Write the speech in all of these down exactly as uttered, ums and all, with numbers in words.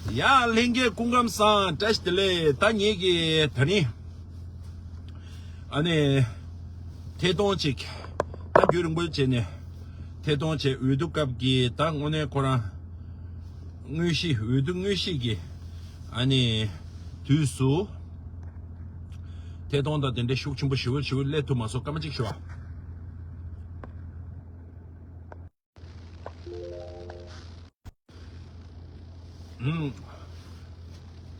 ཡ་ལྷན་རྒྱས་སྐུ་ཁམས་བཟང་། བཀྲ་ཤིས་བདེ་ལེགས། ད་ངེད་ཀྱི་ད་རིང་ཨ་ནི་ཐད་གཏོང་ཅིག་ད་རྒྱུན་རིང་པོ་བྱས་ནས་ཐད་གཏོང་བྱས། འོས་བསྡུ་སྐབས་ཀྱི་ད་དངོས་གནས་ཁོ་རང་དངོས་གཞི་འོས་བསྡུ་དངོས་གཞི་གི་ཨ་ནི་དུས་སུ་ཐད་གཏོང་དང་དེ་འདྲའི་ཤུགས་ཆེན་པོ་ཞེ་པོ་ཞེ་པོ་སླེབས་ཐུབ་མ་སོང་། སྐར་མ་གཅིག་ཞུ་བ། ཨུམ།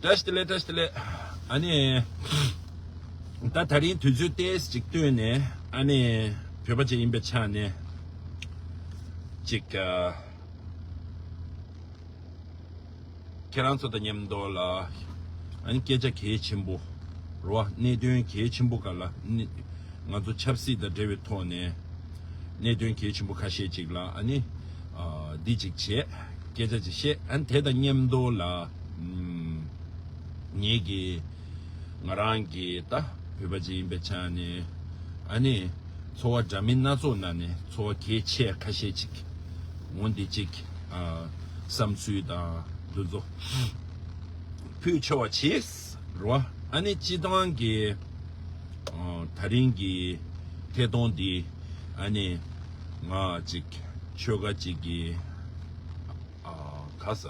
བཀྲ་ཤིས་བདེ་ལེགས། བཀྲ་ཤིས་བདེ་ལེགས། ཨ་ནི། ད་ད་རིང་དུས་ཚོད་ཏོག་ཙམ་ཅིག་བཏོན་ནས་ཨ་ནི་བོད་པ་ཅིག་ཡིན་པའི་ཆ་ནས་ཅིག་ཨ། ཁྱེད་རང་ཚོ་དང་མཉམ་དུ་ལ་ཨ་ནི་སྐད་ཆ་གལ་ཆེན་པོ་རེད་བ། གནད་དོན་གལ་ཆེན་པོ་ག་ལ་ནི་ང་ཚོ་ཆབ་སྲིད་དང་འབྲེལ་བའི་ཐོག་ནས་གནད་དོན་གལ་ཆེན་པོ་ཁ་ཤས་ཅིག་ལ་ཨ་ནི་ཨ་འདི་ཅིག་བྱས། སྐད་ཆ་ཅིག་བཤད། ཨ་ནི་དེ་དང་མཉམ་དུ་ལ་ཨམ་ངེད་ཀྱི་ང་རང་གི་ད་བོད་པ་ཅིག་ཡིན་པའི་ཆ་ནས་ཨ་ནི་ཚོར་བ་འདྲ་མིན་སྣ་ཚོགས་ནང་ནས་ཚོར་བ་གལ་ཆེ་ཁ་ཤས་ཅིག་འོ་འདི་གཅིག་ཨ་བསམ་ཚུལ་དང་འདི་ཚོ་ཕུལ་ཆོག་པ་བྱས་རོ། ཨ་ནི་སྤྱི་བཏང་གི་ཨ་ད་རིང་གི་ཐད་གཏོང་འདི་ཨ་ནི་ང་ཅིག་ཆོལ་ཁ་ཅིག་གི་ཨ་ག་ས་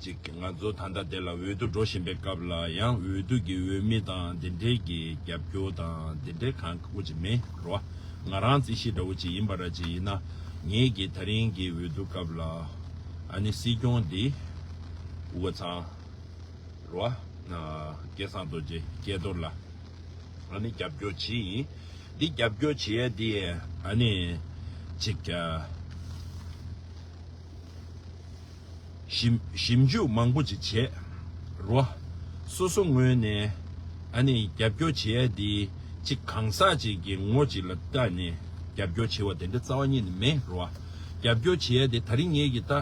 ཅིག་ང་ཚོ་ད་ལྟ་དེ་ལ་འོས་བསྡུ་འགྲོ་བཞིན་པའི་སྐབས་ལ་ཡང་འོས་བསྡུ་གི་འོས་མི་དང་དེ་འདྲའི་གི་རྒྱབ་སྐྱོར་དང་དེ་འདྲའི་གང་དགོས་ཀྱི་མེད་རོ། ང་རང་རྩིས་གཞི་འདྲ་བོ་ཅིག་ཡིན་པ་ར་ཅིག་ཡིན་ན་ངེད་ཀྱི་ད་རིང་གི་འོས་བསྡུ་སྐབས་ལ་ཨ་ནི་སྲིད་སྐྱོང་འདི་དབུ་ཚང་རོ། སྐལ་བཟང་རྡོ་རྗེ་སྐལ་རྡོར་ལ་ཨ་ནི་རྒྱབ་སྐྱོར་བྱེད་ཡིན། འདི་རྒྱབ་སྐྱོར་བྱེད་ཡ་འདི་ཨ་ནི་ཅིག་ཨ། ཞིབ་ཞིབ་འཇུག་མང་པོ་ཅིག་བྱས་རོ། སོ་སོ་ངོས་ནས་ཨ་ནི་རྒྱབ་སྐྱོར་བྱེད་ཡ་དེ་ཅིག་གང་ཟག་ཅིག་གི་ངོ་ཅིག་ལ་བལྟས་ནས་རྒྱབ་སྐྱོར་བྱེད་པ་དེ་འདྲ་རྩ་བ་ཉིད་ནས་མེད་རོ། རྒྱབ་སྐྱོར་བྱེད་ཡ་དེ་ད་རིང་ངེད་ཀྱི་ད་ཨ་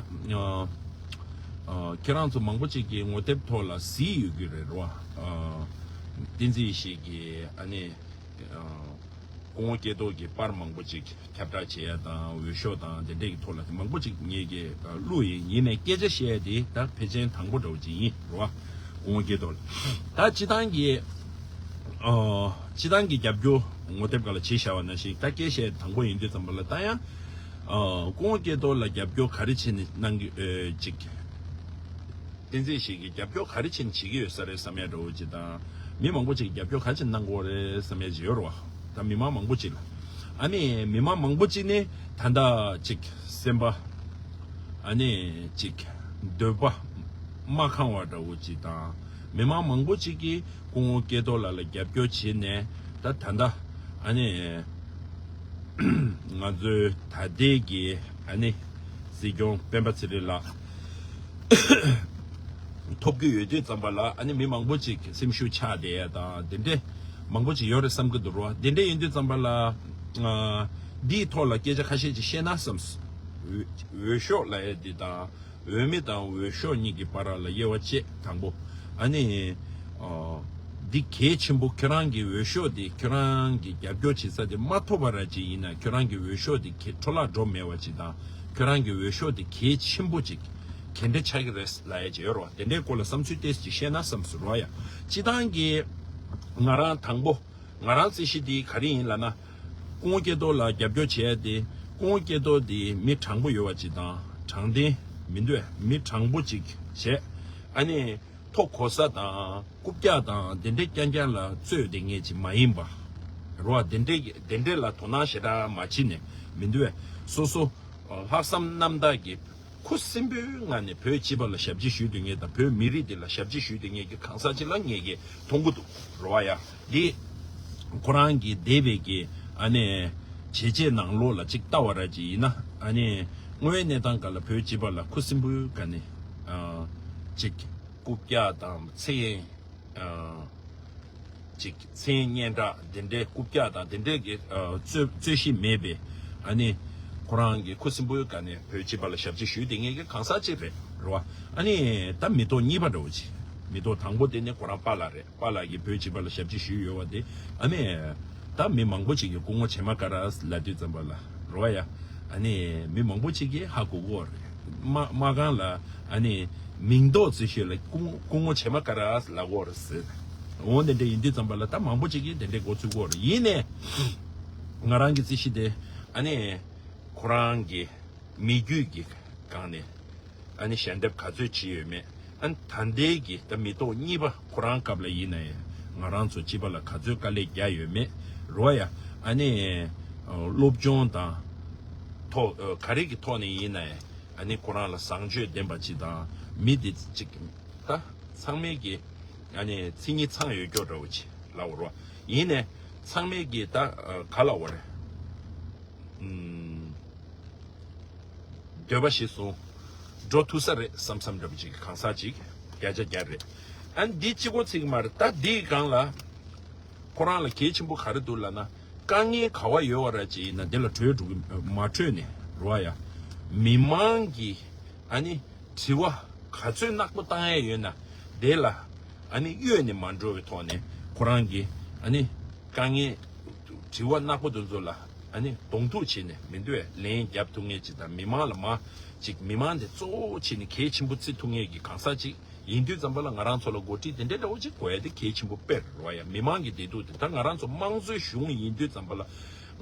ཨ་ཁྱེད་རང་ཚོ་མང་པོ་ཅིག་གི་ངོ་དེབ་ཐོག་ལ་གཟིགས་ཡོད་ཀྱི་རེད་རོ། ཨ་བསྟན་འཛིན་ཡེ་ཤེས་ཀྱི་ཨ་ནི་ཨ་སྐུ་ངོ་སྐལ་རྡོར་གྱི་པར་མང་པོ་ཅིག་ཁྱབ་བསྒྲགས་བྱེད་ཡ་དང་འོས་ཤོག་དང་དེ་འདྲའི་གི་ཐོག་ལ་དེ་མང་པོ་ཅིག་ངེད་ཀྱིས་ཨ་བླུགས་ཡིན། ཡིན་ནའི་སྐད་ཆ་བཤད་ཡ་དེ་ད་ཕལ་ཆེར་དང་པོ་འདྲ་བོ་ཅིག་ཡིན་རོ། སྐུ་ངོ་སྐལ་རྡོར་ལ་ད་སྤྱི་བཏང་གི་ཨ་སྤྱི་བཏང་གི་རྒྱབ་སྐྱོར་ངོ་དེབ་སྒང་ལ་བྱས་བཞག་པ་ནང་བཞིན་ད་སྐད་བཤད་དང་པོ་ཡིན་དུས་ཙམ་པ་ལ་ད་ཡང་ཨ་སྐུ་ངོ་སྐལ་རྡོར་ལ་རྒྱབ་སྐྱོར་ག་རེ་བྱས་ནས་གནང་གི་ཨ་ཅིག་བསྟན་འཛིན་ཡེ་ཤེས་ཀྱིས་རྒྱབ་སྐྱོར་ག་རེ་བྱས་ནས་བྱེད་ཀྱི་ཡོད་ས་རེད་བསམ་ཡ་འདྲ་བོ་ཅིག་དང་། མི་མང་པོ་ཅིག་རྒྱབ་སྐྱོར་ག་རེ་བྱས་ནས་གནང་གི་ཡོད་རེད་བསམ་ཡ་ཅིག་ཡོད་རེད་བ། ད་མི་མང་མང་པོ་ཅིག་ལ། ཨ་ནི་མི་མང་མང་པོ་ཅིག་ནི་ད་ལྟ་ཅིག་སེམས་པ་ཨ་ནི་ཅིག་འདོད་པ་མ་ཁེངས་པ་འདྲ་བོ་ཅིག་དང་། མི་མང་མང་པོ་ཅིག་གིས་སྐུ་ངོ་སྐལ་རྡོར་ལགས་ལ་རྒྱབ་སྐྱོར་བྱས་ནས་ད་ད་ལྟ་ཨ་ནི་ང་ཚོའི་ད་ལྟའི་གི་ཨ་ནི་སྲིད་སྐྱོང་སྤེན་པ་ཚེ་རིང་ལགས་ཐོབ་ཀྱི་ཡོད་དུས་ཙམ་པ་ལ་ཨ་ནི་མི་མང་པོ་ཅིག་སེམས་ཤུགས་ཆག་བསྡད་ཡ་དང་དེ་འདྲས་མང་པོ་ཅིག་ཡོད་རེད་བསམ་གྱི་འདུག་རོ། དེ་འདྲས་ཡིན་དུས་ཙམ་པ་ལ་ཨ་འདིའི་ཐོག་ལ་སྐད་ཆ་ཁ་ཤས་ཅིག་བཤད་ན་བསམས། འོས་འོས་ཤོག་ལབ་ཡ་འདི་དང་། འོས་མི་དང་འོས་ཤོག་གཉིས་ཀྱི་བར་ལ་དབྱེ་བ་དཔྱད། དང་པོ། ཨ་ནི། ཨ། འདི་གལ་ཆེན་པོ། ཁྱོད་རང་གི་འོས་ཤོག་དེ་ཁྱོད་རང་གི་རྒྱབ་སྐྱོར་བྱེད་ས་དེ་མ་ཐོབ་པ་ར་ཅིག་ཡིན་ན་ཁྱོད་རང་གི་འོས་ཤོག་དེ་གལ་འཕྲོ་བརླག་འགྲོ་མེད་པ་ཅིག་དང་། ཁྱོད་རང་གི་འོས་ཤོག་དེ་གལ་ཆེན་པོ་ཅིག་ག་འདྲ་ཆགས་ཀྱི་རེད་ལབ་ཡ་ཅིག་ཡོད་རེད་བ། དེ་འདྲའི་སྐོར་ལ་བསམ་ཚུལ་ཏོག་ཙམ་ཅིག་བཤད་ན་བསམས་སོང་རོ། ཡ། སྤྱི་བཏང་གི་ང་རང་དང་པོ། ང་རང་རྩིས་གཞི་འདི་ག་རེ་ཡིན་ལབ་ན། སྐུ་ངོ་སྐལ་རྡོར་ལ་རྒྱབ་སྐྱོར་བྱས་ཏེ། སྐུ་ངོ་སྐལ་རྡོར་འདི་མི་དྲང་པོ་ཡོད་པ་ཅིག་དང་། དྲང་བདེན་མི་འདུག་མི་དྲང་པོ་ཅིག་བྱས། ཨ་ནི། མཐོ་གོ་ས་དང་རྐུབ་བཀྱག་དང་དེ་འདྲའི་རྐྱང་རྐྱང་ལ་རྩོད་དེ་ངེས་ཅིག་མ་ཡིན་པ། རོ། དེ་འདྲའི་དེ་འདྲའི་ལ་དོ་སྣང་ཞེ་དྲག་མ་བྱེད་ནས་མི་འདུག་བས། སོ་སོ། ལྷག་བསམ་རྣམ་དག་གིས། ཁུ་སིམ་པོའི་ངང་ནས་བོད་སྤྱི་པ་ལ་ཞབས་ཕྱི་ཞུས་སྡོད་མཁན་དང་བོད་མི་རིགས་འདི་ལ་ཞབས་ཕྱི་ཞུས་སྡོད་མཁན་གྱི་གང་ཟག་ཅིག་ལ་ངེད་ཀྱིས་མཐོང་གི་འདུག་རོ། ཡ། འདི་ཁོ་རང་གི་འདས་པའི་གི་ཨ་ནི་བྱས་རྗེས་ནང་ལོགས་ལ་ཅིག་ལྟ་བ་ར་ཅིག་ཡིན་ན། ཨ་ནི་དངོས་ཡོད་གནས་སྟངས་སྒང་ལ་བོད་སྤྱི་པ་ལ་ཁུ་སིམ་པོའི་སྒང་ནས་ཨ་ཅིག་རྐུབ་བཀྱག་དང་ཚེ་ཡིན། ཨ། ཅིག་མཚན་སྙན་གྲགས་དེ་འདྲའི་རྐུབ་བཀྱག་དང་དེ་འདྲའི་གི་ཨ་རྩོད་རྩོད་གཞི་མེད་པའི། ཨ་ནི་ཁོ་རང་གི་ཁུ་སིམ་པོའི་སྒང་ནས་བོད་སྤྱི་པ་ལ་ཞབས་ཕྱི་ཞུས་བསྡད་མཁན་གྱི་གང་ཟག་ཅིག་རེད། རེད་བ། ཨ་ནི་ད་མི་ཐོག་གཉིས་པ་འདྲ་བོ་ཅིག་མི་ཐོག་དང་པོ་དེ་ནི་ཁོ་རང་པཱ་ལགས་རེད། པཱ་ལགས་ཀྱིས་བོད་སྤྱི་པ་ལ་ཞབས་ཕྱི་ཞུས་ཡོད་བ་དེ། ཨ་ནི་ད་མི་མང་པོ་ཅིག་གིས་སྐུ་ངོ་བྱེ་མ་ཀ་ར་ལབ་དུས་ཙམ་པ་ལ། རེད་བ། ཡ། ཨ་ནི་མི་མང་པོ་ཅིག་གིས་ཧ་གོ་གི་ཡོད་རེད། མ་མ་གང་ལ་ཨ་ནི་མིང་འདོགས་རྩིས་ཤོད་ལ་སྐུ་སྐུ་ངོ་བྱེ་མ་ཀ་ར་ལབ་དགོས་རེད་ཟེར། འོ་དེ་འདྲ་ཡིན་དུས་ཙམ་པ་ལ་ད་མང་པོ་ཅིག་གིས་དེ་འདྲའི་འགོ་ཚུགས་དགོས་རེད། ཡིན་ནས་ང་རང་གི་རྩིས་གཞི་དེ་ཨ་ནི་ཁོ་རང་གི་མི་རྒྱུད་ཀྱི་སྒང་ནས་ཨ་ནི་ཞལ་འདེབས་ག་ཚོད་བྱས་ཡོད་མེད། ཨ་ནི་ད་ལྟའི་གི་ད་མི་ཐོག་གཉིས་པ་ཁོ་རང་སྐབས་ལ་ཡིན་ན་ཡང་ང་རང་ཚོ་སྤྱི་པ་ལ་ག་ཚོད་དཀའ་ལས་རྒྱག་ཡོད་མེད་རོ་ཡ། ཨ་ནི་སློབ་སྦྱོང་དང་ཐོག་ག་རེ་གི་ཐོག་ནས་ཡིན་ན་ཡང་ཨ་ནི་ཁོ་རང་ལ་བཟང་སྤྱོད་ལྡན་པ་ཅིག་དང་མི་དེ་ཅིག་ད་ཚང་མས་ཀྱི་ཨ་ནི་མཚན་ཉིད་ཚང་ཡོད་སྐྱོ་འདྲ་བོ་ཅིག་ལབ་རོ། ཡིན་ནས་ཚང་མས་ཀྱི་ད་ག་ལབ་དགོས་རེད། འདོད་པ་ཞིག་སོང་། འགྲོ་ཐུབ་ས་རེད་བསམ་བསམ་འདྲ་པོ་ཅིག་གང་ཟག་ཅིག་བརྒྱ་ཆ་བརྒྱ་རེད། ཨ་ནི་འདི་གཅིག་པོ་ཚིག་མ་རེད། ད་འདིའི་སྒང་ལ་ཁོ་རང་ལ་གལ་ཆེན་པོ་ག་རེ་འདུག་ལབ་ན། དཀའ་ངལ་ག་བ་ཡོད་བ་ར་ཅིག་ཡིན་ན་འདི་ལ་གྲོས་འགྲོ་གི་མ་འཕྲོད་ནས་རོ་ཡ། མི་མང་གི་ཨ་ནི་དྲི་བ་ག་ཚོད་ནག་པོ་བཏང་ཡ་ཡོད་ན་དེ་ལ་ཨ་ནི་གཡོལ་ནས་མ་འགྲོ་བའི་ཐོག་ནས་ཁོ་རང་གི་ཨ་ནི་དཀའ་ངལ་དྲི་བ་ནག་པོ་དེ་ཚོ་ལ་ཨ་ནི་གདོང་ཐུག་བྱས་ནས་མི་འདུག་ལན་རྒྱབ་ཐུབ་མཁན་ཅིག་དང་མི་མང་ལ་མ་ཅིག་མི་མང་དེ་གཙོ་བོ་བྱས་ནས་གལ་ཆེན་པོ་བརྩི་ཐུབ་མཁན་གྱི་གང་ཟག་ཅིག་ཡིན་དུས་ཙམ་པ་ལ་ང་རང་ཚོ་ལ་འགོ་ཁྲིད་དེ་འདྲའི་འདྲ་བོ་ཅིག་དགོས་ཡ་དེ་གལ་ཆེན་པོ་དཔེ་རེད་རོ་ཡ། མི་མང་གི་བདེ་སྡུག་དེ་ད་ང་རང་ཚོ་དམངས་གཙོའི་གཞུང་ཡིན་དུས་ཙམ་པ་ལ་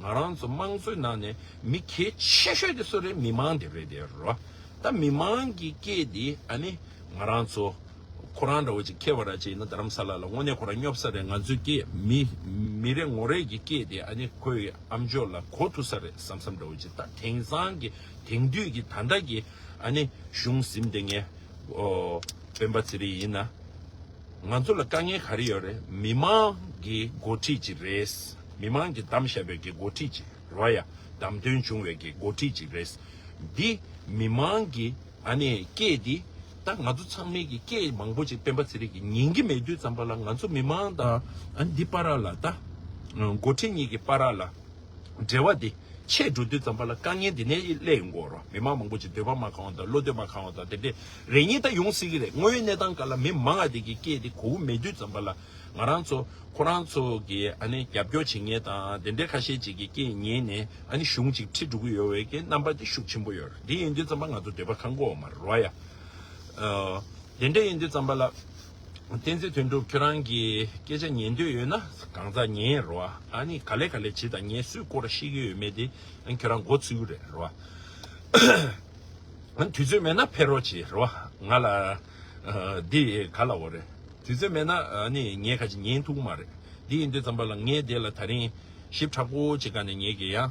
ང་རང་ཚོ་དམངས་གཙོའི་ནང་ནས་མི་གལ་ཆེ་ཤོས་དེ་སུ་རེད། མི་མང་དེ་རེད་དེ་རོ། ད་མི་མང་གི་སྐད་དེ་ཨ་ནི་ང་རང་ཚོ་ཁོ་རང་འདྲ་བོ་ཅིག་ཁྱེད་བ་ར་ཅིག་ཡིན་ན་རྡ་རམ་ས་ལ་ལ་དངོས་གནས་ཁོ་རང་སྙོབ་ས་རེད། ང་ཚོའི་སྐད་མི་མི་རེ་ངོ་རེ་གི་སྐད་དེ་ཨ་ནི་ཁོའི་ཨམ་ཅོག་ལ་གོ་ཐུབ་ས་རེད་བསམ་བསམ་འདྲ་བོ་ཅིག་ད་དེང་སང་གི་དེང་དུས་ཀྱི་ད་ལྟ་གི་ཨ་ནི་གཞུང་ཟིན་བསྡད་མཁན་ཨོ་སྤེན་པ་ཚེ་རིང་ཡིན་ན། ང་ཚོ་ལ་དཀའ་ངལ་ག་རེ་ཡོད་རེད། མི་མང་གི་འགོ་ཁྲིད་ཅིག་རེད། མི་མང་གིས་བདམས་བཞག་པའི་གི་འགོ་ཁྲིད་ཅིག་རོ་ཡ། བདམས་ཐོན་བྱུང་བའི་གི་འགོ་ཁྲིད་ཅིག་རེད། འདི་མི་མང་གི་ཨ་ནི་སྐད་འདི་ད་ང་ཚོ་ཚང་མའི་གི་སྐད་མང་པོ་ཅིག་སྤེན་པ་ཚེ་རིང་གིས་ཉན་གི་མེད་དུས་ཙམ་པ་ལ་ང་ཚོ་མི་མང་དང་ཨ་ནི་འདི་བར་ལ་ད་འགོ་ཁྲིད་གཉིས་ཀྱི་བར་ལ་འབྲེལ་བ་འདི་ཆད་འགྲོ་དུས་ཙམ་པ་ལ་དཀའ་ངལ་འདི་ནས་སླེབས་ཡོང་གི་ཡོད་རེད། མི་མང་མང་པོ་ཅིག་འདོད་པ་མ་ཁེངས་པ་དང་བློ་འདོད་མ་ཁེངས་པ་དང་དེ་འདྲས་རེ་གཉིས་ད་ཡོང་སྲིད་ཀྱི་རེད། དངོས་ཡོད་གནས་སྟངས་སྐབས་ལ་མི་མང་ང་དེ་གི་སྐད་དེ་གོ་གི་མེད་དུས་ཙམ་པ་ལ་ང་རང་ཚོ་ཁོ་རང་ཚོ་གི་ཨ་ནི་རྒྱབ་སྐྱོར་བྱེད་མཁན་དང་དེ་འདྲས་ཁ་ཤས་ཅིག་གི་སྐད་ཉན་ནས་ཨ་ནི་གཞུང་ཅིག་ཁྲིད་འགྲོ་གི་ཡོད་པའི་གི་རྣམ་པ་དེ་ཤུགས་ཆེན་པོ་ཡོད་རེད། དེ་ཡིན་དུས་ཙམ་པ་ང་ཚོ་འདོད་པ་ཁེངས་གི་ཡོད་མ་རེད་རོ་ཡ། ཨ། དེ་འདྲ་ཡིན་དུས་ཙམ་པ་ལ། བསྟན་འཛིན་དོན་གྲུབ་ཁྱོད་རང་གི་སྐད་ཆ་ཉན་འདོད་ཡོད་ན་གང་ཟག་ཉན་རོ། ཨ་ནི་ག་ལེ་ག་ལེ་བྱེད་དང་ཉན། སུས་སྐོར་ཤེས་ཀྱི་ཡོད་མེད་དེ་ཨ་ནི་ཁྱོད་རང་མགོ་ཚོས་ཀྱི་རེད་རོ། ཨ་ནི་དུས་ཚོད་མེད་ན་ཕེབས་རོགས་བྱེད་རོ། ང་ལ་ཨ་འདི་ག་ལབ་དགོས་རེད། དུས་ཚོད་མེད་ན་ཨ་ནི་ངས་ག་ཅིག་ཉན་ཐུབ་ཀྱི་མ་རེད། འདི་ཡིན་དུས་ཙམ་པ་ལ་ངས་དེ་ལ་ད་རིང་ཞིབ་ཕྲ་པོ་ཅིག་ག་ནས་ཉན་གི་ཡ།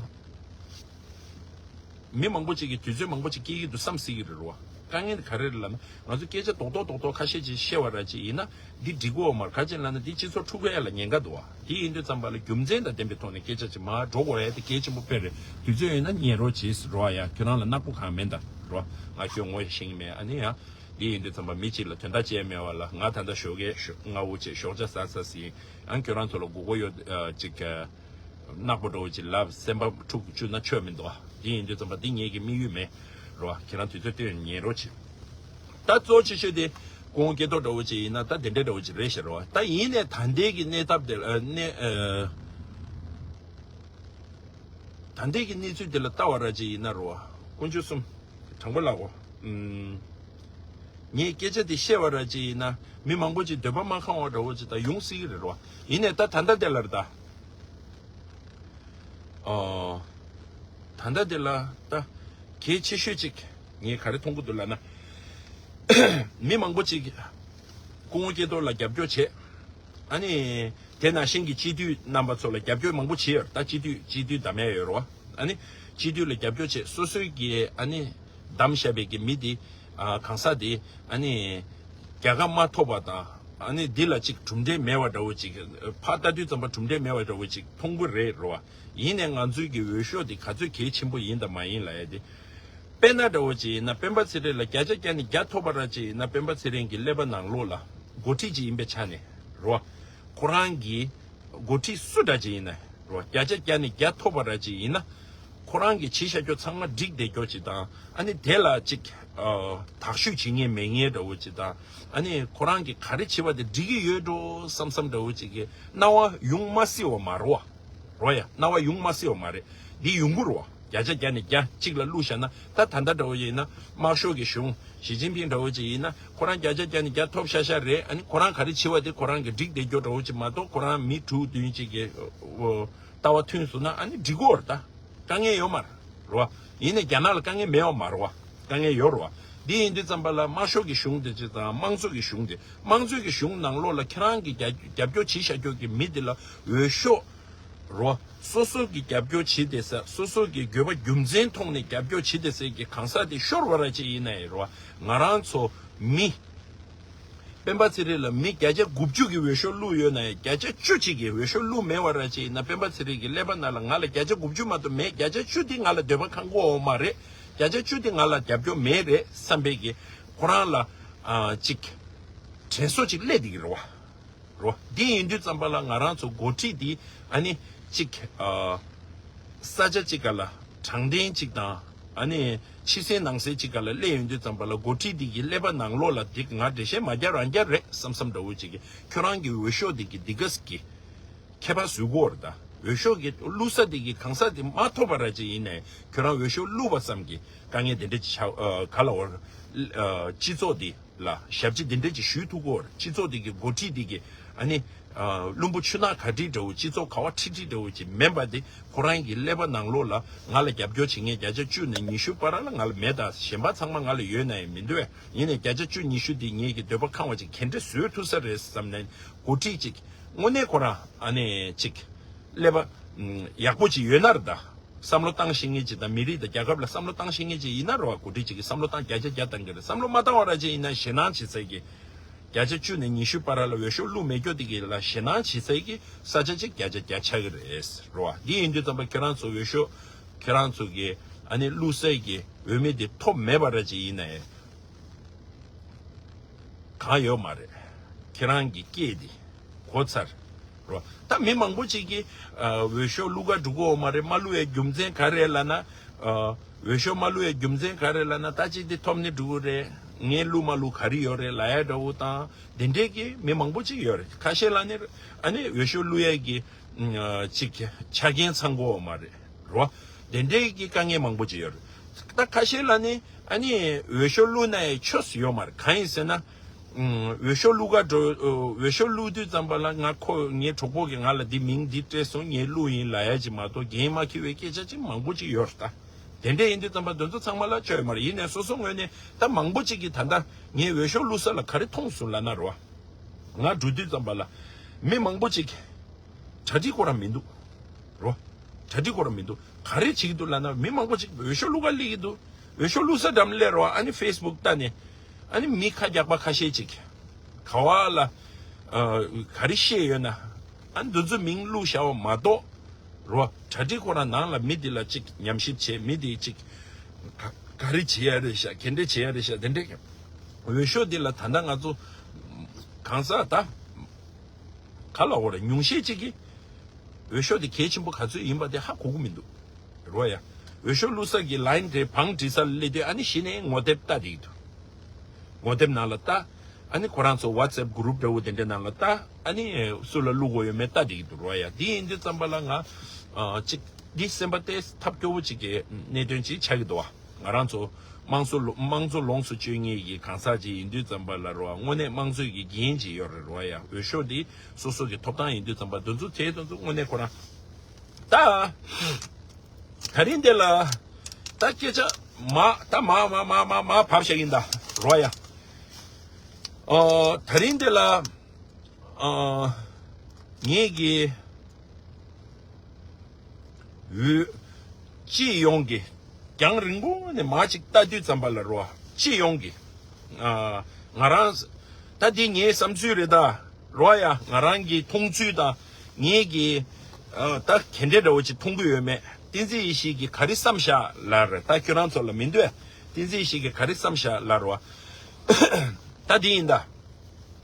མི་མང་པོ་ཅིག་གིས་དུས་ཚོད་མང་པོ་ཅིག་སྐྱེལ་གྱི་འདུག་བསམ་སྲིད་ཀྱི་རེད་རོ། དཀའ་ངལ་ག་རེ་རེད་ལབ་ན་ང་ཚོ་སྐད་ཆ་རྡོག་རྡོག་རྡོག་རྡོག་ཁ་ཤས་ཅིག་བཤད་པ་ར་ཅིག་ཡིན་ན་འདི་འགྲིག་གི་ཡོད་མ་རེད། ག་ཅི་ལབ་ན་འདི་སྤྱི་ཚོགས་འཁྲུག་ག་ཡ་ལ་ཉེན་ཁ་འདུག་བ། དེ་ཡིན་དུས་ཙམ་པ་ལ་རྒྱུ་མཚན་དང་ལྡན་པའི་ཐོག་ནས་སྐད་ཆ་ཅིག་མར་འགྲོ་དགོས་ཡ་དེ་གལ་ཆེན་པོ་དཔེ་རེད། དུས་ཚོད་ཡོད་ན་ཉན་རོགས་བྱེད་རོ་ཡ། ཁྱོད་རང་ལ་ནག་པོ་གང་མེད་ད་རོ། ང་ཁྱོད་ངོ་ཤེས་ཀྱི་མེད། ཨ་ནི་ཡ་འདི་ཡིན་དུས་ཙམ་པ་མི་གཅིག་ལ་དོན་དག་ཅི་ཡང་མེད་པ་ལ་ང་ད་ལྟ་ཞོགས་ཀས་ཞོགས་སྔ་པོ་བྱས་ཞོགས་ཇ་ཟ་ཟ་ཟིན། ཨ་ཁྱོད་རང་ཚོ་ལ་སྒུག་གི་ཡོད་ཅིག་ནག་པོ་འདྲ་བོ་ཅིག་ལབ་སེམས་པ་འཁྲུག་བཅུག་ན་ཆོ་མི་འདུག་དེ་ཡིན་དུས་ཙམ་པ་འདི་ངེད་ཀྱི་དམིགས་ཡུལ་མེད་རོ། ཁྱེད་རང་དུས་ཚོད་བཏོན་ཉན་རོགས་བྱེད། ད་གཙོ་ཆེ་ཤོས་དེ་ཁོང་སྐྱེ་ཐོག་འདྲ་བོ་ཅིག་ཡིན་ན་ད་དེ་འདྲའི་འདྲ་བོ་ཅིག་རེད་ཤག་རོ། ད་ཡིན་ནས་ད་ལྟའི་གི་གནས་སྟངས་དེ་ལ་གནས་ད་ལྟའི་གི་གནས་ཚུལ་དེ་ལ་ལྟ་བ་ར་ཅིག་ཡིན་ན་རོ། དཀོན་མཆོག་གསུམ། དྲང་པོ་ལབ་གོ་ངས་སྐད་ཆ་དེ་བཤད་པ་ར་ཅིག་ཡིན་ན་མི་མང་པོ་ཅིག་འདོད་པ་མ་ཁེངས་པ་འདྲ་བོ་ཅིག་ད་ཡོང་སྲིད་ཀྱི་རེད་རོ། ཡིན་ནས་ད་ད་ལྟ་དེ་ལ་རེད་ད། ཨོ། ད་ལྟ་དེ་ལ་ད་གལ་ཆེ་ཤོས་ཅིག་ངས་ག་རེ་མཐོང་གི་འདུག་ལབ་ན། མི་མང་པོ་ཅིག་སྐུ་ངོ་སྐྱེ་ཐོག་ལ་རྒྱབ་སྐྱོར་བྱས། ཨ་ནི། དེ་ནང་བཞིན་གྱི་སྤྱི་འཐུས་རྣམ་པ་ཚོ་ལ་རྒྱབ་སྐྱོར་མང་པོ་བྱས་ཡོད་རེད། ད་སྤྱི་འཐུས་སྤྱི་འཐུས་འདེམས་ཡ་ཡོད་རེད་བ། ཨ་ནི། སྤྱི་འཐུས་ལ་རྒྱབ་སྐྱོར་བྱས་སོ་སོའི་གི་ཨ་ནི། འདེམས་བཞག་པའི་གི་མི་དེ། ཨ་གང་ཟག་དེ་ཨ་ནི། རྒྱལ་ཁ་མ་ཐོབ་པ་དང་ཨ་ནི་འདི་ལ་ཅིག་གྲུབ་འབྲས་མེད་པ་འདྲ་བོ་ཅིག་ཕར་ལྟ་དུས་ཙམ་པ་གྲུབ་འབྲས་མེད་པ་འདྲ་བོ་ཅིག་མཐོང་གི་རེད་རེད་བ། ཡིན་ནའི་ང་ཚོའི་གི་འོས་ཤོག་དེ་ག་ཚོད་གལ་ཆེན་པོ་ཡིན་དང་མ་ཡིན་ལབ་ཡ་དེ། དཔེར་ན་འདྲ་བོ་ཅིག་ཡིན་ན་སྤེན་པ་ཚེ་རིང་ལ་བརྒྱ་ཆ་བརྒྱ་ནས་བརྒྱ་ཐོབ་པ་ར་ཅིག་ཡིན་ན་སྤེན་པ་ཚེ་རིང་གི་ཀླད་པ་ནང་ལོགས་ལ་འགོ་ཁྲིད་ཅིག་ཡིན་པའི་ཆ་ནས་རོ། ཁོ་རང་གི་འགོ་ཁྲིད་སུ་འདྲ་ཅིག་ཡིན་ན་རོ་བརྒྱ་ཆ་བརྒྱ་ནས་བརྒྱ་ཐོབ་པ་ར་ཅིག་ཡིན་ན། ཁོ་རང་གི་བྱས་བཞག་རྒྱུ་ཚང་མ་འགྲིག་བསྡད་རྒྱུ་ཅིག་དང་ཨ་ནི་དེ་ལ་ཅིག་ཨ་དག་ཤོས་བྱེད་མཁན་མེད་མཁན་འདྲ་བོ་ཅིག་དང་ཨ་ནི་ཁོ་རང་གི་ག་རེ་བྱས་པ་དེ་འགྲིག་གི་ཡོད་འགྲོ་བསམ་བསམ་འདྲ་བོ་ཅིག་གི་སྣང་བ་ཡོང་མ་སྲིད་པ་མ་རེད་བ། རོ་ཡ་སྣང་བ་ཡོང་མ་སྲིད་པ་མ་རེད། འདི་ཡོང་གི་རེད་ བརྒྱ་ཆ་བརྒྱ་ནས་བརྒྱ་གཅིག་ལ་བླུགས་བཞག་ན། ད་ད་ལྟ་འདྲ་བོ་ཡིན་ན་དམར་ཤོག་གི་གཞུང་ཞི་ཅིན་ཕིང་འདྲ་བོ་ཅིག་ཡིན་ན་ཁོ་རང་བརྒྱ་ཆ་བརྒྱ་ནས་བརྒྱ་ཐོབ་ཤག་ཤག་རེད། ཨ་ནི་ཁོ་རང་ག་རེ་བྱེད་པ་དེ་ཁོ་རང་གི་འགྲིག་བསྡད་རྒྱུ་འདྲ་བོ་ཅིག་མ་གཏོགས། ཁོ་རང་མི་དྲུག་བདུན་ཅིག་གི་ལྟ་བ་མཐུན་སོང་ན་ཨ་ནི་འགྲིག་གོ་རེད། ད་དཀའ་ངལ་ཡོད་མ་རེད་བ། ཡིན་ནའི་རྒྱ་ནག་ལ་དཀའ་ངལ་མེད་པ་མ་རེད་བ། དཀའ་ངལ་ཡོད་རེད་བ། འདི་ཡིན་དུས་ཙམ་པ་ལ་དམར་ཤོག་གི་གཞུང་དེ་ཅིག་དང་དམངས་གཙོ་གི་གཞུང་དེ། དམངས་གཙོ་གི་གཞུང་ནང་ལོགས་ལ་ཁྱེད་རང་གི་རྒྱབ་རྒྱབ་སྐྱོར་བྱེད་བཞག་རྒྱུ་གི་མི་དེ་ལ་འོས་ཤོག་རོ། སོ་སོ་གི་རྒྱབ་སྐྱོར་བྱེད་བསྡད་ས། སོ་སོ་གི་དགོས་པ་རྒྱུ་མཚན་མཐོང་ནས་རྒྱབ་སྐྱོར་བྱེད་བསྡད་སའི་གི་གང་ཟག་དེ་ཤོར་བ་ར་ཅིག་ཡིན་ན་ཡང་རོ། ང་རང་ཚོ་མི་སྤེན་པ་ཚེ་རིང་ལ་མི་བརྒྱ་ཆ་དགུ་བཅུ་གི་འོས་ཤོག་བླུགས་ཡོད་ན་ཡང་བརྒྱ་ཆ་བཅུ་གཅིག་གི་འོས་ཤོག་བླུགས་མེད་པ་ར་ཅིག་ཡིན་ན། སྤེན་པ་ཚེ་རིང་གི་ཀླད་པ་ནང་ལ་ང་ལ་བརྒྱ་ཆ་དགུ་བཅུ་མ་གཏོགས་མེད། བརྒྱ་ཆ་བཅུ་དེ་ང་ལ་འདོད་པ་ཁེངས་ཀྱི་ཡོད་མ་རེད། བརྒྱ་ཆ་བཅུ་དེ་ང་ལ་རྒྱབ་སྐྱོར་མེད་རེད་བསམ་པའི་གི་ཁོ་རང་ལ་ཨ་ཅིག་དྲན་གསོ་ཅིག་སླེབས་བསྡད་ཀྱི་རེད་བ། རོ། འདི་ཡིན་དུས་ཙམ་པ་ལ་ང་རང་ཚོ་འགོ་ཁྲིད་འདི་ཨ་ནི་གཅིག་ཨ་ས་ཆ་གཅིག་ག་ལ་དྲང་བདེན་གཅིག་དང་ཨ་ནི་ཕྱི་གསལ་ནང་གསལ་གཅིག་ག་ལ་སླེབས་ཡོང་དུས་ཙམ་པ་ལ་འགོ་ཁྲིད་འདི་གི་ཀླད་པ་ནང་ལོགས་ལ་འདི་ང་འགྲེལ་བཤད་མ་རྒྱག་རང་རྒྱག་རེད་བསམ་བསམ་འདྲ་བོ་གཅིག་གི་ཁྱོད་རང་གི་འོས་ཤོག་འདི་གི་འདི་ག་གི་ཁྱད་པར་བཟོ་གི་ཡོད་རེད། ད་འོས་ཤོག་གི་བླུགས་ས་འདི་གི་གང་ཟག་འདི་མ་ཐོབ་པ་ར་ཅིག་ཡིན་ནའི་ཁྱོད་རང་འོས་ཤོག་བླུགས་པ་ཙམ་གྱིས་དཀའ་ངལ་འདི་འདྲ་ཅིག་ཆགས་ག་ལ་བར་སྤྱི་ཚོགས་འདི། ལ་ཞབས་ཕྱི་འདི་འདྲ་ཅིག་ཞུས་ཐུབ་ཀྱི་ཡོད་རེད། སྤྱི་ཚོགས་འདི་གི་འགོ་ཁྲིད་འདི་གི་ཨ་ནི་ཨ་བླུན་པོ་ཆུ་ནག་ག་འདྲ་འདྲ་བོ། སྤྱི་ཚོགས་ག་བ་ཁྲིག་ཁྲིག་འདྲ་བོ་ཅིག་མིན་པ་དེ་ཁོ་རང་གི་ཀླད་པ་ནང་ལོགས་ལ་ང་ལ་རྒྱབ་སྐྱོར་བྱེད་མཁན་བརྒྱ་ཆ་བཅུ་ནས་ཉི་ཤུ་བར་ལ་ང་ལ་མེད་ད། གཞན་པ་ཚང་མ་ང་ལ་ཡོད་ན་ཡང་མི་འདུག་ཨེ། ཡིན་ནའི་བརྒྱ་ཆ་བཅུ་ཉི་ཤུ་འདི་ངེད་ཀྱི་འདོད་པ་ཁེངས་པ་ཅིག་ག་འདྲ་བཟོ་ཐུབ་ས་རེད་བསམ་ནས་འགོ་ཁྲིད་ཅིག་དངོས་གནས་ཁོ་རང་ཨ་ནི་ཅིག་ཀླད་པ་ཡག་པོ་ཅིག་ཡོད་ན་རེད་ད། བསམ་བློ་བཏང་ཤེས་མཁན་ཅིག་དང་། མི་རིགས་དང་རྒྱལ་ཁབ་ལ་བསམ་བློ་བཏང་ཤེས་མཁན་ཅིག་ཡིན་ན་རེད་བ། འགོ་ཁྲིད་ཅིག་གིས་བསམ་བློ་བཏང་བརྒྱ་ཆ་བརྒྱ་བཏང་གི་རེད། བསམ་བློ་མ་བཏང་བ་ར་ཅིག་ཡིན་ན་ཞེད་སྣང་བྱེད་ས་གི། བརྒྱ་ཆ་བཅུ་ནས་ཉི་ཤུ་བར་ལ་འོས་ཤོག་བླུགས་མེད་རྒྱུ་དེ་གི་ལ་ཞེད་སྣང་བྱེད་ས་གི་ས་ཆ་ཅིག་བརྒྱ་ཆ་བརྒྱ་ཆགས་ཀྱི་རེད་རེད་བ། འདི་ཡིན་དུས་ཙམ་པ་ཁྱེད་རང་ཚོ་འོས་ཤོག་ཁྱེད་རང་ཚོ་གི་ཨ་ནི་བླུགས་ས་གི་འོས་མི་དེ་ཐོབ་མེད་པ་ར་ཅིག་ཡིན་ན་ཡང་། གང་ཡོད་མ་རེད། ཁྱེད་རང་གི་སྐད་དེ་གོ་ཚར། རོ། ད་མི་མང་པོ་ཅིག་གིས་ཨ་འོས་ཤོག་བླུག་ག་འགྲོ་གི་ཡོད་མ་རེད། མ་བླུག་ཡའི་རྒྱུ་མཚན་ག་རེ་ལབ་ན། ཨ་འོས་ཤོག་མ་བླུག་ཡའི་རྒྱུ་མཚན་ག་རེ་ལབ་ན། ད་ཅིག་དེ་ཐོབ་ནི་འགྲོ་གི་རེད། ངས་བླུག་མ་བླུག་ག་རེ་ཡོད་རེད་ལབ་ཡ་འདྲ་བོ་དང་། དེ་འདྲས་ཀྱི་མི་མང་པོ་ཅིག་ཡོད་རེད། ཁ་ཤས་ལ་ནི་ཨ་ནི་འོས་ཤོག་བླུག་ཡ་གི་ཨ་ཅིག་ཆ་རྐྱེན་ཚང་གི་ཡོད་མ་རེད། རོ། དེ་འདྲའི་གི་དཀའ་ངལ་མང་པོ་ཅིག་ཡོད་རེད། ད་ཁ་ཤས་ལ་ནི་ཨ་ནི་འོས་ཤོག་བླུག་ན་ཡང་ཆོས་སུ་ཡོད་མ་རེད། གང་ཡིན་ཟེར་ན། ཨུམ། འོས་ཤོག་བླུག་ག་འགྲོ། འོས་ཤོག་བླུག་དུས་ཙམ་པ་ལ་ང་ཁོ་ངའི་གྲོགས་པོ་གིས་ང་ལ་འདི་མིང་འདི་སྤྲད་སོང་། ངས་བླུག་ཡིན་ལབ་ཡ་ཅིག་མ་གཏོགས་འགན་མ་འཁྱེར་བའི་སྐད་ཆ་ཅིག་མང་པོ་ཅིག་ཡོད་རེད་ད། དེ་འདྲ་ཡིན་དུས་ཙམ་པ་དེ་ཚོ་ཚང་མ་ལ་ཆོས་ཡོད་མ་རེད། ཡིན་ནའི་སོ་སོ་ངོས་ནས་ད་མང་པོ་ཅིག་གིས་ད་ལྟ་ངའི་འོས་ཤོག་བླུག་ས་ལ་ག་རེ་མཐོང་སོང་ལབ་ན་རོ། ང་འགྲོ་དུས་ཙམ་པ་ལ་མི་མང་པོ་ཅིག་གྲ་སྒྲིག་ཁོ་རང་མི་འདུག་རོ། གྲ་སྒྲིག་ཁོ་རང་མི་འདུག་ག་རེ་བྱེད་ཀྱི་འདུག་ལབ་ན། མི་མང་པོ་ཅིག་འོས་ཤོག་བླུག་ག་སླེབས་ཀྱི་འདུག་འོས་ཤོག་བླུག་ས་འགྲམ་སླེབས་རོགས། ཨ་ནི་ཕེ་སི་བུག་ལྟ་ནས་ཨ་ནི་མི་ཁ་རྒྱག་པ་ཁ་ཤས་ཅིག་ག་བ་ལ་ཨ་ག་རེ་བཤད་ཡོད་ན། ཨ་ནི་འདི་ཚོ་མིང་བླུག་བཞག་པ་མ་གཏོགས་རོ། གྲ་སྒྲིག་ཁོ་རང་ནང་ལ་མི་འདི་ལ་ཅིག་ཉམས་ཞིབ་བྱས། མི་འདི་ཅིག་ག་ག་རེ་བྱེད་ཡ་རེད་ཤག་ག་འདྲས་བྱེད་ཡ་རེད་ཤག་དེ་འདྲས་འོས་ཤོག་འདི་ལ་ད་ལྟ་ང་ཚོ་གང་ཟག་ད། ག་ལ་འོ་ར་ཉུང་ཤས་ཅིག་གིས་འོས་ཤོག་དེ་གལ་ཆེན་པོ་ག་ཚོད་ཡིན་པ་དེ་ཧ་གོ་གི་མི་འདུག་རོ་ཡ། འོས་ཤོག་བླུག་ས་གི་ལའིན་དེ་བང་སྒྲིག་ས་ལ་སླེབས་དུས་ཨ་ནི་གཞི་ནས་ངོ་དེབ་ལྟ་བསྡད་ཀྱི་འདུག་ངོ་དེབ་ནང་ལ་ལྟ། ཨ་ནི་ཁོ་རང་ཚོ་ཝ་ཙེབ་གུ་རུབ་འདྲ་བོ་དེ་འདྲའི་ནང་ལ་ལྟ། ཨ་ནི་སུ་ལ་བླུག་དགོས་ཡོད་མེད་ལྟ་བསྡད་ཀྱི་འདུག་རོ་ཡ། དེ་ཡིན་དུས་ཙམ་པ་ལ་ང་ཨ་ཅིག་འདི་སེམས་པ་ཏོག་ཙམ་ཐབས་སྐྱོ་བོ་ཅིག་གི་གནད་དོན་ཅིག་ཆགས་ཀྱི་འདུག་བ། ང་རང་ཚོ་དམངས་གཙོ་ལོ་དམངས་གཙོ་ལོངས་སུ་སྤྱོད་མཁན་གྱི་གང་ཟག་ཅིག་ཡིན་དུས་ཙམ་པ་ལ་རོ། དངོས་གནས་དམངས་གཙོའི་གི་འགན་ཅིག་ཡོད་རེད་རོ་ཡ། འོས་ཤོག་འདི་སོ་སོ་གི་ཐོབ་ཐང་ཡིན་དུས་ཙམ་པ་འདི་ཚོ་དེ་དེ་ཚོ་དངོས་གནས་ཁོ་རང་ད། ད་རིང་འདི་ལ་ད་སྐད་ཆ་མ་ད་མ་མ་མ་མ་མ་བབས་བཞག་ཡིན་ད་རོ་ཡ། ཨོ་ད་རིང་འདི་ལ་ཨ་ངེད་ཀྱི་འོས་སྤྱི་ཡོངས་ཀྱི་རྒྱང་རིང་པོ་ནས་མར་ཅིག་ལྟ་དུས་ཙམ་པ་ལ་རོ། སྤྱི་ཡོངས་ཀྱི་ཨ་ང་རང་ད་འདི་ངའི་བསམ་ཚུལ་རེད་ད་རོ་ཡ། ང་རང་གི་མཐོང་ཚུལ་དང་ངེད་ཀྱི་ཨ་ད་ག་འདྲས་འདྲ་བོ་ཅིག་མཐོང་གི་ཡོད་མེད། བསྟན་འཛིན་ཡེ་ཤེས་ཀྱིས་ག་རེ་བསམ་བཞག་ལབ་རེད། ད་ཁྱོད་རང་ཚོ་ལ་མི་འདུག་ཨ། བསྟན་འཛིན་ཡེ་ཤེས་ཀྱིས་ག་རེ་བསམ་བཞག་ལབ་རོ། ད་འདི་ཡིན་ད།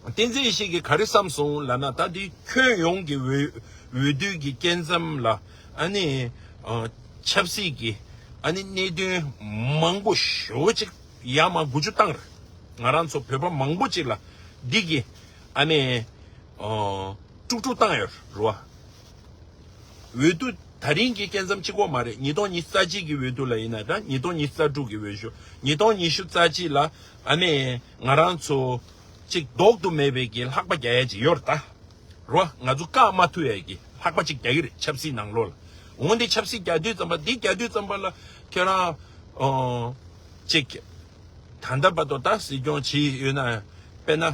བསྟན་འཛིན་ཡེ་ཤེས་ཀྱིས་ག་རེ་བསམ་སོང་ལབ་ན། ད་འདི་ཁྱོན་ཡོངས་ཀྱི་འོས་འོས་བསྡུ་གི་སྐབས་མཚམས་ལ་ཨ་ནི་ཨ་ཆབ་སྲིད་ཀྱི་ཨ་ནི་གནད་དོན་མང་པོ་ཞེ་པོ་ཅིག་ཡར་མར་འགུལ་སྐྱོད་བཏང་རེད། ང་རང་ཚོ་བོད་པ་མང་པོ་ཅིག་ལ་འདི་གི་ཨ་ནི་ཨ་དཀྲུག་དཀྲུག་བཏང་ཡོད་རེད་བ། འོས་བསྡུ་ ད་རིང་གི་སྐད་མཚམས་གཅིག་པོ་མ་རེད། ཉིས་སྟོང་ཉི་ཤུ་རྩ་གཅིག་གི་འོས་བསྡུ་ལ་ཡིན་ན་འདྲ། ཉིས་སྟོང་ཉི་ཤུ་རྩ་དྲུག་གི་འོས་ཤོག་ཉིས་སྟོང་ཉི་ཤུ་རྩ་གཅིག་ལ་ཨ་ནི་ང་རང་ཚོ་གཅིག་ལྡོག་ཏུ་མེད་པའི་གི་ལྷག་པ་རྒྱག་ཡ་ཅིག་ཡོད་རེད་ད། རོ། ང་ཚོ་བཀག་མ་ཐུབ་ཡ་གི་ལྷག་པ་ཅིག་རྒྱག་གི་རེད། ཆབ་སྲིད་ནང་ལོགས་ལ། འོན་ཏེ་ཆབ་སྲིད་རྒྱག་དུས་ཙམ་པ། འདི་རྒྱག་དུས་ཙམ་པ་ལ་ཁྱེད་རང་ཨོ་གཅིག་ད་ལྟ་བར་དུ་ད་སྲིད་སྐྱོང་བྱས་ཡོད་ན། དཔེར་ན་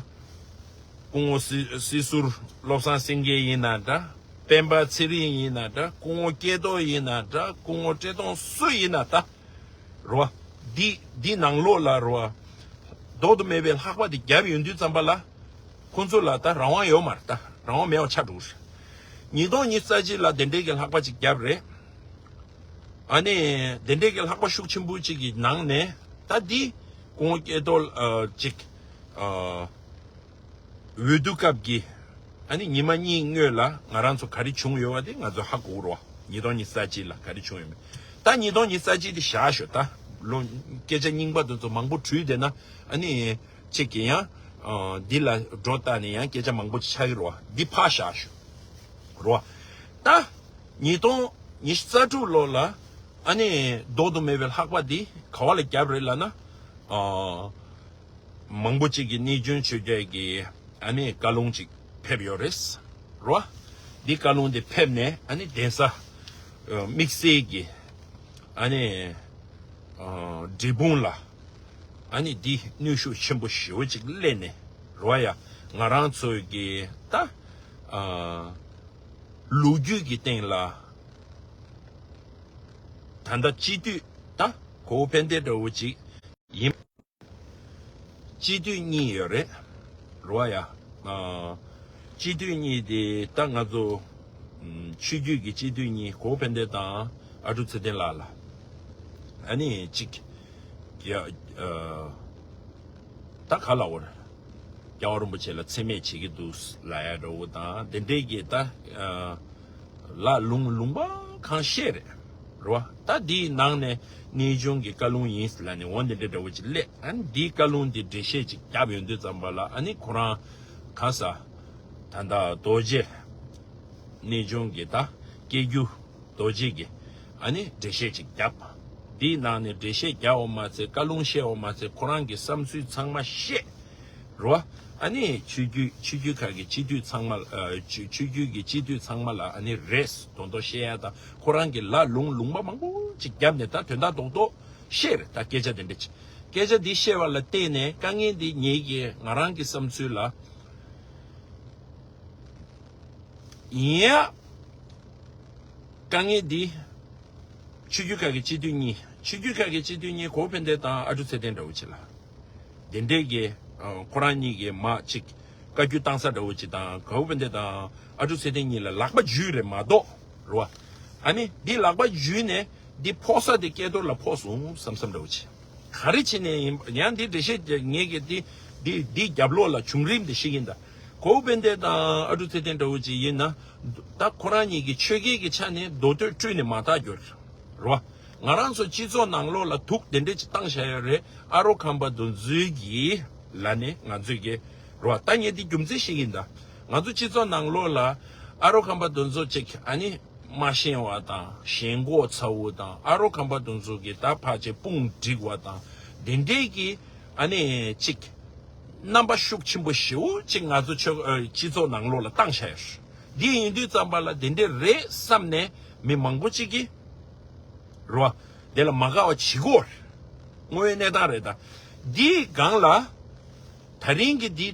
སྐུ་ངོ་སྲིད་སྲིད་ཟུར་བློ་བཟང་སེང་གེ་ཡིན་ན་འདྲ། སྤེན་པ་ཚེ་རིང་ཡིན་ན་འདྲ། སྐུ་ངོ་སྐལ་རྡོར་ཡིན་ན་འདྲ། སྐུ་ངོ་བཀྲས་མཐོང་སུ་ཡིན་ན་ད། རོ། འདི་འདི་ནང་ལོགས་ལ་རོ། ལྡོག་ཏུ་མེད་པའི་ལྷག་པ་དེ་བརྒྱབ་ཡོང་དུས་ཙམ་པ་ལ། ཁོང་ཚོ་ལ་ད་རང་དབང་ཡོད་མ་རེད། ད་རང་དབང་མེད་པ་ཆགས་འགྲོ་གི་རེད། ཉིས་སྟོང་ཉི་ཤུ་རྩ་གཅིག་ལ་དེ་འདྲའི་གི་ལྷག་པ་ཅིག་བརྒྱབ་རེད། ཨ་ནི་དེ་འདྲའི་གི་ལྷག་པ་ཤུགས་ཆེན་པོ་ཅིག་གི་ནང་ནས། ད་འདི་སྐུ་ངོ་སྐལ་རྡོར་ཨ་ཅིག་ཨ་འོས་བསྡུ་སྐབས་ཀྱི་ཨ་ནི་ཉི་མ་གཉིས་སྔོན་ལ་ང་རང་ཚོ་ག་རེ་བྱུང་ཡོད་པ་དེ་ང་ཚོ་ཧ་གོ་རོགས། ཉིས་སྟོང་ཉི་ཤུ་རྩ་གཅིག་ལ་ག་རེ་བྱུང་ཡོད་མེད། ད་ཉིས་སྟོང་ཉི་ཤུ་རྩ་གཅིག་དེ་བཞག་ཤོག་ད་ལོ་སྐད་ཆ་རྙིང་པ་དེ་ཚོ་མང་པོ་དྲུད་བསྡད་ན་ཨ་ནི་ཅིག་གི་ཡང་ཨ་འདི་ལ་སྒྲོ་བཏགས་ནས་ཡང་སྐད་ཆ་མང་པོ་ཆགས་ཀྱི་རོ། འདི་ཕར་བཞག་ཤོག་རོ། ད་ཉིས་སྟོང་ཉི་ཤུ་རྩ་དྲུག་ལོ་ལ་ཨ་ནི་ལྡོག་ཏུ་མེད་པའི་ལྷག་པ་འདི་ག་བ་ལ་བརྒྱབ་རེད་ལབ་ན། ཨ་མང་པོ་ཅིག་གིས་གནས་ཆུང་ཆོས་རྒྱལ་གྱི་ཨ་ནི་བཀའ་ལུང་ཅིག་ཕེབས་ཡོད་རེད་རོ། འདི་བཀའ་ལུང་འདི་ཕེབས་ནས་ཨ་ནི་གདན་ས་ཨ་དམིགས་བསལ་གྱི་ཨ་ནི་ཨ་འབྲས་སྤུངས་ལ་ཨ་ནི་འདི་གནོན་ཤུགས་ཆེན་པོ་ཞེ་པོ་ཅིག་སླེབས་ནས་རོ། ཡ་ང་རང་ཚོའི་གི་ད་ཨ་ལོ་རྒྱུས་ཀྱི་སྟེང་ལ་ད་ལྟ་སྤྱི་འཐུས་ད་གོ་བོ་དཔལ་ལྡན་འདྲ་བོ་ཅིག་ཡིན། སྤྱི་འཐུས་གཉིས་ཡོད་རེད། རོ། ཡ། ཨ། སྤྱི་འཐུས་གཉིས་དེ་ད་ང་ཚོ་ཨམ་ཆོས་བརྒྱུད་ཀྱི་སྤྱི་འཐུས་གཉིས། གོ་བོ་དཔལ་ལྡན་དང་ཨ་ཀྲུག་ཚེ་བརྟན་ལགས་ལ། ཨ་ནི་གཅིག་ཡ། ཨ། ད་ག་ལབ་དགོས་རེད། རྒྱལ་བ་རིན་པོ་ཆེ་ལ་མཚན་སྨད་བྱེད་ཀྱི་འདུག་ལབ་ཡ་འདྲ་བོ་དང་། དེ་འདྲའི་གི་ད་ཨ་ལ་ལུང་ལུང་པ་གང་བཤད་རེད། རེད་བ། ད་འདིའི་ནང་ནས་གནས་ཆུང་གི་བཀའ་ལུང་ཡིན་ལབ་ནས་འོ་འདི་འདྲ་འདྲ་བོ་ཅིག་སླེབས། ཨ་ནི་འདིའི་བཀའ་ལུང་འདི་འགྲེལ་བཤད་ཅིག་བརྒྱབ་ཡོང་དུས་ཙམ་པ་ལ། ཨ་ནི་ཁོ་རང་ག་ས་ད་ལྟ་རྡོ་རྗེ་གནས་ཆུང་གི་ད་སྐྱེ་རྒྱུ་རྡོ་རྗེ་གི་ཨ་ནི་འགྲེལ་བཤད་ཅིག་བརྒྱབ། འདིའི་ནང་ནས་འགྲེལ་བཤད་བརྒྱབ་པ་མ་ཚད། བཀའ་ལུང་བཤད་པ་མ་ཚད། ཁོ་རང་གི་བསམ་ཚུལ་ཚང་མ་བཤད། རེད་བ། ཨ་ནི་ཆོས་བརྒྱུད་ཆོས་བརྒྱུད་ཁག་གི་སྤྱི་འཐུས་ཚང་མ་ལ། ཨ། ཆོས་ཆོས་བརྒྱུད་ཀྱི་སྤྱི་འཐུས་ཚང་མ་ལ་ཨ་ནི་རེས་དོན་དུ་བཤད་ཡ་དང་། ཁོ་རང་གི་ལ་ལུང་ལུང་པ་མང་པོ་ཅིག་བརྒྱབ་ནས་ད་དོན་དག་རྡོག་རྡོག་བཤད་རེད། ད་སྐད་ཆ་དེ་འདྲ་ཅིག་སྐད་ཆ་འདི་བཤད་པ་ལ་བརྟེན་ནས་དཀའ་ངལ་འདི་ངེད་ཀྱི་ང་རང་གི་བསམ་ཚུལ་ལ་ཡིན་ཡ། དཀའ་ངལ་འདི་ཆོས་བརྒྱུད་ཁག་གི་སྤྱི་འཐུས་གཉིས། ཆོས་བརྒྱུད་ཁག་གི་སྤྱི་འཐུས་གཉིས། གོ་བོ་དཔལ་ལྡན་དང་ཨ་ཀྲུག་ཚེ་བརྟན་འདྲ་བོ་ཅིག་ལ། དེ་འདྲས་ཀྱི་ཨ་ཁོ་རང་གཉིས་ཀྱི་མ་ཅིག་བཀའ་བཀྱོན་བཏང་ས་འདྲ་བོ་ཅིག་དང་། གོ་བོ་དཔལ་ལྡན་དང་ཨ་ཀྲུག་ཚེ་བརྟན་གཉིས་ལ་ལག་པ་འཇུས་རེད་མ་གཏོགས། རེད་བ། ཨ་ནི་འདི་ལག་པ་འཇུས་ནས་འདི་ཕོག་ས་དེ་སྐལ་རྡོར་ལ་ཕོག་སོང་བསམ་བསམ་འདྲ་བོ་ཅིག་ག་རེ་བྱས་ནས་ཡིན། ཡང་འདི་འགྲེལ་བཤད་ངེད་ཀྱི་འདི་འདི་འདི་རྒྱབ་ལོགས་ལ་བྱུང་རིམ་འདི་ཤེས་ཀྱིན་གདའ། གོ་བོ་དཔལ་ལྡན་དང་ཨ་ཀྲུག་ཚེ་བརྟན་འདྲ་བོ་ཅིག་ཡིན་ན། ད་ཁོ་རང་གཉིས་ཀྱི་ཆོལ་ཁའི་གི་ཆ་ནས་མདོ་སྟོད་བཀྲུས་ནས་མ་བཏགས་རྒྱུ་རེད། རེད་བ། ང་རང་ཚོ་སྤྱི་ཚོགས་ནང་ལོགས་ལ་དུག་དེ་འདྲས་ཅིག་བཏང་བཞག་ཡོད་རེད། ཨ་རོ་ཁམས་པ་དེ་ཚོའི་གི་ལ་ནས་ང་ཚོས་གི། རེད་བ། ད་ངས་འདི་རྒྱུ་མཚན་ཤེས་ཀྱིན་གདའ། ང་ཚོ་སྤྱི་ཚོགས་ནང་ལོགས་ལ་ཨ་རོ་ཁམས་པ་དེ་ཚོ་ཅིག་ཨ་ནི་མ་ཤེས་པ་དང་། ཞེན་ཁོག་ཚ་བོ་དང་། ཨ་རོ་ཁམས་པ་དེ་ཚོ་གི་ད་ཕར་ཅིག་དཔུང་སྒྲིག་པ་དང་། དེ་འདྲས་ཀྱི་ཨ་ནི་ཅིག་རྣམ་པ་ཤུགས་ཆེན་པོ་ཞེ་པོ་ཅིག་ང་ཚོ་ཆོལ་ཨ་སྤྱི་ཚོགས་ནང་ལོགས་ལ་བཏང་བཞག་ཡོད། འདི་ཡིན་དུས་ཙམ་པ་ལ་དེ་འདྲས་རེད་བསམ་ནས་མི་མང་པོ་ཅིག་གིས། རེད་བ། དེ་ལ་མ་དགའ་བ་བྱེད་ཀྱི་ཡོད་རེད། དངོས་ཡོད་གནས་སྟངས་རེད་ད། འདིའི་སྒང་ལ་ད་རིང་གི་འདི་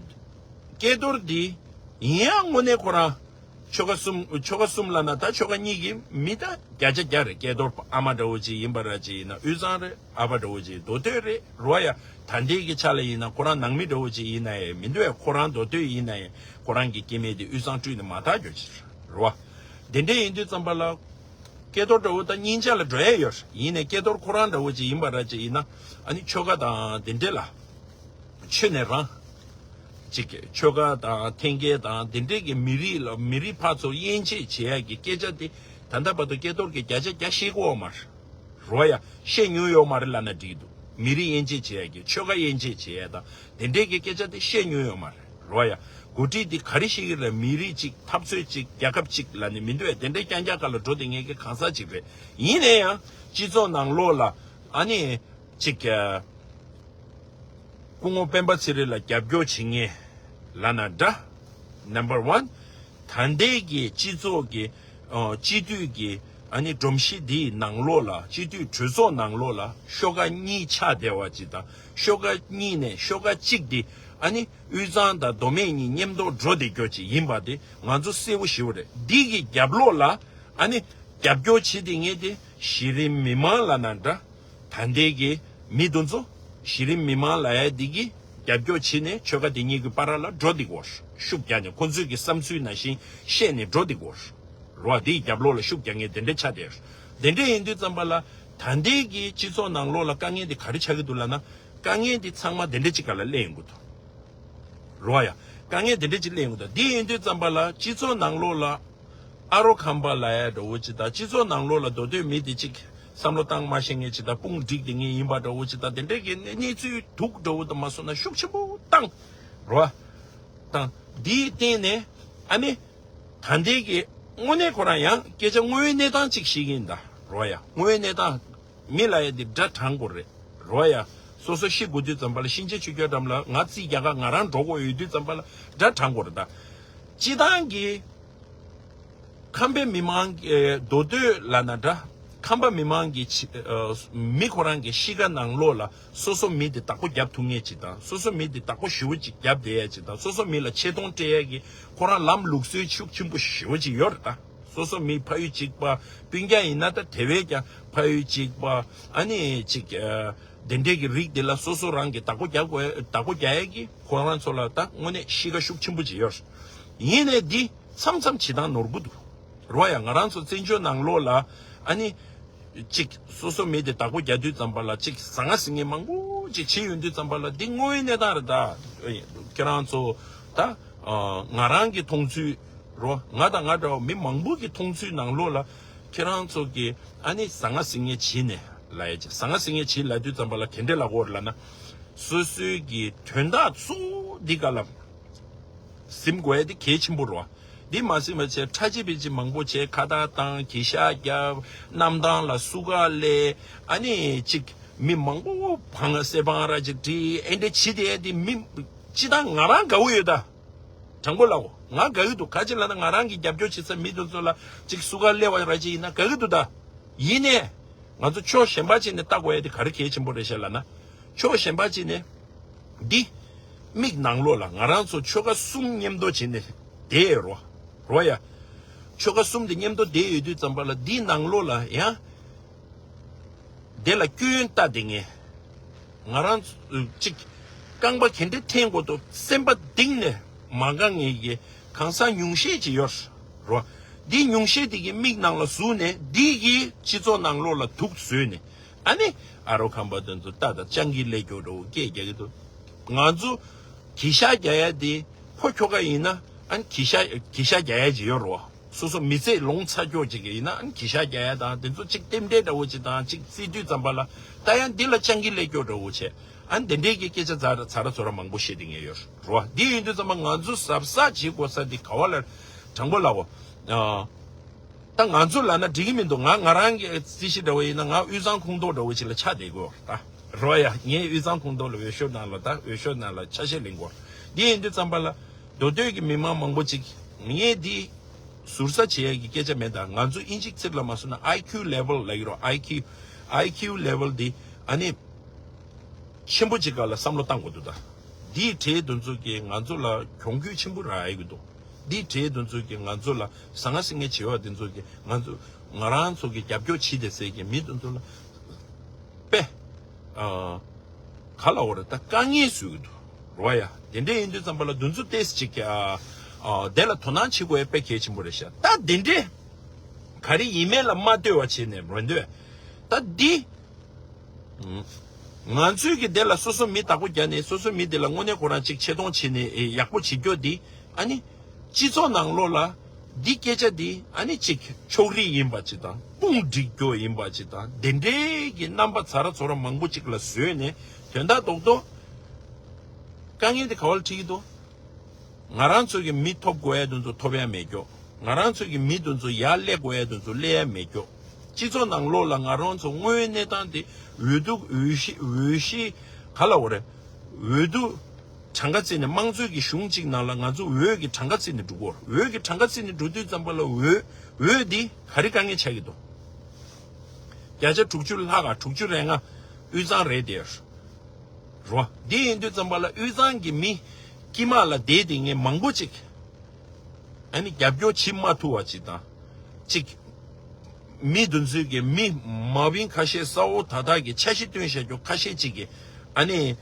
སྐལ་རྡོར་འདི་ཡིན་ཡང་དངོས་གནས་ཁོ་རང་ཆོལ་ཁ་གསུམ། ཆོལ་ཁ་གསུམ་ལབ་ན་ད་ཆོལ་ཁ་གཉིས་ཀྱི་མི་ད་བརྒྱ་ཆ་བརྒྱ་རེད། སྐལ་རྡོར་ཨ་མ་འདྲ་བོ་ཅིག་ཡིན་པ་ར་ཅིག་ཡིན་ན་དབུས་གཙང་རེད། ཨ་ཕ་འདྲ་བོ་ཅིག་མདོ་སྟོད་རེད། རེད་བ། ཡ། ད་ལྟའི་གི་ཆ་ལ་ཡིན་ན་ཁོ་རང་ནང་མི་འདྲ་བོ་ཅིག་ཡིན་ན་ཡང་མི་འདུག་ཡ། ཁོ་རང་མདོ་སྟོད་ཡིན་ན་ཡང་ཁོ་རང་གི་སྐྱེ་དམན་དེ་དབུས་གཙང་བཀྲུས་ནས་མ་བཏགས་རྒྱུ་ཅིག་རེད་བ། དེ་འདྲ་ཡིན་དུས་ཙམ་པ་ལ་སྐལ་རྡོར་འདྲ་བོ་ད་སྙིང་རྗེ་ལ་འགྲོ་ཡ་ཡོད་རེད། ཡིན་ནའི་སྐལ་རྡོར་ཁོ་རང་འདྲ་བོ་ཅིག་ཡིན་པ་ར་ཅིག་ཡིན་ན་ཨ་ནི་ཆོལ་ཁ་དང་དེ་འདྲ་ལ་ཆོས་ནས་རང་ཅིག་ཆོལ་ཁ་དང་འཐེན་འཁྱེར་དང་དེ་འདྲས་ཀྱི་མི་རིགས་ལ། མི་རིགས་ཕར་ཚུར་དབྱེ་འབྱེད་བྱེད་ཡ་གི་སྐད་ཆ་དེ་ད་ལྟ་བར་དུ་སྐལ་རྡོར་གྱིས་བརྒྱ་ཆ་བརྒྱ་བཤད་ཀྱི་ཡོད་མ་རེད། རོ་ཡ། བཤད་མྱོང་ཡོད་མ་རེད་ལབ་ན་འགྲིག་འདུག་མི་རིགས་དབྱེ་འབྱེད་བྱེད་ཡ་གི། ཆོལ་ཁ་དབྱེ་འབྱེད་བྱེད་ཡ་དང་དེ་འདྲས་ཀྱི་སྐད་ཆ་དེ་བཤད་མྱོང་ཡོད་མ་རེད། རོ་ཡ། འགོ་ཁྲིད་འདི་ག་རེ་ཤེས་ཀྱི་རེད། མི་རིགས་གཅིག་འཐབ་རྩོད་གཅིག་རྒྱལ་ཁབ་གཅིག་ལབ་ནས་མི་འདུག་བས། དེ་འདྲའི་རྐྱང་རྐྱང་སྒང་ལ་འགྲོ་བསྡད་མཁན་གྱི་གང་ཟག་གཅིག་རེད། ཡིན་ན་ཡང་སྤྱི་ཚོགས་ནང་ལོགས་ལ་ཨ་ནི་གཅིག་སྐུ་ངོ་སྤེན་པ་ཚེ་རིང་ལ་རྒྱབ་སྐྱོར་བྱེད་མཁན་ལབ་ན་འདྲ། Number one། ད་ལྟའི་གི་སྤྱི་ཚོགས་ཀྱི་ཨ་སྤྱི་འཐུས་ཀྱི་ཨ་ནི་སྒྲོམ་གཞི་འདིའི་ནང་ལོགས་ལ། སྤྱི་འཐུས་གྲོས་ཚོགས་ནང་ལོགས་ལ་ཤོག་ཁ་གཉིས་ཆགས་བསྡད་པ་ཅིག་དང་། ཤོག་ཁ་གཉིས་ནས་ཤོག་ཁ་གཅིག་འདི་ཨ་ནི་དབུས་གཙང་དང་མདོ་སྨད་གཉིས་མཉམ་དུ་འགྲོ་བསྡད་རྒྱུ་ཅིག་ཡིན་པ་དེ་ང་ཚོ་གསལ་པོ་ཞེ་པོ་རེད། འདི་གི་རྒྱབ་ལོགས་ལ་ཨ་ནི་རྒྱབ་སྐྱོར་བྱེད་བསྡད་མཁན་དེ་གཞི་རིམ་མི་མང་ལབ་ན་འདྲ། ད་ལྟའི་གི་མི་དེ་ཚོ་གཞི་རིམ་མི་མང་ལབ་ཡ་འདི་གིས་རྒྱབ་སྐྱོར་བྱེད་ནས་ཆོལ་ཁ་དེ་གཉིས་ཀྱི་བར་ལ་འགྲོ་བསྡད་ཀྱི་ཡོད། ཤུགས་རྒྱག་ནས་ཁོ་ཚོའི་གི་བསམ་ཚུལ་ནང་བཞིན་བཤད་ནས་འགྲོ་བསྡད་ཀྱི་ཡོད། རེད་བ། དེའི་རྒྱབ་ལོགས་ལ་ཤུགས་རྒྱག་མཁན་དེ་འདྲ་ཆགས་བསྡད་ཡོད། དེ་འདྲ་ཡིན་དུས་ཙམ་པ་ལ་ད་ལྟའི་གི་སྤྱི་ཚོགས་ནང་ལོགས་ལ་དཀའ་ངལ་དེ་ག་རེ་ཆགས་ཀྱི་འདུག་ལབ་ན། དཀའ་ངལ་དེ་ཚང་མ་དེ་འདྲ་ཅིག་སྒང་ལ་སླེབས་ཡོང་གི་འདུག་རེད་བ། ཡ། དཀའ་ངལ་དེ་འདྲ་ཅིག་སླེབས་ཡོང་གི་འདུག་འདི་ཡིན་དུས་ཙམ་པ་ལ་སྤྱི་ཚོགས་ནང་ལོགས་ལ་ཨ་རོ་ཁམས་པ་ལབ་ཡ་འདྲ་བོ་ཅིག་དང་། སྤྱི་ཚོགས་ནང་ལོགས་ལ་མདོ་སྟོད་མི་དེ་ཅིག་བསམ་བློ་བཏང་མ་ཤེས་མཁན་ཅིག་དང་། དཔུང་སྒྲིག་བསྡད་མཁན་ཡིན་པ་འདྲ་བོ་ཅིག་དང་། དེ་འདྲའི་གི་གནས་ཚུལ་སྡུག་འདྲ་བོ་དང་མ་སོང་ན་ཤུགས་ཆེན་པོ་བཏང་། རེད་བ། དང་། འདིའི་སྟེང་ནས་ཨ་ནི་ད་ལྟའི་གི་དངོས་གནས་ཁོ་རང་ཡང་སྐད་ཆ་དངོས་ཡོད་གནས་སྟངས་ཅིག་བཤད་ཀྱི་ཡིན་ད། རེད་བ། ཡ། དངོས་ཡོད་གནས་སྟངས། མི་ལབ་ཡ་འདི་སྒྲ་དྲང་དགོས་རེད། རེད་བ། ཡ། སོ་སོ་ཤི་དགོས་དུས་ཙམ་པ་ལ་གཤིན་རྗེ་ཆོས་རྒྱལ་འགྲམ་ལ་ང་རྩིས་རྒྱག་ག་ང་རང་འགྲོ་དགོས་ཡོད་དུས་ཙམ་པ་ལ་སྒྲ་དྲང་དགོས་རེད་ད། སྤྱི་བཏང་གི་ཁམས་པའི་མི་མང་གི་མདོ་སྟོད་ལབ་ན་འདྲ། ཁམས་པ་མི་མང་གི་ཕྱི་ཨ་མི་ཁོ་རང་གི་གཤིས་ཀ་ནང་ལོགས་ལ་སོ་སོ་མི་དེ་བདག་པོ་རྒྱབ་ཐུབ་མཁན་ཅིག་དང་། སོ་སོ་མི་དེ་བདག་པོ་ཞེ་པོ་ཅིག་རྒྱབ་བསྡད་ཡ་ཅིག་དང་། སོ་སོ་མི་ལ་ཆེ་མཐོང་སྤྲད་ཡ་གི་ཁོ་རང་ལམ་ལུགས་སྲོལ་ཤུགས་ཆེན་པོ་ཞེ་པོ་ཅིག་ཡོད་རེད་ད། སོ་སོ་མི་ཕ་ཡུལ་གཅིག་པ། སྤུན་ཀྱག་ཡིན་ན་ད་དེ་བས་ཀྱང་ཕ་ཡུལ་གཅིག་པ། ཨ་ནི་ཅིག་ཨ་དེ་འདྲས་ཀྱི་རིགས་དེ་ལ་སོ་སོ་རང་གི་བདག་པོ་རྒྱག་དགོས། བདག་པོ་རྒྱག་ཡས་ཀྱི་ཁོ་རང་ཚོ་ལ་ད་དངོས་གནས་གཤིས་ཀ་ཤུགས་ཆེན་པོ་ཅིག་ཡོད། ཡིན་ནའི་འདི་མཚམས་མཚམས་བྱེད་སྟངས་ནོར་གི་འདུག་རེད་བ། ཡ། ང་རང་ཚོ་བཙན་བྱོལ་ནང་ལོགས་ལ་ཨ་ནི་ཅིག་སོ་སོ་མི་དེ་བདག་པོ་རྒྱག་དུས་ཙམ་པ་ལ་ཅིག་ཟང་ངེ་ཟིང་ངེ་མང་པོ་ཅིག་བྱེད་ཡོང་དུས་ཙམ་པ་ལ་འདི་དངོས་ཡོད་གནས་སྟངས་རེད་ད། ཁྱེད་རང་ཚོ་ད་ཨ་ང་རང་གི་མཐོང་ཚུལ་རོ། ང་དང་ང་འདྲ་བ་མི་མང་པོ་གི་མཐོང་ཚུལ་ནང་ལོགས་ལ་ཁྱེད་རང་ཚོ་གི་ཨ་ནི་ཟང་ངེ་ཟིང་ངེ་བྱེད་ནས་ལབ་ཡ་ཅིག་ཟང་ངེ་ཟིང་ངེ་བྱེད་ལབ་དུས་ཙམ་པ་ལ་ག་འདྲས་ལབ་དགོས་རེད་ལབ་ན། སོ་སོའི་གི་དོན་དག་གཙོ་བོ་འདི་ག་ལ། ཟིན་དགོས་ཡ་དེ་གལ་ཆེན་པོ་རེད་བ། འདི་མ་ཟིན་པ་བྱས་ཁྲ་ཆེ་བེ་ཆེ་མང་པོ་བྱས། ཁ་བརྡ་བཏང་། གྱེས་ཞགས་བརྒྱབ། གནམ་ཐང་ལ་སུ་ག་སླེབས། ཨ་ནི་ཅིག་མི་མང་པོ་བང་སེ་བང་ར་ཅིག་བྲིས། ཨེ་འདྲ་བྱེད་དེ་དེ་མི་སྤྱི་བཏང་ང་རང་དགའ་བོ་ཡོད་ད། དྲང་པོ་ལབ་གོ། ང་དགའ་གི་འདུག་ག་ཅི་ལབ་ན་ང་རང་གི་རྒྱབ་སྐྱོར་བྱེད་ས་མི་དེ་ཚོ་ལ་ཅིག་སུ་ག་སླེབས་པ་ར་ཅིག་ཡིན་ན་དགའ་གི་འདུག་ད། ཡིན་ནའི། ང་ཚོ་ཕྱོགས་གཞན་པ་ཅིག་ནས་ལྟ་དགོས་ཡ་དེ་ག་རེ་གལ་ཆེན་པོ་རེད་ཤག་ལབ་ན། ཕྱོགས་གཞན་པ་ཅིག་ནས། འདི། མིག་ནང་ལོགས་ལ་ང་རང་ཚོ་ཆོལ་ཁ་གསུམ་མཉམ་དུ་བྱས་ནས་བསྡད་ཡོད་རོ། རོ་ཡ། ཆོལ་ཁ་གསུམ་དེ་མཉམ་དུ་བསྡད་ཡོད་དུས་ཙམ་པ་ལ་འདིའི་ནང་ལོགས་ལ་ཡང་། དེ་ལ་སྐྱོན་ལྟ་བསྡད་མཁན། ང་རང་ཚོ་གཅིག་རྐང་པ་ག་འདྲས་འཐེན་དགོས་འདུག་སེམས་པ་གཏིང་ནས་མ་དགའ་མཁན་གྱི་གང་ཟག་ཉུང་ཤས་ཅིག་ཡོད་རོ། འདི་ཉུང་ཤས་དེ་གི་མིག་ནང་ལ་ཟུག་ནས་འདི་གི་སྤྱི་ཚོགས་ནང་ལོགས་ལ་དུག་བཟོས་ནས། ཨ་ནི་ཨ་རོ་ཁམས་པ་དེ་ཚོ་ལྟ་དང་སྤྱང་ཀི་ཀླད་ཀོར་འདྲ་བོ་སྐད་རྒྱག་གི་འདུག་ང་ཚོ་གྱེས་ཞགས་རྒྱག་ཡ་དེ་ཕོ་ཁྱོ་ག་ཡིན་ན་ཨ་ནི་གྱེས་ཞགས་གྱེས་ཞགས་རྒྱག་ཡ་ཅིག་ཡོད་རོ། སོ་སོ་མི་ཚེ་ལོངས་ཚར་ཀྱོག་ཅིག་ཡིན་ན་ཨ་ནི་གྱེས་ཞགས་རྒྱག་ཡ་དང་དེ་ཚོ་ཅིག་རྟེན་འབྲེལ་འདྲ་བོ་ཅིག་དང་ཅིག་བརྩི་དུས་ཙམ་པ་ལ་ད་ཡང་འདི་ལ་སྤྱང་ཀི་ཀླད་ཀོར་འདྲ་བོ་བྱས། ཨ་ནི་དེ་འདྲའི་གི་སྐད་ཆ་ཚ་ར་ཚ་ར་ཚོ་ར་མང་པོ་བཤད་དེ་ངས་ཡོད་རོ། འདི་ཡིན་དུས་ཙམ་པ་ང་ཚོ་གཟབ་གཟབ་བྱེད་དགོས་ས་འདི་ག་བ་ལ་དྲང་པོ་ལབ་གོ། ཨ། ད་ང་ཚོ་ལབ་ན་འགྲིག་གི་མི་འདུག་ང་ང་རང་གི་རྩིས་གཞི་འདྲ་བོ་ཡིན་ན་ང་དབུས་གཙང་ཁོངས་གཏོགས་འདྲ་བོ་ཅིག་ལ་ཆགས་བསྡད་དགོས་ད། རོ་ཡ། ངས་དབུས་གཙང་ཁོངས་གཏོགས་ལ་འོས་ཤོག་ནང་ལ་ད་འོས་ཤོག་ནང་ལ་ཆ་ཤས་ལེན་དགོས། འདི་ཡིན་དུས་ཙམ་པ་ལ་མདོ་སྟོད་ཀྱི་མི་མང་མང་པོ་ཅིག་ངས་འདི་ཟུར་ཟ་བྱེད་ཡ་གི་སྐད་ཆ་མེད་ད། ང་ཚོ་ཨིན་ཇིའི་ཚིག་ལ་མ་སོང་ན་ཨའི་ཁིའུ་ལེ་ཝལ་ལབ་ཀྱི་རོ། ཨའི་ཁིའུ། ཨའི་ཁིའུ་ལེ་ཝལ་འདི་ཨ་ནི། ཆེན་པོ་ཅིག་སྒང་ལ་བསམ་བློ་བཏང་དགོས་འདུག་ད། འདིའི་གྲས་དེ་ཚོ་གིས་ང་ཚོ་ལ་གྱོང་གུད་ཆེན་པོ་རག་ཡོད་ཀྱི་འདུག་འདིའི་གྲས་དེ་ཚོ་གིས་ང་ཚོ་ལ་ཟང་ངེ་ཟིང་ངེ་བྱེད་པ་དེ་ཚོ་གིས་ང་ཚོ་ང་རང་ཚོ་གི་རྒྱབ་སྐྱོར་བྱེད་བསྡད་སའི་གི་མི་དེ་ཚོ་ལ་དཔེ་ཨ་ག་ལབ་དགོས་རེད་ད། དཀའ་ངལ་བཟོ་གི་འདུག་རོ་ཡ། དེ་འདྲ་ཡིན་དུས་ཙམ་པ་ལ་དེ་ཚོ་ཏོག་ཙམ་ཅིག་ཨ་ཨ་དེ་ལ་དོ་སྣང་བྱེད་དགོས་ཡ་དཔེ་གལ་ཆེན་པོ་རེད་ཤག་ད་དེ་འདྲས་ག་རེ་ཡིན་མིན་ལ་མ་ལྟོས་པ་བྱས་ནས་མི་འདུག་ད་འདི། ང་ཚོའི་གི་དེ་ལ་སོ་སོ་མི་བདག་པོ་རྒྱག་ནས་སོ་སོ་མི་དེ་ལ་དངོས་གནས་ཁོ་རང་ཅིག་ཆེ་མཐོང་བྱེད་ནས་ཨེ་ཡག་པོ་བྱེད་རྒྱུ་འདི་ཨ་ནི་སྤྱི་ཚོགས་ནང་ལོགས་ལ་འདི་སྐད་ཆ་འདི་ཨ་ནི་ཅིག་ཕྱོགས་རིས་ཡིན་པ་ཅིག་དང་དཔུང་སྒྲིག་རྒྱུ་ཡིན་པ་ཅིག་དང་དེ་འདྲའི་གི་རྣམ་པ་ཚ་ར་ཚོ་ར་མང་པོ་ཅིག་ལ་བཟོས་ནས་དོན་དག་རྡོག་རྡོག་དཀའ་ངལ་འདི་ག་བ་ལ་འཕྲད་ཀྱི་འདུག་ང་རང་ཚོ་གི་མི་ཐོབ་དགོས་ཡ་དེ་ཚོ་ཐོབ་ཡ་མེད་ཀྱོག་ང་རང་ཚོ་གི་མི་དེ་ཚོ་ཡར་སླེབས་དགོས་ཡ་དེ་ཚོ་སླེབས་ཡ་མེད་ཀྱོག་སྤྱི་ཚོགས་ནང་ལོགས་ལ་ང་རང་ཚོ་དངོས་ཡོད་གནས་སྟངས་དེ་འོས་བསྡུ་འོས་གཞི་འོས་གཞི་ག་ལ་འོ་རེད། འོས་བསྡུ་གྲངས་ཀ་བརྩིས་ནས་དམངས་གཙོའི་གི་གཞུང་གཅིག་ནང་ལ་ང་ཚོ་འོས་ཀྱི་གྲངས་ཀ་བརྩིས་ནས་འགྲོ་གི་ཡོད་རེད། འོས་ཀྱི་གྲངས་ཀ་བརྩིས་ནས་འགྲོ་དུས་ཙམ་པ་ལ་འོས་འོས་འདི་ག་རེ་དཀའ་ངལ་ཆགས་ཀྱི་འདུག་བརྒྱ་ཆ་དྲུག་ཅུ་ལྷག་ག་དྲུག་ཅུ་རེ་ལྔ་དབུས་གཙང་རེད་དེ། རོ། འདི་ཡིན་དུས་ཙམ་པ་ལ་དབུས་གཙང་གི་མི་དཀྱིལ་མ་ལ་བསྡད་དེ་ངས་མང་པོ་ཅིག་ཨ་ནི་རྒྱབ་སྐྱོར་བྱེད་མ་ཐུབ་པ་ཅིག་དང་། ཅིག་མི་འདི་ཚོའི་གི་མི་མ་བིན་ཁ་ཤས་ས་འོག་ད་དག་གི་འཆར་གཞི་བཏོན་བཞག་རྒྱུ་ཁ་ཤས་ཅིག་གི་ཨ་ནི་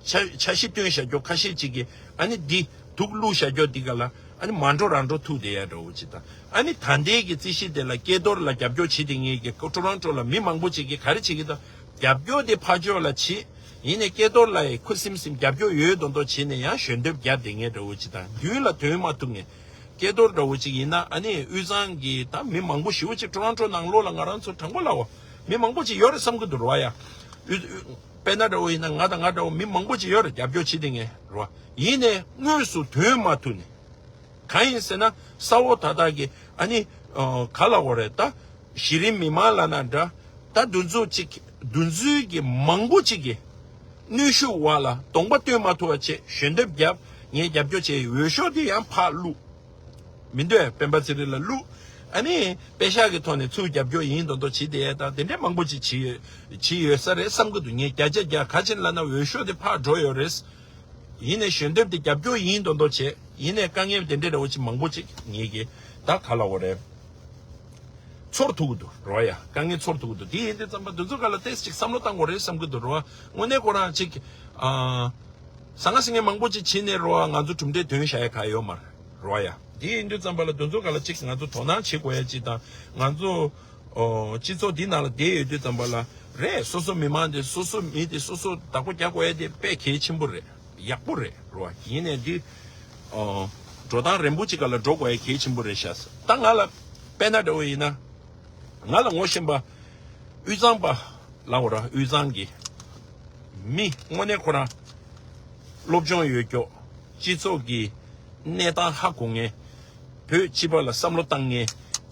འཆར་འཆར་གཞི་བཏོན་བཞག་རྒྱུ་ཁ་ཤས་ཅིག་གི་ཨ་ནི་འདི་དུག་བླུགས་བཞག་རྒྱུ་འདི་ག་ལ་ཨ་ནི་མ་འགྲོ་རང་འགྲོ་ཐུག་བསྡད་ཡ་འདྲ་བོ་ཅིག་དང་། ཨ་ནི་ད་ལྟའི་གི་རྩིས་གཞི་དེ་ལ་སྐལ་རྡོར་ལ་རྒྱབ་སྐྱོར་བྱེད་དེ་ངེས་ཀྱི་ཀྲོ་རོན་ཀྲོ་ལ་མི་མང་པོ་ཅིག་གིས་ག་རེ་བྱེད་ཀྱི་འདུག་རྒྱབ་སྐྱོར་དེ་ཕར་ཕྱོགས་ལ་བྱེད། ཡིན་ནའི་སྐལ་རྡོར་ལ་ཡི་ཁུ་སིམ་སིམ་རྒྱབ་སྐྱོར་ཡོད་མདོག་མདོག་བྱེད་ནས་ཡང་ཞལ་འདེབས་རྒྱབ་བསྡད་མཁན་འདྲ་བོ་ཅིག་དང་མདུན་ལ་དོན་མ་ཐུབ་མཁན། སྐལ་རྡོར་འདྲ་བོ་ཅིག་ཡིན་ན་ཨ་ནི་དབུས་གཙང་གི་ད་མི་མང་པོ་ཞེ་པོ་ཅིག་ཀྲོ་རོན་ཀྲོ་ནང་ལོགས་ལ་ང་རང་ཚོ་དྲང་པོ་ལབ་པ། མི་མང་པོ་ཅིག་ཡོད་རེད་བསམ་གྱི་འདུག་རོ་ཡ། དབུས་དབུས་དཔེར་ན་འདྲ་བོ་ཡིན་ན་ང་དང་ང་འདྲ་བོ་མི་མང་པོ་ཅིག་ཡོད་རེད་རྒྱབ་སྐྱོར་བྱེད་བསྡད་མཁན་རོ། ཡིན་ནའི་དངོས་སུ་དོན་མ་ཐུབ་ནས། གང་ཡིན་ཟེར་ན་ས་འོག་ད་དག་གི་ཨ་ནི་ཨ་ག་ལ་འོ་རེད་ད། གཞི་རིམ་མི་མང་ལ་ན་འདྲ། ད་འདུ་འཛོམས་གཅིག་འདུ་འཛོམས་ཀྱི་མང་པོ་གཅིག་གི་གནོན་ཤུགས་འོག་ལ་གདོང་པ་སྟོན་མ་ཐུབ་པ་བྱས་ཞལ་འདེབས་བརྒྱབ། ངས་རྒྱབ་སྐྱོར་བྱས་འོས་ཤོག་དེ་ཡང་ཕར་བླུགས། མི་འདོད་སྤེན་པ་ཚེ་རིང་ལ་བླུགས། ཨ་ནི་པད་ཤག་གི་ཐོག་ནས་ཚུར་རྒྱབ་སྐྱོར་ཡིན་མདོག་མདོག་བྱེད་བསྡད་ཡ་དང་དེ་འདྲའི་མང་པོ་ཅིག་བྱེད་ཡོད་བྱེད་ཡོད་ས་རེད་བསམ་གི་འདུག་ངས་བརྒྱ་ཆ་བརྒྱ་ག་ཅི་ལབ་ན་འོས་ཤོག་དེ་ཕར་འགྲོ་ཡོད་རེད། ཡིན་ནའི་ཞལ་འདེབས་དེ་རྒྱབ་སྐྱོར་ཡིན་མདོག་མདོག་བྱས། ཡིན་ནའི་དཀའ་ངལ་དེ་འདྲའི་འདྲ་བོ་ཅིག་མང་པོ་ཅིག་ངེད་ཀྱིས་ད་ག་ལ་འོ་རེད། ཚོར་ཐུབ་ཀྱི་འདུག་རོ་ཡ། དཀའ་ངལ་ཚོར་ཐུབ་ཀྱི་འདུག་དེ་ཡིན་དུས་ཙམ་པ་འདི་ཚོ་ག་ལ་ཏོག་ཙམ་ཅིག་བསམ་བློ་བཏང་དགོས་རེད་བསམ་གྱི་འདུག་རོ། དངོས་གནས་ཁོ་རང་ཅིག་ཨ། ཟང་ངེ་ཟིང་ངེ་མང་པོ་ཅིག་བྱས་ནས་རོ་ང་ཚོ་གྲུབ་འབྲས་དོན་བཞག་ཡ་ག་ཡོད་མ་རེད་རོ་ཡ། དེ་ཡིན་དུས་ཙམ་པ་ལ་འདི་ཚོ་ག་ལ་ཅིག་ང་ཚོ་དོ་སྣང་བྱེད་དགོས་ཡ་ཅིག་དང་ང་ཚོ། ཨོ། སྤྱི་ཚོགས་འདི་ནང་ལ་བསྡད་ཡོད་དུས་ཙམ་པ་ལ་རེད། སོ་སོ་མི་མང་དེ་སོ་སོ་མི་དེ་སོ་སོ་བདག་པོ་རྒྱག་དགོས་ཡ་དེ་དཔེ་གལ་ཆེན་པོ་རེད། ཡག་པོ་རེད་རོ། ཡིན་ནའི་འདི་ཨོ། འགྲོ་སྟངས་རན་པོ་ཅིག་ག་ལ་འགྲོ་དགོས་ཡ་གལ་ཆེན་པོ་རེད་ཤག་ད་ང་ལ་དཔེར་ན་འདྲ་བོ་ཡིན་ན་ང་ལ་ངོ་ཤེས་པ་དབུས་གཙང་པ་ལ་འོ་ར་དབུས་གཙང་གི་མི་དངོས་གནས་ཁོ་རང་སློབ་སྦྱོང་ཡོད་ཀྱོག་སྤྱི་ཚོགས་ཀྱི་གནས་སྟངས་ཧ་གོ་མཁན། བོད་སྤྱི་པ་ལ་བསམ་བློ་བཏང་མཁན།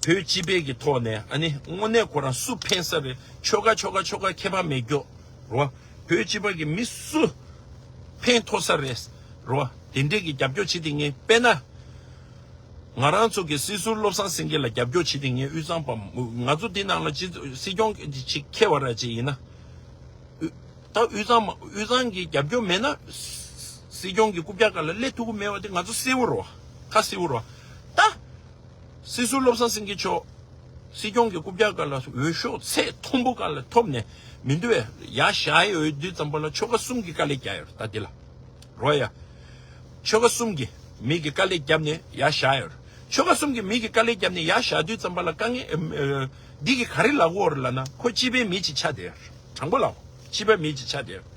བོད་སྤྱི་པའི་གི་ཐོག་ནས་ཨ་ནི་དངོས་གནས་ཁོ་རང་སུ་ཕན་ས་རེད། ཆོལ་ཁ་ཆོལ་ཁ་ཆོལ་ཁ་ཁྱད་པར་མེད་ཀྱོག་རོ། བོད་སྤྱི་པ་གི་མི་སུ་ཕན་ཐོགས་ས་རེད་རོ། དེ་འདྲས་ཀྱི་རྒྱབ་སྐྱོར་བྱེད་དེ་ངས་དཔེར་ན། ང་རང་ཚོ་གི་སྲིད་ཟུར་བློ་བཟང་སེང་གེ་ལ་རྒྱབ་སྐྱོར་བྱེད་དེ་ངས་དབུས་གཙང་པ་ང་ཚོ་འདི་ནང་ལ་སྤྱི་སྲིད་སྐྱོང་ཅིག་ཁེལ་བ་ར་ཅིག་ཡིན་ན། ད་དབུས་གཙང་མ་དབུས་གཙང་གི་རྒྱབ་སྐྱོར་མེད་ན། སྲིད་སྐྱོང་གི་རྐུབ་བཀྱག་སྒང་ལ་སླེབས་ཐུབ་ཀྱི་མེད་པ་དེ་ང་ཚོ་གསལ་བོ་རེད་བ། ཁ་གསལ་བོ་རེད་བ། ད། སྲིད་ཟུར་བློ་བཟང་སེང་གེ་མཆོག་སྲིད་སྐྱོང་གི་རྐུབ་བཀྱག་སྒང་ལ་འོས་ཤོག་ཚད་མཐོན་པོ་སྒང་ལ་ཐོབ་ནས་མི་འདུག་བས། ཡར་བཞག་ཡོད་དུས་ཙམ་པ་ལ་ཆོལ་ཁ་གསུམ་གྱི་དཀའ་ལས་རྒྱག་ཡོད་རེད་ད་འདི་ལ། རོ་ཡ། ཆོལ་ཁ་གསུམ་གྱི་མི་གི་དཀའ་ལས་བརྒྱབ་ནས་ཡར་བཞག་ཡོད་རེད། ཆོལ་ཁ་གསུམ་གྱི་མི་གི་དཀའ་ལས་བརྒྱབ་ནས་ཡར་བཞག་དུས་ཙམ་པ་ལ་དཀའ་ངལ་ཨེམ་ཨེ་འདི་གི་ག་རེ་ལབ་དགོས་རེད་ལབ་ན་ཁོ་སྤྱི་པའི་མི་ཅིག་ཆགས་བསྡད་ཡོད་རེད། དྲང་པོ་ལབ། སྤྱི་པ་མི་ཅིག་ཆགས་བསྡད་ཡོད་རེད།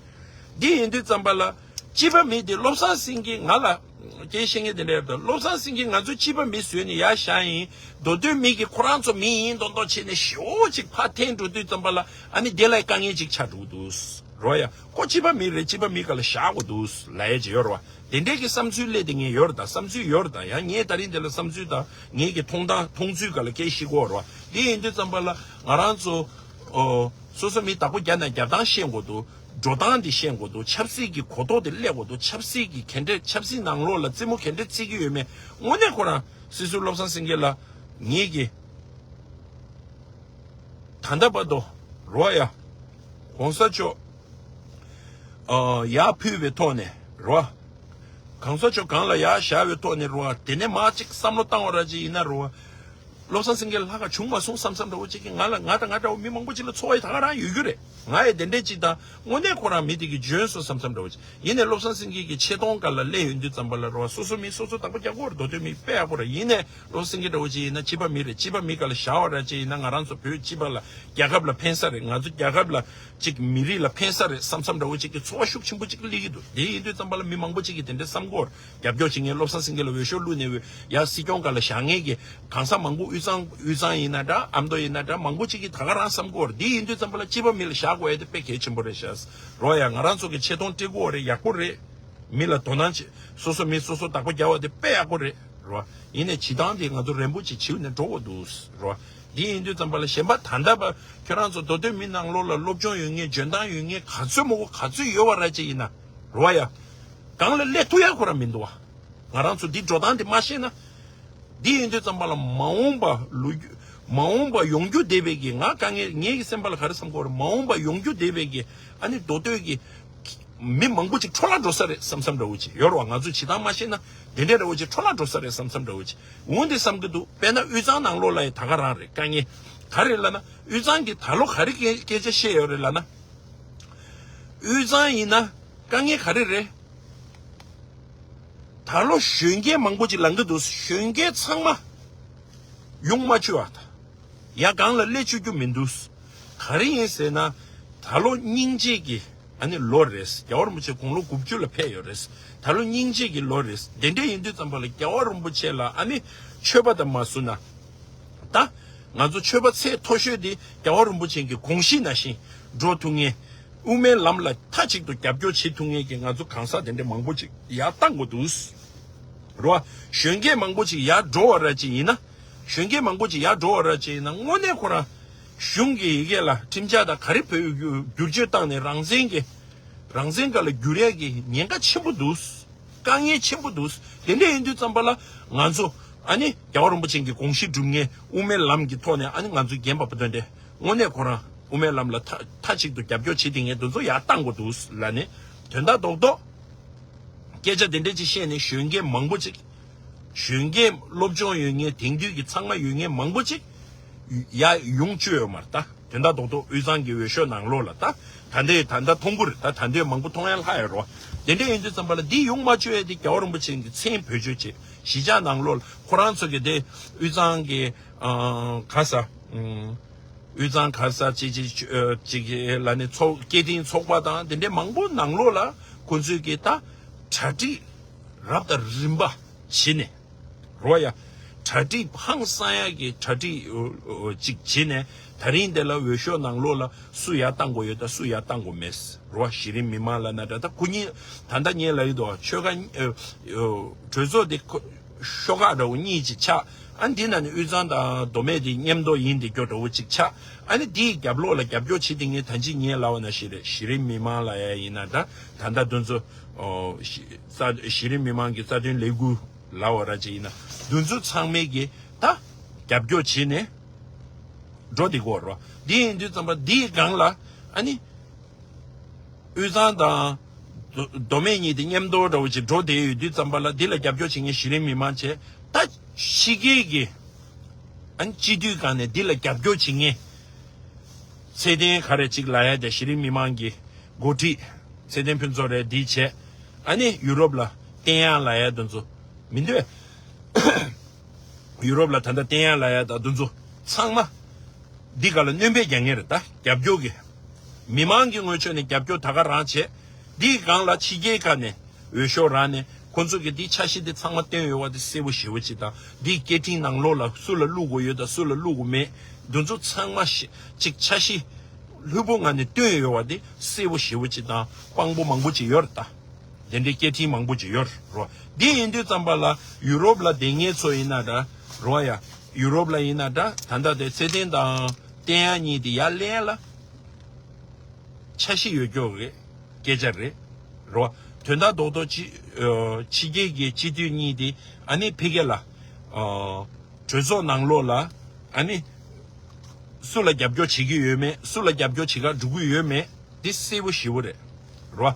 འདི་ཡིན་དུས་ཙམ་པ་ལ། སྤྱི་པ་མི་དེ་བློ་བཟང་སེང་གེ་ང་ལ་སྐད་བཤད་མཁན་དེ་འདྲ་ཡོད་དོ། བློ་བཟང་སེང་གེ་ང་ཚོའི་སྤྱི་པ་མི་བཟོས་ནས་ཡར་བཞག་ཡིན། མདོ་སྟོད་མི་གིས་ཁོ་རང་ཚོ་མི་ཡིན་མདོག་མདོག་བྱས་ནས་ཞེ་པོ་ཅིག་ཕར་འཐེན་འགྲོ་དུས་ཙམ་པ་ལ་ཨ་ནི་དེ་ལ་དཀའ་ངལ་ཅིག་ཆགས་འགྲོ་གི་འདུག་རོ་ཡ། ཁོ་སྤྱི་པ་མི་རེད། སྤྱི་པ་མི་ག་ལ་བཞག་དགོས་འདུག་ལབ་ཡ་ཅིག་ཡོད་རེད་བ། དེ་འདྲས་ཀྱི་བསམ་ཚུལ་སླེབས་དེ་ངས་ཡོད་རེད་ད། བསམ་ཚུལ་ཡོད་རེད་ད། ཡང་ངས་ད་རིང་དེ་ལ་བསམ་ཚུལ་དང་ངས་ཀྱི་མཐོང་སྟངས་མཐོང་ཚུལ་ག་ལ་སྐད་བཤད་དགོས་རེད་བ། དེ་ཡིན་དུས་ཙམ་པ་ལ་ང་རང་ཚོ་ཨོ། སོ་སོ་མི་བདག་པོ་རྒྱག་ན་རྒྱབ་སྟངས་ཤེས་དགོས་འདུག་འགྲོ་སྟངས་འདི་ཤེས་དགོས་འདུག་ཆབ་སྲིད་ཀྱི་གོ་རྟོགས་དེ་སླེབས་དགོས་འདུག་ཆབ་སྲིད་ཀྱི་ག་འདྲས་ཆབ་སྲིད་ནང་ལོགས་ལ་རྩེད་མོ་ག་འདྲས་རྩེ་གི་ཡོད་མེད་དངོས་གནས་ཁོ་རང་སྲིད་ཟུར་བློ་བཟང་སེང་གེ་ལ་ངེད་ཀྱི་ད་ལྟ་བར་དུ་རོ་ཡ་གོང་ས་མཆོག་ཨ་ཡར་ཕུད་པའི་ཐོག་ནས་རོ། གོང་ས་མཆོག་གང་ལ་ཡར་བཞག་པའི་ཐོག་ནས་རོ། དེ་ནས་མར་ཅིག་བསམ་བློ་བཏང་བ་ར་ཅིག་ཡིན་ན་རོ། བློ་བཟང་སེང་གེ་ལྷག་ག་བྱུང་མ་སོང་བསམ་བསམ་འདྲ་བོ་ཅིག་གིས་ང་ལ་ང་དང་ང་འདྲ་བོ་མི་མང་པོ་ཅིག་ལ་ཚོར་བ་ཡི་ད་ག་རང་ཡོད་རྒྱུ་རེད། ང་ཡི་དེ་འདྲས་ཅིག་དང་དངོས་གནས་ཁོ་རང་མི་དེ་གི་འཇོན་སོང་བསམ་བསམ་འདྲ་བོ་ཅིག་ཡིན་ནའི་བློ་བཟང་སེང་གེ་གི་ཆེ་མཐོང་སྒང་ལ་སླེབས་ཡོང་དུས་ཙམ་པ་ལ་རོ། སོ་སོ་མི་སོ་སོ་བདག་པོ་རྒྱག་གི་ཡོད་རེད། མདོ་སྟོད་མི་དཔེ་ཡག་པོ་རེད། ཡིན་ནའི་བློ་བཟང་སེང་གེ་འདྲ་བོ་ཅིག་ཡིན་ན་སྤྱི་པ་མི་རེད། སྤྱི་པ་མི་སྒང་ལ་བཞག་པ་ར་ཅིག་ཡིན་ན་ང་རང་ཚོ་བོད་སྤྱི་པ་ལ་རྒྱལ་ཁབ་ལ་ཕན་ས་རེད། ང་ཚོ་རྒྱལ་ཁབ་ལ་ཅིག་མི་རིགས་ལ་ཕན་ས་རེད་བསམ་བསམ་འདྲ་བོ་ཅིག་གི་ཚོར་བ་ཤུགས་ཆེན་པོ་ཅིག་སླེབས་ཀྱི་འདུག་དེ་ཡིན་དུས་ཙམ་པ་ལ་མི་མང་པོ་ཅིག་གིས་དེ་འདྲ་བསམ་གྱི་ཡོད་རེད། རྒྱབ་སྐྱོར་བྱེད་མཁན་བློ་བཟང་སེང་གེ་ལ་འོས་ཤོག་བླུགས་ནས་ཡར་སྲིད་སྐྱོང་སྒང་ལ་བཞག་མཁན་གྱི་གང་ཟག་མང་པོ་དབུས་གཙང་དབུས་གཙང་ཡིན་ན་འདྲ་ཨ་མདོ་ཡིན་ན་འདྲ་མང་པོ་ཅིག་གིས་ད་ག་རང་བསམ་གྱི་ཡོད་རེད། དེ་ཡིན་དུས་ཙམ་པ་ལ་སྤྱི་པ་མི་ལ་བཞག་དགོས་ཡ་དེ་དཔེ་གལ་ཆེན་པོ་རེད་ཤག་རོ་ཡ། ང་རང་ཚོ་གི་ཆེ་མཐོང་སྤྲད་ཀྱི་ཡོད་རེད། ཡག་པོ་རེད། མི་ལ་དོ་སྣང་བྱེད། སོ་སོ་མི་སོ་སོ་བདག་པོ་རྒྱག་པ་དེ་དཔེ་ཡག་པོ་རེད། རེད་བ། ཡིན་ནའི་བྱེད་སྟངས་དེ་ང་ཚོ་རན་པོ་ཅིག་བྱེད་ནས་འགྲོ་དགོས་འདུག། རེད་བ། འདི་ཡིན་དུས་ཙམ་པ་ལ་གཞན་པ་ད་ལྟ་བ་ཁྱོད་རང་ཚོ་མདོ་སྟོད་མི་ནང་ལོགས་ལ་སློབ་སྦྱོང་ཡོད་མཁན་འཇོན་ཐང་ཡོད་མཁན་ག་ཚོད་མང་པོ་ག་ཚོད་ཡོད་པ་ར་ཅིག་ཡིན་ན། རེད་བ་ཡ། སྒང་ལ་སླེབས་ཐུབ་ཡ་ཁོ་རང་མི་འདུག་བ། ང་རང་ཚོ་འདི་འགྲོ་སྟངས་འདི་མ་ཤེས་ན། འདི་ཡིན་དུས་ཙམ་པ་ལ་མ་འོངས་པ་ལོ་རྒྱུས། མ་འོངས་པ་ཡོང་རྒྱུ་བསྡད་པའི་གི་ང་དཀའ་ངལ་ངའི་གི་སེམས་པ་ལ་ག་རེ་བསམ་གྱི་ཡོད་རེད། མ་འོངས་པ་ཡོང་རྒྱུ་བསྡད་པའི་གི་ཨ་ནི་མདོ་སྟོད་ཀྱི་མི་མང་པོ་ཅིག་འཕྲོ་བརླག་འགྲོ་ས་རེད་བསམ་བསམ་འདྲ་བོ་ཅིག་ཡོད་རེད་བ། ང་ཚོ་བྱེད་སྟངས་མ་ཤེས་ན་དེ་འདྲའི་འདྲ་བོ་ཅིག་འཕྲོ་བརླག་འགྲོ་ས་རེད་བསམ་བསམ་འདྲ་བོ་ཅིག་འོང་དེ་བསམ་གྱི་འདུག། དཔེར་ན་དབུས་གཙང་ནང་ལོགས་ལ་ཡང་ད་ག་རང་རེད། དཀའ་ངལ་ག་རེ་ལབ་ན། དབུས་གཙང་གི་ད་ལོ་ག་རེ་སྐད་སྐད་ཆ་བཤད་ཡོད་རེད་ལབ་ན། དབུས་གཙང་ཡིན་ན་དཀའ་ངལ་ག་རེ་རེད། ད་ལོ་གཞོན་སྐྱེས་མང་པོ་ཅིག་ལངས་ཀྱི་འདུག། གཞོན་སྐྱེས་ཚང་མ་ཡོང་མ་བཅུག་པ་དང་། ཡ་སྒང་ལ་སླེབས་བཅུག་རྒྱུ་མི་འདུག། ག་རེ་ཡིན་ཟེར་ན། ད་ལོ་སྙིང་རྗེ་གི་ཨ་ནི་ལོ་རེད། རྒྱལ་བ་རིན་པོ་ཆེ་དགུང་ལོ་དགུ་བཅུ་ལ་ཕེབས་ཡོད་རེད། ད་ལོ་སྙིང་རྗེ་གི་ལོ་རེད། དེ་འདྲ་ཡིན་དུས་ཙམ་པ་ལ་རྒྱལ་བ་རིན་པོ་ཆེ་ལ་ཨ་ནི་མཆོད་པ་དང་མ་བསུ་ན། ད་ང་ཚོ་མཆོད་པ་ཚད་མཐོ་ཤོས་དེ་རྒྱལ་བ་རིན་པོ་ཆེ་གི་དགོངས་གཞི་ནང་བཞིན་འགྲོ་ཐུབ་མཁན། དབུ་མའི་ལམ་ལ་མཐའ་གཅིག་ཏུ་རྒྱབ་སྐྱོར་བྱེད་ཐུབ་མཁན་གྱི་ང་ཚོ་གང་ཟག་དེ་འདྲ་མང་པོ་ཅིག་ཡར་བཏང་དགོས་འདུག། རེད་བ། གཞོན་སྐྱེས་མང་པོ་ཅིག་ཡར་འགྲོ་བ་ར་ཅིག་ཡིན་ན། གཞོན་སྐྱེས་མང་པོ་ཅིག་ཡར་འགྲོ་བ་ར་ཅིག་ཡིན་ན་དངོས་གནས་ཁོ་རང་གཞུང་གི་ཡི་གེ་ལ་ཁྲིམས་འཆར་དང་ག་རེ་བོད་ཡིག་བསྒྱུར་བཅོས་བཏང་ནས་རང་བཙན་གྱི་རང་བཙན་སྒང་ལ་བསྒྱུར་ཡས་ཀྱི་ཉེན་ཁ་ཆེན་པོ་འདུག། དཀའ་ངལ་ཆེན་པོ་འདུག། དེ་འདྲ་ཡིན་དུས་ཙམ་པ་ལ་ང་ཚོ་ཨ་ནི་རྒྱལ་བ་རིན་པོ་ཆེ་གི་དགོངས་གཞི་སྒྲུབ་མཁན་དབུ་མའི་ལམ་གྱི་ཐོག་ནས་ཨ་ནི་ང་ཚོ་རྒན་པ་པོ་དོན་དེ་དངོས་གནས་ཁོ་རང་དབུ་མའི་ལམ་ལ་མཐའ་མཐའ་གཅིག་ཏུ་རྒྱབ་སྐྱོར་བྱེད་བསྡད་མཁན་དེ་ཚོ་ཡར་བཏང་དགོས་འདུག་ལབ་ནས་དོན་དག་རྡོག་རྡོག་སྐད་ཆ་དེ་འདྲ་ཅིག་བཤད་ནས་གཞོན་སྐྱེས་མང་པོ་ཅིག། གཞོན་སྐྱེས་སློབ་སྦྱོང་ཡོད་མཁན་དེང་དུས་ཀྱི་ཚང་མ་ཡོད་མཁན་མང་པོ་ཅིག་ཡར་ཡོང་བཅུག་ཡོད་མ་རེད་ད། དོན་དག་རྡོག་རྡོག་དབུས་གཙང་གི་འོས་ཤོག་ནང་ལོགས་ལ་ད། ད་ལྟའི་ད་ལྟ་མཐོང་གི་རེད་ད། ད་ལྟའི་མང་པོ་མཐོང་ཡ་ལྷག་ཡོད་རེད་བ། དེ་འདྲ་ཡིན་དུས་ཙམ་པ་ལ་འདི་ཡོང་མ་བཅུག་ཡ་དེ་རྒྱལ་བ་རིན་པོ་ཆེ་གི་མཚན་བེད་སྤྱོད་བྱེད། གཞིས་ཆགས་ནང་ལོགས་ལ་ཁོ་རང་ཚོ་གི་དེ་དབུས་གཙང་གི་ཨ་ག་ས་ཨུམ། དབུས་གཙང་ག་ས་ཅིག་ཅིག་ཨ་ཅིག་ལ་ནི་ཚོགས་སྐད་འཕྲིན་ཚོགས་པ་དང་དེ་འདྲའི་མང་པོ་ནང་ལོགས་ལ་ཁོ་ཚོས་གི་ད་གྲ་སྒྲིག་རབ་དང་རིམ་པ་བྱས་ནས། རོ་ཡ། གྲ་སྒྲིག་ཧང་སང་ཡ་གི་གྲ་སྒྲིག་ཨོ་ཨོ་ཅིག་བྱས་ནས་ད་རིང་འདི་ལ་འོས་ཤོག་ནང་ལོགས་ལ་སུ་ཡར་བཏང་དགོས་ཡོད་ད་སུ་ཡར་བཏང་དགོས་མེད། རོ་གཞི་རིམ་མི་མང་ལ་ན་འདྲ་ད་ཁོ་གཉིས་ད་ལྟ་ངས་ལབ་ཡོད་དོ་ཆོལ་ཁ་ཨོ་ཨོ་གྲོས་ཚོགས་འདི་ཁོ་ཤོག་ཁག་འདྲ་བོ་གཉིས་ཅིག་ཆགས། ཨ་འདི་ན་ནི་དབུས་གཙང་དང་མདོ་སྨད་འདི་མཉམ་དུ་ཡིན་འདི་སྐྱོ་འདྲ་བོ་ཅིག་ཆགས། ཨ་ནི་འདིའི་རྒྱབ་ལོགས་ལ་རྒྱབ་སྐྱོར་བྱེད་འདི་ངས་ད་ཅི་ངས་ལབ་པ་ན་ཞིག་རེད། གཞི་རིམ་མི་མང་ལ་ཡ་ཡིན་ན་འདྲ་ད་ལྟ་དུ་ཚོ་ཨོ་གཞི་རྩ་གཞི་རིམ་མི་མང་གི་རྩ་དོན་ལས་འགུལ། ལབ་པ་ར་ཅིག་ཡིན་ན་འདུ་འཛོམས་ཚང་མས་ཀྱི་ད་རྒྱབ་སྐྱོར་བྱས་ནས་འགྲོ་བསྡད་ཀྱི་ཡོད་རེད། འདི་ཡིན་དུས་ཙམ་པ་འདིའི་སྒང་ལ་ཨ་ནི་དབུས་གཙང་དང་མདོ་མདོ་སྨད་གཉིས་དེ་མཉམ་དུ་འདྲ་བོ་ཅིག་འགྲོ་བསྡད་ཡོད་དུས་ཙམ་པ་ལ་འདི་ལ་རྒྱབ་སྐྱོར་བྱེད་མཁན་གཞི་རིམ་མི་མང་བྱས་ད་ཕྱི་རྒྱལ་གྱི་ཨ་ནི་སྤྱི་འཐུས་སྒང་ནས་འདི་ལ་རྒྱབ་སྐྱོར་བྱེད་མཁན། ཚེ་བརྟན་ག་རེ་གཅིག་ལབ་ཡ་དེ་གཞི་རིམ་མི་མང་གི་འགོ་ཁྲིད་ཚེ་བརྟན་ཕུན་ཚོགས་རེད་འདི་བྱས། ཨ་ནི་ཡུ་རོབ་ལ་བསྟན་དབྱངས་ལབ་ཡ་དེ་ཚོ་མི་འདུག། ཡུ་རོབ་ལ་ད་ལྟ་བསྟན་དབྱངས་ལབ་ཡ་དང་དེ་ཚོ་ཚང་མ་འདི་ག་ལ་སྣོན་པ་རྒྱག་མཁན་རེད་ད་རྒྱབ་སྐྱོར་གི། མི་མང་གི་ངོས་ཕྱོགས་ནས་རྒྱབ་སྐྱོར་ད་ག་རང་བྱས། འདིའི་སྒང་ལ་ཕྱི་རྒྱལ་ཁག་ནས། འོས་ཤོག་རག་ནས་ཁོང་ཚོ་གིས་འདིའི་འཆར་གཞི་འདི་ཚང་མ་བཏོན་ཡོད་པ་འདི་གསལ་པོ་ཞེ་པོ་ཅིག་དང་འདིའི་སྐད་འཕྲིན་ནང་ལོགས་ལ་སུ་ལ་བླུག་དགོས་ཡོད་དང་སུ་ལ་བླུག་དགོས་མེད་འདི་ཚོ་ཚང་མ་ཞིག་ཅིག་འཆར་གཞི་ལྷུག་པོ་ངང་ནས་བཏོན་ཡོད་པ་འདི་གསལ་པོ་ཞེ་པོ་ཅིག་དང་དཔང་པོ་མང་པོ་ཅིག་ཡོད་རེད་ད། དེ་འདྲའི་སྐད་འཕྲིན་མང་པོ་ཅིག་ཡོད་རེད། འདི་ཡིན་དུས་ཙམ་པ་ལ་ཡུ་རོབ་ལ་བསྡད་མཁན་ཚོ་ཡིན་ན་འདྲ་རེད་བ་ཡ། ཡུ་རོབ་ལ་ཡིན་ན་འདྲ་ད་ལྟ་དེ་ཚེ་བརྟན་དང་བསྟན་དབྱངས་གཉིས་དེ་ཡར་ལེན་ལ། འཆར་གཞི་ཡོད་སྐྱོ་གི་སྐད་ཆ་རེད། རོ། དོན་དག་རྡོག་རྡོག་ཕྱི་ཨ་ཕྱི་རྒྱལ་གྱི་སྤྱི་འཐུས་གཉིས་དེ་ཨ་ནི་ཕ་གི་ལ་ཨ་གྲོས་ཚོགས་ནང་ལོགས་ལ་ཨ་ནི་སུ་ལ་རྒྱབ་སྐྱོར་བྱེད་ཀྱི་ཡོད་མེད་སུ་ལ་རྒྱབ་སྐྱོར་བྱེད་ག་འགྲོ་གི་ཡོད་མེད་དེ་གསལ་པོ་ཞེ་པོ་རེད། རོ།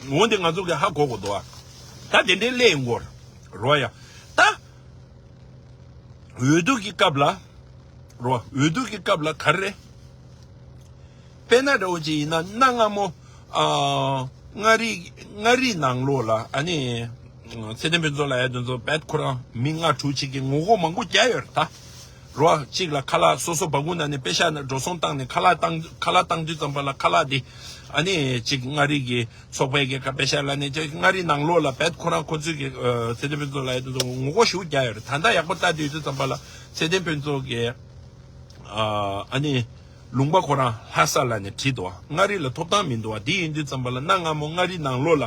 འོན་ཏེ་ང་ཚོ་གི་ཧ་གོ་དགོས་འདུག་ཨ། ད་དེ་འདྲའི་སླེབས་ཡོང་གི་ཡོད་རེད། རོ་ཡ། ད། འོས་བསྡུ་གི་སྐབས་ལ། རོ། འོས་བསྡུ་གི་སྐབས་ལ་ག་རེ་རེད། དཔེར་ན་འདྲ་བོ་ཅིག་ཡིན་ན་གནའ་སྔ་མོ། ཨ། མངའ་རིས་མངའ་རིས་ནང་ལོགས་ལ་ཨ་ནི། ཚེ་བརྟན་ཕུན་ཚོགས་ལབ་ཡ་དེ་ཚོ་རྦད་ཁོ་རང་མི་ལྔ་དྲུག་ཅིག་གིས་ངོ་རྒོལ་མང་པོ་བརྒྱབ་ཡོད་རེད་ད། རོ། གཅིག་ལ་ཁ་ལག་སོ་སོ་སྦ་ཁུག་ནང་ནས་པེ་ཤ་ནང་འགྲོ་སོང་བཏང་ནས་ཁ་ལག་བཏང་ཁ་ལག་བཏང་དུས་ཙམ་པ་ལ་ཁ་ལག་དེ་ཨ་ནི་ཅིག་མངའ་རིས་ཀྱི་ཚོགས་པའི་གི་ཁ་པེ་ཤ་ལ་ནི་ཅིག་མངའ་རིས་ནང་ལོགས་ལ་རྦད་ཁོ་རང་ཁོ་ཚོས་གི་ཚེ་བརྟན་ཕུན་ཚོགས་ལབ་ཡ་དེ་ཚོ་ངོ་རྒོལ་ཞེ་པོ་བརྒྱབ་ཡོད་རེད། ད་ལྟ་ཡག་པོ་ལྟ་དུས་དུས་ཙམ་པ་ལ་ཚེ་བརྟན་ཕུན་ཚོགས་ཀྱི་ཨ་ནི་ ལུང་པ་ཁོ་རང་ལྷ་ས་ལ་ནས་བྲིས་འདུག་བ། མངའ་རིས་ལ་ཐོབ་ཐང་མི་འདུག་བ། དེ་ཡིན་དུས་ཙམ་པ་ལ་གནའ་སྔ་མོ་མངའ་རིས་ནང་ལོགས་ལ་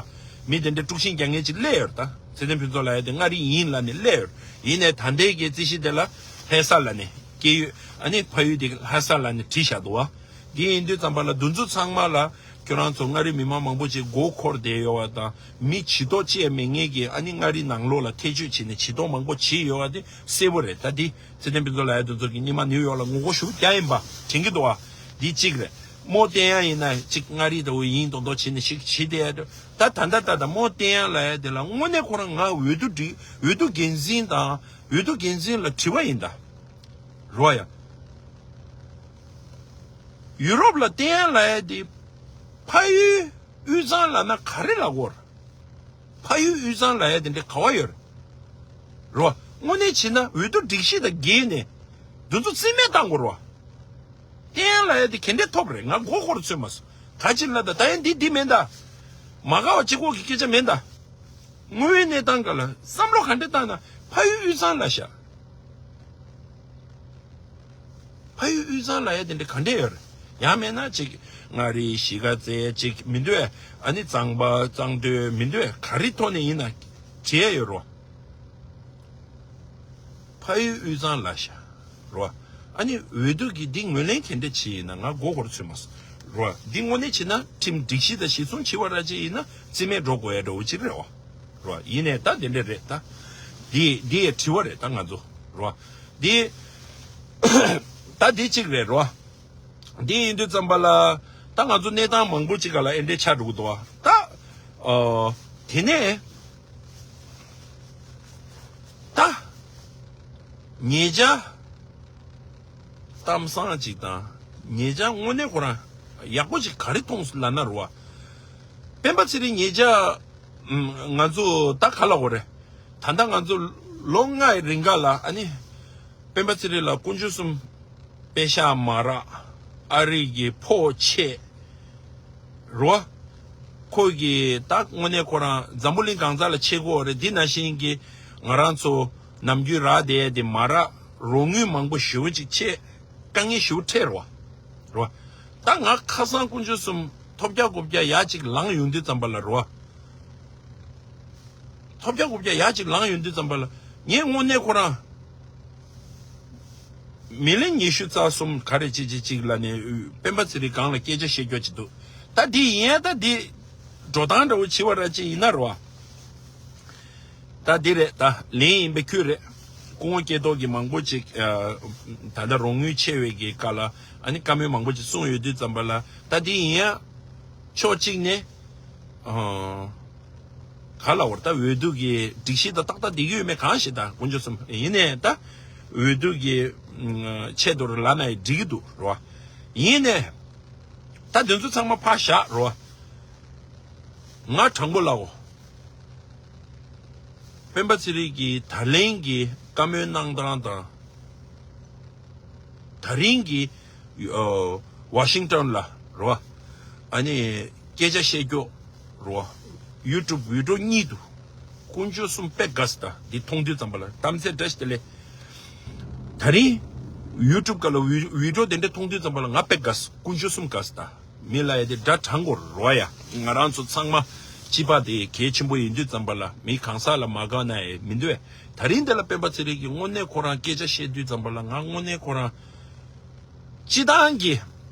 མི་དེ་འདྲ་དཀྲུག་ཤིང་རྒྱག་མཁན་ཅིག་སླེབས་ཡོད་རེད། ད་ཚེ་བརྟན་ཕུན་ཚོགས་ལབ་ཡ་དེ་མངའ་རིས་ཡིན་ལབ་ནས་སླེབས་ཡོད། ཡིན་ནའི་ད་ལྟའི་གི་རྩིས་གཞི་དེ་ལ་ལྷ་ས་ལབ་ནས་སྐྱེས་ཡུལ་ཨ་ནི་ཕ་ཡུལ་དེ་ལྷ་ས་ལབ་ནས་བྲིས་བཞག་འདུག་བ། དེ་ཡིན་དུས་ཙམ་པ་ལ་འདི་ཚོ་ཚང་མ་ལ་ཁྱོད་རང་ཚོ་མངའ་རིས་མི་མང་མང་པོ་ཅིག་མགོ་འཁོར་བསྡད་ཡོད་བ་དང་། མི་བྱི་དོག་ཅི་ཡང་མེད་མཁན་གྱི་ཨ་ནི་མངའ་རིས་ནང་ལོགས་ལ་ཐེ་བྱུས་བྱས་ནས་བྱི་དོག་མང་པོ་བྱས་ཡོད་བ་དེ་གསལ་པོ་རེད། ད་དེ་ཚེ་བརྟན་ཕུན་ཚོགས་ལབ་ཡ་དེ་ཚོ་གི་སྔོན་མ་ནིའུ་ཡོག་ལ་ངོ་རྒོལ་ཞེ་པོ་རྒྱག་ཡིན་པ་དྲན་གྱི་འདུག་བ། འདི་གཅིག་རེད། རྨོ་བསྟན་དབྱངས་ཡིན་ན་གཅིག་མངའ་རིས་ལྟ་བུ་ཡིན་མདོག་མདོག་བྱས་ནས་ཞིག་བྱེད་བསྡད་ཡ་འདུག་ད་ད་ལྟ་ད་ལྟ་རྨོ་བསྟན་དབྱངས་ལབ་ཡ་དེ་ལ་དངོས་གནས་ཁོ་རང་ང་འོས་བསྡུ་འགྲིག་འོས་བསྡུ་འགན་འཛིན་དང་འོས་བསྡུ་འགན་འཛིན་ལ་དྲི་བ་ཡིན་ད། རོ་ཡ། ཡུ་རོབ་ལ་བསྟན་དབྱངས་ལབ་ཡ་དེ་ཕ་ཡུལ་དབུས་གཙང་ལབ་ན་ག་རེ་ལབ་དགོས་རེད། ཕ་ཡུལ་དབུས་གཙང་ལབ་ཡ་དེ་འདྲ་ག་བ་ཡོད་རེད། རོ། དངོས་གནས་བྱས་ན་འོས་བསྡུ་སྒྲིག་གཞི་དང་འགལ་ནས་འདི་ཚོ་རྩིས་མེད་བཏང་དགོས་རོ། བསྟན་དབྱངས་ལབ་ཡ་དེ་ག་འདྲས་ཐོབ་རེད། ང་མགོ་འཁོར་ཚོད་མ་སོང་། ག་ཅི་ལབ་ད་ད་ཡང་འདི་འདི་མིན་ད། མ་དགའ་བ་གཅིག་པོ་གི་སྐད་ཆ་མིན་ད། དངོས་ཡོད་གནས་སྟངས་སྒང་ལ་བསམ་བློ་ག་འདྲས་བཏང་ན་ཕ་ཡུལ་དབུས་གཙང་ལབ་ཤག་ཕ་ཡུལ་དབུས་གཙང་ལབ་ཡ་དེ་འདྲ་ག་འདྲས་ཡོད་རེད། ཡང་མེད་ན་ཅིག་མངའ་རིས་གཞིས་ཀ་རྩེ་ཅིག་མི་འདུག་ཨ། ཨ་ནི་གཙང་པ་གཙང་སྟོད་མི་འདུག་ཨ། ག་རེ་ཐོག་ནས་ཡིན་ན་བྱེད་ཡ་ཡོད་རོ། ཕ་ཡུལ་དབུས་གཙང་ལབ་ཤག་རོ། ཨ་ནི་འོས་བསྡུ་གི་འདི་ངོས་ལེན་ག་འདྲས་བྱེད་ཡིན་ན་ང་མགོ་འཁོར་ཚོད་མ་སོང་རོ། འདི་དངོས་གནས་བྱེད་ན་ཁྲིམས་སྒྲིག་གཞི་དང་གཞི་བཟུང་བྱེད་པ་ར་ཅིག་ཡིན་ན་རྩིས་མེད་འགྲོ་དགོས་ཡ་འདྲ་བོ་ཅིག་རེད་བ། རོ། ཡིན་ནའི་ད་དེ་འདྲས་རེད་ད། འདི་འདི་ཡའི་དྲི་བ་རེད་ད་ང་ཚོ་རོ། འདི་ད་འདི་གཅིག་རེད་རོ། འདི་ཡིན་དུས་ཙམ་པ་ལ་ད་ང་ཚོ་གནས་སྟངས་མང་པོ་ཅིག་ག་ལ་ཨེ་འདྲས་ཆགས་འགྲོ་གི་འདུག་བ། ད་ཨོ་དེ་ནས་ད་ཉེ་ཆར་གཏམ་བཟང་ཅིག་དང་། ཉེ་ཆར་དངོས་གནས་ཁོ་རང་ཡག་པོ་ཅིག་ག་རེ་མཐོང་སོང་ལབ་ན་རོ་བ། སྤེན་པ་ཚེ་རིང་ཉེ་ཆར་ང་ཚོ་ད་ག་ལབ་དགོས་རེད། ད་ལྟ་ང་ཚོ་ལོ་ལྔའི་རིང་ག་ལ་ཨ་ནི་སྤེན་པ་ཚེ་རིང་ལ་དཀོན་མཆོག་གསུམ་པད་ཤག་མ་རག་ཨ་རི་གི་ཕོ་ཆེ་རོ། ཁོ་གི་ད་དངོས་གནས་ཁོ་རང་འཛམ་བུ་གླིང་གང་ས་ལ་ཆེ་གོ་རེད། འདི་ན་བཞིན་གི་ང་རང་ཚོ་ནམ་རྒྱུན་རག་བསྡད་དེ་མ་རག་རོགས་དངུལ་མང་པོ་ཞེ་པོ་ཅིག་ཆེ། དཀའ་ངལ་ཞེ་པོ་འཕྲད་རོ། རོ། ད་ང་ཁ་སང་དཀོན་མཆོག་གསུམ་ཐོབ་རྒྱག་དགོ་རྒྱག་ཡག་ཅིག་ལངས་ཡོང་དུས་ཙམ་པ་ལ་རོ། ཐོབ་རྒྱག་དགོ་རྒྱག་ཡག་ཅིག་ལངས་ཡོང་དུས་ཙམ་པ་ལ་ངས་དངོས་གནས་ཁོ་རང་མི་ལན་ཉི་ཤུ་རྩ་གསུམ་ག་རེ་ཅིག་ཅིག་ཅིག་ལ་ནས་སྤེན་པ་ཚེ་རིང་སྒང་ལ་སྐད་ཆ་བཤད་རྒྱུ་ཅིག་འདུག་ད་འདི་ཡིན་ཡ་ད་འདི་འགྲོ་སྟངས་འདྲ་བོ་བྱེད་པ་ར་ཅིག་ཡིན་ན་རོ། ད་འདི་རེད། ད་ལན་ཡིན་པའི་ཁུལ་རེད། སྐུ་ངོ་སྐྱེ་ཐོག་གི་མང་པོ་ཅིག་ཨ། ད་ལྟ་རོགས་དངུལ་ཆེ་བའི་གི་སྐབས་ལ་ཨ་ནི་བཀའ་མོལ་མང་པོ་ཅིག་གསུངས་ཡོད་དུས་ཙམ་པ་ལ་ད་འདི་ཡིན་ཡ། ཕྱོགས་གཅིག་ནས་ཨ། ག་ལབ་དགོས་རེད། ད་འོས་བསྡུ་གི་སྒྲིག་གཞི་ད་ཏག་ཏག་བསྡད་ཀྱི་ཡོད་མེད་གང་ཤེས། ད་དཀོན་མཆོག་གསུམ་ཡིན་ནའི་ད་འོས་བསྡུ་གི་ཨ། ཆེད་དུ་ལབ་ན་ཡང་འགྲིག་གི་འདུག་རོ། ཡིན་ནའི་ད་དེ་ཚོ་ཚང་མ་ཕར་བཞག་རོ། ང་དྲང་པོ་ལབ་དགོས། སྤེན་པ་ཚེ་རིང་གིས་ད་ལན་གྱི་བཀའ་མོལ་གནང་སྟངས་དང་། ད་རིང་གི་ཨོ། ཝ་ཤིང་ཊོན་ལ་རོ། ཨ་ནི་སྐད་ཆ་བཤད་རྒྱུ་རོ། ཡུ་ཊུབ་བི་ཌི་ཡོ་གཉིས་འདུག་དཀོན་མཆོག་གསུམ་དཔེ་དགའ་སི་ད་འདི་མཐོང་དུས་ཙམ་པ་ལ་གཏམ་ཚད་བཀྲ་ཤིས་བདེ་ལེགས། ད་རིང་ཡུ་ཊུབ་སྒང་ལ་བི་ཌི་ཡོ་དེ་འདྲ་མཐོང་དུས་ཙམ་པ་ལ་ང་དཔེ་དགའ་སི། དཀོན་མཆོག་གསུམ་དགའ་སི་ད། མི་ལ་ཡ་དེ་དགྲ་དྲང་དགོས་རོ་ཡ། ང་རང་ཚོ་ཚང་མ་སྤྱི་པ་དེ་གལ་ཆེན་པོ་ཡིན་དུས་ཙམ་པ་ལ་མི་གང་ཟག་ལ་མ་དགའ་ན་ཡ་མི་འདུག་བས། ད་རིང་འདི་ལ་སྤེན་པ་ཚེ་རིང་གིས་དངོས་གནས་ཁོ་རང་སྐད་ཆ་བཤད་དུས་ཙམ་པ་ལ་ང་དངོས་གནས་ཁོ་རང་སྤྱི་བཏང་གི་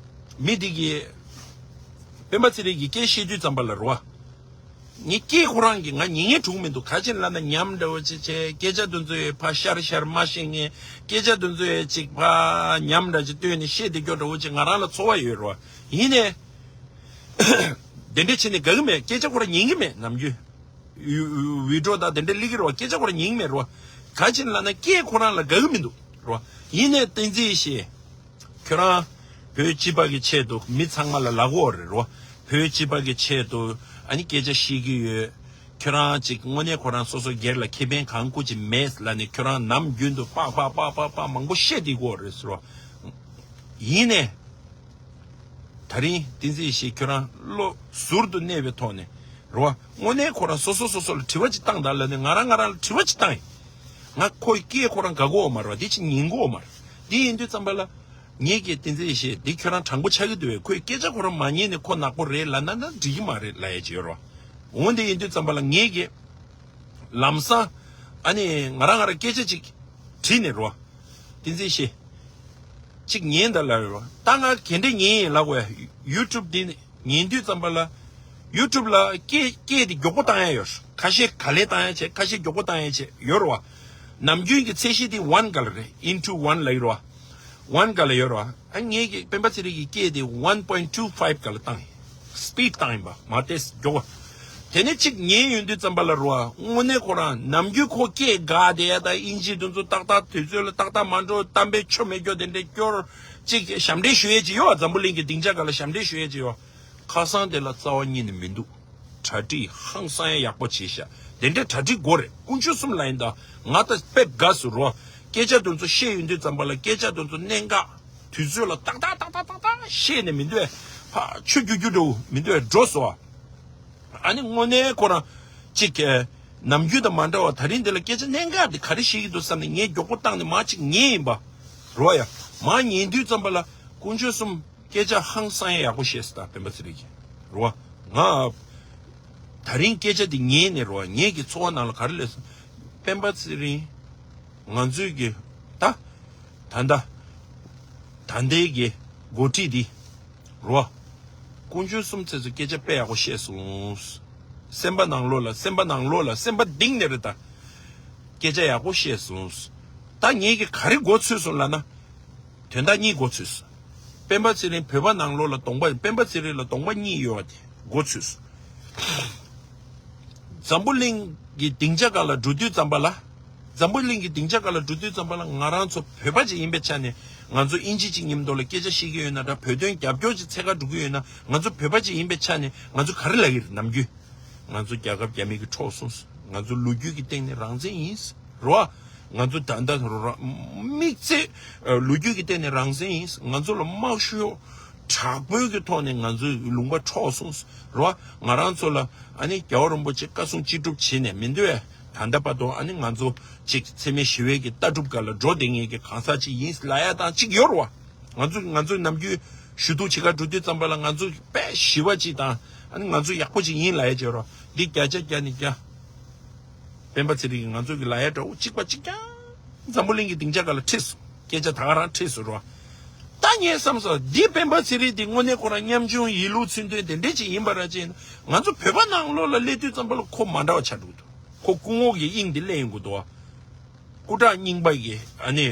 མི་དེ་གིས་སྤེན་པ་ཚེ་རིང་གིས་སྐད་བཤད་དུས་ཙམ་པ་ལ་རོ། ངའི་སྐད་ཁོ་རང་གིས་ང་ཉན་ངེས་གྲུང་མི་འདུག་ག་ཅི་ལབ་ན་ཉམས་འདྲ་བོ་ཅིག་བྱས། སྐད་ཆ་དེ་ཚོ་ཡི་ཕར་ཤར་ཤར་མ་བཤད་མཁན། སྐད་ཆ་དེ་ཚོ་ཡི་ཅིག་ཕར་ཉམས་འདྲ་ཅིག་བཏོན་ནས་བཤད་བསྡད་རྒྱུ་འདྲ་བོ་ཅིག་ང་རང་ལ་ཚོར་བ་ཡོད་རོ། ཡིན་ནའི་དེ་འདྲ་བྱས་ནས་དགའ་གི་མེད། སྐད་ཆ་ཁོ་རང་ཉན་གི་མེད། ནམ་རྒྱུན་ཡུ་བི་ཌི་ཡོ་དང་དེ་འདྲ་སླེབས་ཀྱི་རོ། སྐད་ཆ་ཁོ་རང་ཉན་གི་མེད་རོ། ག་ཅི་ལབ་ན་སྐད་ཁོ་རང་ལ་དགའ་གི་མི་འདུག་རོ། ཡིན་ནའི་བསྟན་འཛིན་ཡེ་ཤེས། ཁྱོད་རང་བོད་སྤྱི་པ་གི་ཆེད་དུ་མི་ཚང་མ་ལ་ལབ་དགོས་རེད་རོ། བོད་སྤྱི་པ་གི་ཆེད་དུ་ཨ་ནི་སྐད་ཆ་བཤད་ཀྱི་ཡོད། ཁྱོད་རང་ཅིག་དངོས་གནས་ཁོ་རང་སོ་སོ་སྒེར་ལ་ཁེ་ཕན་གང་སྐུ་ཅིག་མེད་ལབ་ནས་ཁྱོད་རང་ནམ་རྒྱུན་དུ་པག་པག་པག་པག་པག་མང་པོ་བཤད་བསྡད་ཀྱི་ཡོད་རེད་ཟེར་རོ། ཡིན་ནའི་ད་རིང་བསྟན་འཛིན་ཡེ་ཤེས་ཁྱོད་རང་བློ་ཟུར་དུ་གནས་པའི་ཐོག་ནས་རོ། དངོས་གནས་ཁོ་རང་སོ་སོ་སོ་སོ་ལ་དྲི་བ་ཅིག་བཏང་དང་ལབ་ནས་ང་རང་ང་རང་ལ་དྲི་བ་ཅིག་བཏང་ཡིན། ང་ཁོའི་སྐད་ཁོ་རང་དགའ་གི་ཡོད་མ་རེད་བ། འདི་ཅིག་ཉན་གི་ཡོད་མ་རེད། འདི་ཡིན་དུས་ཙམ་པ་ལ། ངེད་ཀྱིས་བསྟན་འཛིན་ཡེ་ཤེས་འདི་ཁྱོད་རང་དྲང་པོ་ཆགས་ཀྱི་འདུག་བས། ཁོས་སྐད་ཆ་ཁོ་རང་མ་ཉན་ནས་ཁོ་ནག་པོ་རེད་ལབ་ན་ན་འགྲིག་གི་མ་རེད་ལབ་ཡས་ཅིག་ཡོད་རེད་བ། འོ་འདི་ཡིན་དུས་ཙམ་པ་ལ་ངེད་ཀྱིས་ལམ་སང་ཨ་ནི་ང་རང་ང་རང་སྐད་ཆ་ཅིག་དྲིས་ནས་རེད་བ། བསྟན་འཛིན་ཡེ་ཤེས། ཅིག་ཉན་ད་ལབ་ཡོད་རེད་བ། ད་ང་ག་འདྲས་ཉན་ཡིན་ལབ་དགོས་ཡ། ཡུ་ཊུབ་འདི་ནི། ཉན་དུས་ཙམ་པ་ལ། ཡུ་ཊུབ་ལ་སྐད་སྐད་དེ་མགྱོགས་པོ་བཏང་ཡ་ཡོད། ཁ་ཤས་ག་ལེ་བཏང་ཡ་བྱས། ཁ་ཤས་མགྱོགས་པོ་བཏང་ཡ་བྱས་ཡོད་རེད་བ། ནམ་རྒྱུན་གྱི་ཚད་གཞི་དེ་ཝན་ག་ལ་རེད། ཨིན་ཊུ་ཝན་ལབ་ཀྱི་རེད་བ། ཝན་ག་ལ་ཡོད་རེད་བ། ཨ་ངེད་ཀྱི་སྤེན་པ་ཚེ་རིང་གི་སྐད་དེ་ཝན་པོ་ཡིན་ཊུ་ཕའིབ་ག་ལ་བཏང་ཡིན། སི་པིཌ་བཏང་ཡིན་པ་མ་གཏོགས་མགྱོགས་པ། དེ་ནས་གཅིག་ཉན་ཡོང་དུས་ཙམ་པ་ལ་རེད་བ། དངོས་གནས་ཁོ་རང་ནམ་རྒྱུན་ཁོ་སྐད་དགའ་བསྡད་ཡ་དང་། དབྱིན་ཇི་དེ་ཚོ་ཏག་ཏག་དུས་ཚོད་ལ་ཏག་ཏག་མ་འགྲོ། གཏམ་དཔེ་ཆོ་མེད་སྐྱོ་དེ་འདྲས་སྐྱོར། གཅིག་ཞབས་འདྲེན་ཞུ་ཡས་ཅིག་ཡོད་བ། འཛམ་བུ་གླིང་གི་སྡིངས་ཆ་སྒང་ལ་ཞབས་འདྲེན་ཞུ་ཡས་ཅིག་ཡོད། ཁ་སང་དེ་ལ་རྩ་བ་ཉིད་ནས་མི་འདུག་གྲ་སྒྲིག་ཧང་སང་ཡག་པོ་བྱས་ཤག་དེ་འདྲའི་གྲ་སྒྲིག་དགོས་རེད། དཀོན་མཆོག་གསུམ་ལ་ཡིན་ད། ང་ད་དཔེ་དགའ་སོང་རོ། སྐད་ཆ་དེ་ཚོ་བཤད་ཡོང་དུས་ཙམ་པ་ལ། སྐད་ཆ་དེ་ཚོ་གནད་འགག་དུས་ཚོད་ལ་ཏག་ཏག་ཏག་ཏག་ཏག་ཏག་བཤད་ནས་མི་འདུག་ཨེ། ཕ་ཆུ་རྒྱུག་རྒྱུག་འགྲོ་མི་འདུག་ཨེ། འགྲོ་སོང་ཨ། ཨ་ནི་དངོས་གནས་ཁོ་རང་གཅིག་གི་ནམ་རྒྱུན་དང་མ་འདྲ་བ། དེ་རིང་འདི་ལ་སྐད་ཆ་གནད་འགག་འདི་ག་རེ་བཤད་ཀྱི་འདུག་བསམ་ནས་ངས་མགྱོགས་པོ་བཏང་ནས་མར་གཅིག་ཉན་ཡིན་པ་རོ་ཡ། མར་ཉན་དུས་ཙམ་པ་ལ་དཀོན་མཆོག་གསུམ། སྐད་ཆ་ཧང་སང་ཡག་པོ་བཤད་སོང་ད་སྤེན་པ་ཚེ་རིང་གིས། རེད་བ། ང་ད་རིང་སྐད་ཆ་འདི་ཉན་ནས་རེད་བ། ངེད་ཀྱི་ཚོར་བ་ནང་ལ་ག་རེ་སླེབས་སོང་། སྤེན་པ་ཚེ་རིང་། ང་ཚོས་ཀྱི་ད་ད་ད་ད་ལྟའི་གི་འགོ་ཁྲིད་འདི་རེད་བ། དཀོན་མཆོག་གསུམ་ཚེ་ཚོ་སྐད་ཆ་དཔེ་ཡག་པོ་བཤད་སོང་། སེམས་པ་ནང་ལོགས་ལ། སེམས་པ་ནང་ལོགས་ལ། སེམས་པ་གཏིང་ནས་རེད་ད། སྐད་ཆ་ཡག་པོ་བཤད་སོང་། ད་ངེད་ཀྱི་ག་རེ་མགོ་ཚོས་སོང་ལབ་ན། དོན་དག་གཉིས་མགོ་ཚོས་སོང་། སྤེན་པ་ཚེ་རིང་བོད་པ་ནང་ལོགས་ལ་གདོང་པ། སྤེན་པ་ཚེ་རིང་ལ་གདོང་པ་གཉིས་ཡོད་པ་དེ་མགོ་ཚོས་སོང་། འཛམ་བུ་གླིང་གི་སྡིངས་ཆ་སྒང་ལ་འགྲོ་དུས་ཙམ་པ་ལ། འཛམ་བུ་གླིང་གི་སྡིངས་ཆ་སྒང་ལ་འགྲོ་དུས་ཙམ་པ་ལ། ང་རང་ཚོ་བོད་པ་ཅིག་ཡིན་པའི་ཆ་ནས། ང་ཚོ་དབྱིན་ཇི་ཅིག་མཉམ་དུ་ལ་སྐད་ཆ་བཤད་ཀྱི་ཡོད་ན་འདྲ། བོད་དོན་རྒྱབ་སྐྱོར་ཅིག་འཚོལ་ག་འགྲོ་གི་ཡོད་ན། ང་ཚོ་བོད་པ་ཅིག་ཡིན་པའི་ཆ་ནས་ང་ཚོ་ག་རེ་ལབ་ཀྱི་རེད། ནམ་རྒྱུན་ང་ཚོ་རྒྱལ་ཁབ་རྒྱ་མི་གིས་འཕྲོག་སོང་། ང་ཚོ་ལོ་རྒྱུས་ཀྱི་སྟེང་ནས་རང་བཙན་ཡིན། རེད་བ། ང་ཚོ་ད་ལྟ་རང་དམིགས་བརྩེ་ལོ་རྒྱུས་ཀྱི་སྟེང་ནས་རང་བཙན་ཡིན། ང་ཚོ་ལ་དམག་ཤུགས་དྲག་པོའི་གི་ཐོག་ནས་ང་ཚོའི་ལུང་པ་འཕྲོག་སོང་། རེད་བ། ང་རང་ཚོ་ལ་ཨ་ནི་རྒྱལ་བ་རིན་པོ་ཆེ་བཀའ་གསུང་ཅི་སྒྲུབ་བྱས་ནས་མི་འདུག་ཨེ། ད་ལྟ་བར་དུ་ཨ་ནི་ང་ཚོ་ཅིག་འཚེ་མེད་ཞི་བའི་གི་ལྟ་གྲུབ་སྒང་ལ་འགྲོ་བསྡད་མཁན་གྱི་གང་ཟག་ཅིག་ཡིན་ལབ་ཡ་དང་ཅིག་ཡོད་རེད་བ། ང་ཚོ་ང་ཚོ་ནམ་རྒྱུན་ཞུ་གཏུག་བྱེད་ག་འགྲོ་དུས་ཙམ་པ་ལ། ང་ཚོ་དཔེ་ཞི་བ་ཅིག་དང་། ཨ་ནི་ང་ཚོ་ཡག་པོ་ཅིག་ཡིན་ལབ་ཡ་བྱེད་རོགས། འདི་བརྒྱ་ཆ་བརྒྱ་ནས་བརྒྱ། སྤེན་པ་ཚེ་རིང་གིས་ང་ཚོ་གི་ལབ་ཡ་འདྲ་བོ་གཅིག་པ་གཅིག་རྐྱང་། འཛམ་བུ་གླིང་གི་སྡིངས་ཆ་སྒང་ལ་ཁྲིད་སོང་། སྐད་ཆ་ད་ག་རང་ཁྲིད་སོང་རོགས། ད་ངས་བསམ་སོང་། འདི་སྤེན་པ་ཚེ་རིང་འདི་དངོས་གནས་ཁོ་རང་ཉམ་ཆུང་ཡིད་ལུགས་ཚུལ་མཐུན་དེ་འདྲས་ཅིག་ཡིན་པ་ར་ཅིག་ཡིན་ན། ང་ཚོ་བོད་པ་ནང་ལོགས་ལ་སླེབས་དུས་ཙམ་པ་ལ་ཁོ་མ་འདྲ་བ་ཆགས་འགྲོ་གི་འདུག་ཁོ་སྐུ་ངོ་གི་དབྱིངས་འདི་སླེབས་ཡོང་གི་འདུག་བ། སྐུ་དྲག་རྙིང་པ་གི་ཨ་ནི།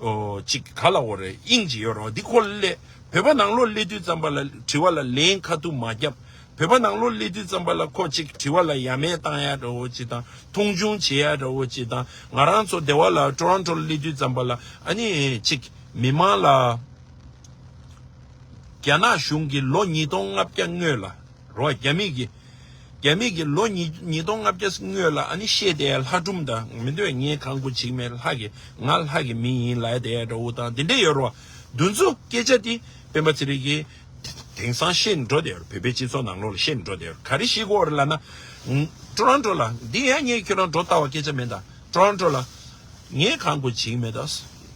ཨོ། ཅིག་ག་ལ་འོ་རེད། དབྱིངས་ཅིག་ཡོད་རེད་བ། འདི་ཁོ་ལ་སླེབས། བོད་པ་ནང་ལོགས་སླེབས་དུས་ཙམ་པ་ལ་དྲི་བ་ལ་ལན་ཁ་ཐུག་མ་བརྒྱབ། བོད་པ་ནང་ལོགས་སླེབས་དུས་ཙམ་པ་ལ་ཁོ་ཅིག་དྲི་བ་ལ་ཡ་མེད་བཏང་ཡ་འདྲ་བོ་ཅིག་དང་། མཐོང་ཆུང་བྱེད་ཡ་འདྲ་བོ་ཅིག་དང་། ང་རང་ཚོ་སྡེ་བ་ལ་ཊོ་རོན་ཊོ་ལ་སླེབས་དུས་ཙམ་པ་ལ་ཨ་ནི་ཅིག་མི་མང་ལ། རྒྱ་ནག་གཞུང་གིས་ལོ་ཉིས་སྟོང་ལྔ་བརྒྱ་སྔོན་ལ། རོ། རྒྱ་མི་གིས། རྒྱ་མི་གིས་ལོ་ཉིས་ཉིས་སྟོང་ལྔ་བརྒྱ་སྔོན་ལ་ཨ་ནི་བཤད་དེ་ལྷ་སྒྲུང་དང་མི་འདོད། ངས་གང་དགོས་བྱེད་མེད། ལྷ་གི། ང་ལྷ་གི་མི་ཡིན་ལབ་དེ་འདྲ་བོ་དང་དེ་འདྲ་ཡོད་རོ། འདི་ཚོ་སྐད་ཆ་དེ་སྤེན་པ་ཚེ་རིང་གིས་དེང་སང་བཤད་ནས་འགྲོ་བསྡད་ཡོད་རེད། བོད་པའི་སྤྱི་ཚོགས་ནང་ལོགས་ལ་བཤད་ནས་འགྲོ་བསྡད་ཡོད་རེད། ག་རེ་བཤད་ཀྱི་ཡོད་རེད་ལབ་ན། ཊོ་རོན་ཊོ་ལ། འདི་ཡང་ངས་ཁྱོད་རང་འགྲོ་ལྟ་བ་སྐད་ཆ་མིན་ད། ཊོ་རོན་ཊོ་ལ། ངས་གང་དགོས་བྱེད་ཀྱི་མེད་ད།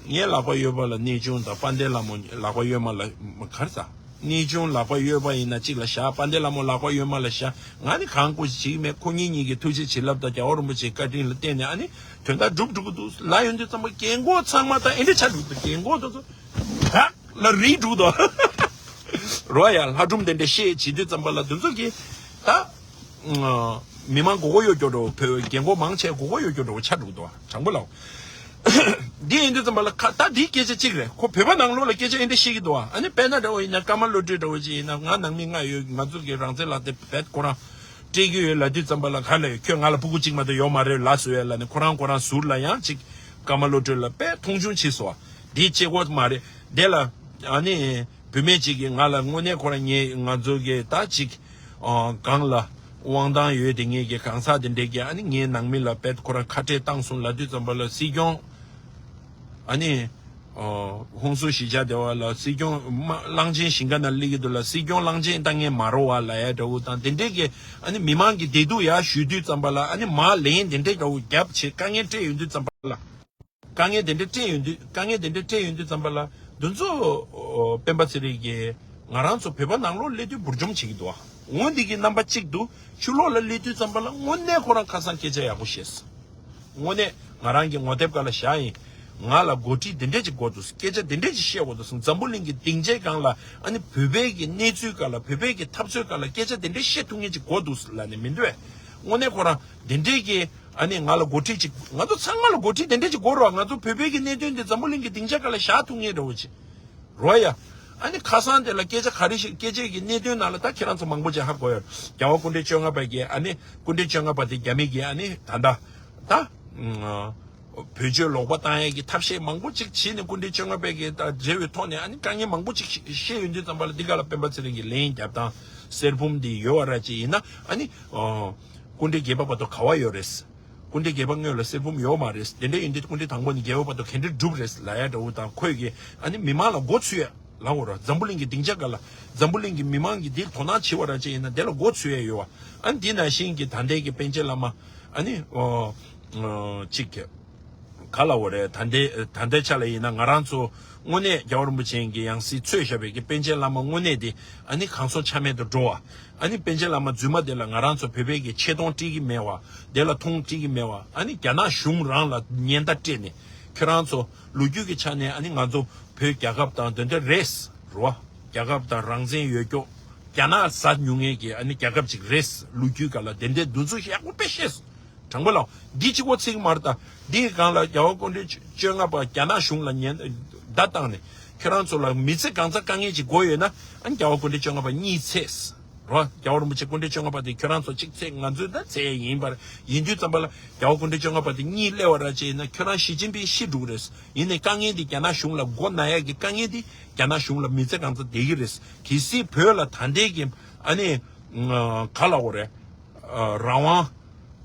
ངའི་ལག་པ་གཡས་པ་ལ་གནས་ཆུང་དང་། དཔལ་ལྡན་ལྷ་མོ་ལག་པ་གཡོན་མ་ལ་ག་རེ་ཟ། གནས་ཆུང་ལག་པ་གཡས་པ་ཡིན་ན་གཅིག་ལ་བཞག་དཔལ་ལྡན་ལྷ་མོ་ལག་པ་གཡོན་མ་ལ་བཞག་ང་ནི་གང་དགོས་བྱེད་ཀྱི་མེད། ཁོ་གཉིས་གཉིས་ཀྱི་ཐུགས་རྗེ་བྱིན་རླབས་དང་རྒྱལ་བ་རིན་པོ་ཆེའི་བཀའ་དྲིན་ལ་བརྟེན་ནས་ཨ་ནི་དོན་དག་འགྲུབ་འགྲུབ་ཀྱི་འདུག་ལབ་ཡོང་དུས་ཙམ་པ་རྒན་གོག་ཚང་མ་ད་ཨེ་འདྲ་ཆགས་འགྲོ་གི་འདུག་རྒན་གོག་དེ་ཚོ་རག་ལ་རིལ་འགྲོ་གི་འདུག་རོ་ཡ། ལྷ་སྒྲུང་དེ་འདྲ་བཤད་བྱེད་དུས་ཙམ་པ་ལ་དེ་ཚོ་གིས་ད། མི་མང་མགོ་སྐོར་གཡོག་སྐྱོ་འགྲོ། བོད་རྒན་གོག་མང་ཆེ་མགོ་སྐོར་གཡོག་སྐྱོ་འགྲོ་ཆགས་འགྲོ་གི་འདུག་བ། དྲང་པོ་ལབ། འདི་ཡིན་དུས་ཙམ་པ་ལ་ཁ་ད་འདིའི་སྐད་ཆ་གཅིག་རེད། ཁོ་བོད་པ་ནང་ལོགས་ལ་སྐད་ཆ་ཨེ་འདྲ་བཤད་ཀྱི་འདུག་བ། ཨ་ནི་དཔེར་ན་འདྲ་བོ་ཡིན་ན་ཀརྨ་བློ་གྲོས་འདྲ་བོ་ཅིག་ཡིན་ན། ང་ནང་མི་ལྔ་ཡོད། ང་ཚོ་གི་རང་བཙན་ལག་དེབ་བེད་ཁོ་རང་སྤྲད་ཀྱི་ཡོད་ལབ་དུས་ཙམ་པ་ལ། ག་ལ་ཡོད། ཁྱོད་ང་ལ་ཕྲུ་གུ་གཅིག་མ་གཏོགས་ཡོད་མ་རེད་ལབ་སོང་ཡ་ལབ་ནས། ཁོ་རང་ཁོ་རང་ཟུར་ལ་ཡང་ཅིག་ཀརྨ་བློ་གྲོས་ལ་དཔེ་མཐོང་ཆུང་བྱས་སོང་བ། འདི་བྱེད་དགོས་མ་རེད། དེ་ལ་ཨ་ནི། བུད་མེད་ཅིག་གིས་ང་ལ་དངོས་གནས་ཁོ་རང་ངས་ང་ཚོ་གི་ད་ཅིག་ཨ་སྒང་ལ་དབང་ཐང་ཡོད་དེ་ངེད་ཀྱི་གང་ཟག་དེ་འདྲས་ཀྱིས་ཨ་ནི་ངའི་ནང་མི་ལ་དཔེ་ཁོ་རང་ཁ་བྲལ་བཏང་སོང་ལབ་དུས་ཙམ་པ་ལ། སྲིད་སྐྱོང་ཨ་ནི་ཨ་ཧོན་སུར་གཞིས་ཆགས་སྡེ་བ་ལ་སྲིད་སྐྱོང་མ་གླང་ཆེན་ཞིང་ཁ་ནང་སླེབས་ཀྱི་འདུག་ལ། སྲིད་སྐྱོང་གླང་ཆེན་ད་ངས་མ་རོ་བ་ལབ་ཡ་འདྲ་བོ་དང་དེ་འདྲས་ཀྱི་ཨ་ནི་མི་མང་གི་བདེ་སྡུག་ཡར་ཞུ་དུས་ཙམ་པ་ལ། ཨ་ནི་མར་ལན་དེ་འདྲས་འདྲ་བོ་རྒྱབ་བྱས་དཀའ་ངལ་སྤྲད་ཡོང་དུས་ཙམ་པ་ལ། དཀའ་ངལ་དེ་འདྲ་སྤྲད་ཡོང་དུས། དཀའ་ངལ་དེ་འདྲ་སྤྲད་ཡོང་དུས་ཙམ་པ་ལ། འདི་ཚོ་ཨོ་སྤེན་པ་ཚེ་རིང་གིས་ང་རང་ཚོ་བོད་པ་ནང་ལོགས་སླེབས་དུས་འབུར་འཇོམས་བྱེད་ཀྱི་འདུག་ཨ། འོ་འདི་གི་རྣམ་པ་གཅིག་ཏུ་ཕྱི་ལོགས་ལ་སླེབས་དུས་ཙམ་པ་ལ་དངོས་གནས་ཁོ་རང་ཁ་སང་སྐད་ཆ་ཡག་པོ་བཤད་སོང་། དངོས་གནས་ང་རང་གི་ངོ་དེབ་སྒང་ལ་བཞག་ཡིན། ང་ལ་འགོ་ཁྲིད་འདི་འདྲས་ཅིག་དགོས་འདུག་སྐད་ཆ་འདི་འདྲས་ཅིག་བཤད་དགོས་འདུག་འཛམ་བུ་གླིང་གི་སྡིངས་ཆའི་སྒང་ལ་ཨ་ནི་བོད་པའི་གི་གནས་ཚུལ་སྒང་ལ་བོད་པའི་གི་འཐབ་རྩོད་སྒང་ལ་སྐད་ཆ་འདི་འདྲས་བཤད་ཐུབ་མཁན་ཅིག་དགོས་འདུག་ལབ་ནས་མི་འདུག་བས། དངོས་གནས་ཁོ་རང་འདི་འདྲས་ཀྱི་ཨ་ནི་ང་ལ་འགོ་ཁྲིད་ཅིག་ང་ཚོ་ཚང་མ་ལ་འགོ་ཁྲིད་འདི་འདྲས་ཅིག་དགོས་རེད་བ། ང་ཚོ་བོད་པའི་གི་གནད་དོན་འདི་འཛམ་བུ་གླིང་གི་སྡིངས་ཆ་སྒང་ལ་བཞག་ཐུབ་མཁན་འདྲ་བོ་ཅིག་རོ་ཡ། ཨ་ནི་ཁ་སང་དེ་ལ་སྐད་ཆ་ག་རེ་ཞིག་སྐད་ཆའི་གི་གནད་དོན་ནང་ལ་ད་ཁྱེད་རང་ཚོ་མང་པོ་ཅིག་ཧ་གོ་ཡོད། རྒྱལ་བ་སྐུ་ཕྲེང་བཅོ་ལྔ་པ་གི་ཨ་ནི་སྐུ་ཕྲེང་བཅོ་ལྔ་པ་དེ་རྒྱ་མི་གི་ཨ་ནི་ད་ལྟ་ད་ཨ་བེད་སྤྱོད་ལོག་པ་བཏང་ཡས་ཀྱི་ཐབས་ཤེས་མང་པོ་ཅིག་བྱས་ནས་སྐུ་ཕྲེང་བཅོ་ལྔ་པའི་གི་ད་འབྲེལ་བའི་ཐོག་ནས་ཨ་ནི་དཀའ་ངལ་མང་པོ་ཅིག་བཤད་ཡོང་དུས་ཙམ་པ་ལ་འདི་ག་ལ་སྤེན་པ་ཚེ་རིང་གི་ལན་རྒྱབ་སྟངས་གསེར་བུམ་འདི་ཡོད་བ་ར་ཅིག་ཡིན་ན་ཨ་ནི་ཨ་སྐུ་ཕྲེང་བརྒྱད་པ་བར་དུ་ག་བ་ཡོད་རེད། སྐུ་ཕྲེང་བརྒྱད་པ་སྔོན་ལ་གསེར་བུམ་ཡོད་མ་རེད། དེ་འདྲ་ཡིན་དུས་སྐུ་ཕྲེང་དང་པོ་ནས་བརྒྱད་པ་བར་དུ་ག་འདྲ་འགྲུབ་རེད་ལབ་ཡ་འདྲ་བོ་དང་ཁོས་གི་ཨ་ནི་མི་མང་ལ་མགོ་ཚོས་ཡ་ལབ་འོ་ར། འཛམ་བུ་གླིང་གི་སྡིངས་ཆ་སྒང་ལ་འཛམ་བུ་གླིང་གི་མི་མང་གི་འདིར་དོ་སྣང་བྱེད་པ་ར་ཅིག་ཡིན་ན་དེ་ལ་མགོ་ཚོས་ཡ་ཡོད་བ། ཨ་ནི་འདི་ནང་བཞིན་གྱི་ད་ལྟའི་གི་པཎ་ཆེན་བླ་མ་ཨ་ནི་ཨོ་ཨོ་གཅིག་གི་ག་ལ་འོ་རེད། ད་ལྟའི་ད་ལྟའི་ཆ་ལ་ཡིན་ན་ང་རང་ཚོ་དངོས་གནས་རྒྱལ་བ་རིན་པོ་ཆེ་གི་ཡང་སྲིད་འཚོལ་བཞག་པའི་གི་པཎ་ཆེན་བླ་མ་དངོས་གནས་དེ་ཨ་ནི་གང་སོང་ཆ་མེད་དུ་འགྲོ་བ། ཨ་ནི་པཎ་ཆེན་བླ་མ་རྫུན་མ་དེ་ལ་ང་རང་ཚོ་བོད་པའི་གི་ཆེ་མཐོང་སྤྲད་ཀྱི་མེད་བ། དེ་ལ་མཐོང་སྤྲད་ཀྱི་མེད་བ། ཨ་ནི་རྒྱ་ནག་གཞུང་རང་ལ་ཉེན་བརྡ་སྤྲད་ནས་ཁྱོད་རང་ཚོ་ལོ་རྒྱུས་ཀྱི་ཆ་ནས་ཨ་ནི་ང་ཚོ་བོད་རྒྱལ་ཁབ་དང་དེ་འདྲ་རེད་རོ། རྒྱལ་ཁབ་དང་རང་བཙན་ཡོད་ཀྱོག་རྒྱ་ནག་ཟ་མྱོང་མཁན་གྱི་ཨ་ནི་རྒྱལ་ཁབ་ཅིག་རེད། ལོ་རྒྱུས་སྒང་ལ་དེ་འདྲའི་འདུ་འཛོམས་ཡག་པོ་དཔེ་ཤེས་སོང་། དྲང་པོ་ལ་འདི་གཅིག་པོ་ཚིག་མར་ད་འདིའི་སྒང་ལ་རྒྱལ་བ་སྐུ་ཕྲེང་བཅོ་ལྔ་པ་རྒྱ་ནག་གཞུང་ལ་ཉེན་བརྡ་བཏང་ནས་ཁྱོད་རང་ཚོ་ལ་མི་ཚེ་གང་ཚ་དཀའ་ངལ་ཅིག་དགོས་ཡོད་ན་ཨ་ནི་རྒྱལ་བ་སྐུ་ཕྲེང་བཅོ་ལྔ་པ་གཉིད་སད་རོ། རྒྱལ་བ་རིན་པོ་ཆེ་སྐུ་ཕྲེང་བཅོ་ལྔ་པ་དེ་ཁྱོད་རང་ཚོ་གཅིག་ཚད་ང་ཚོའི་ད་ཚད་ཡིན་པར་ཡིན་དུས་ཙམ་པ་ལ་རྒྱལ་བ་སྐུ་ཕྲེང་བཅོ་ལྔ་པ་དེ་གཉིད་སླེབས་པ་ར་ཅིག་ཡིན་ན་ཁྱོད་རང་ཞི་ཅིན་ཕིང་ཤི་འགྲོ་གི་རེད། ཡིན་ནའི་དཀའ་ངལ་འདི་རྒྱ་ནག་གཞུང་ལ་མགོ་ན་ཡག་གི་དཀའ་ངལ་འདི་རྒྱ་ནག་གཞུང་ལ་མི་ཚེ་གང་ཚ་བསྡད་ཀྱི་རེད། གལ་སྲིད་བོད་ལ་ད་ལྟའི་གི་ཨ་ནི་ག་ལ་འོ་རེད། རང་དབང་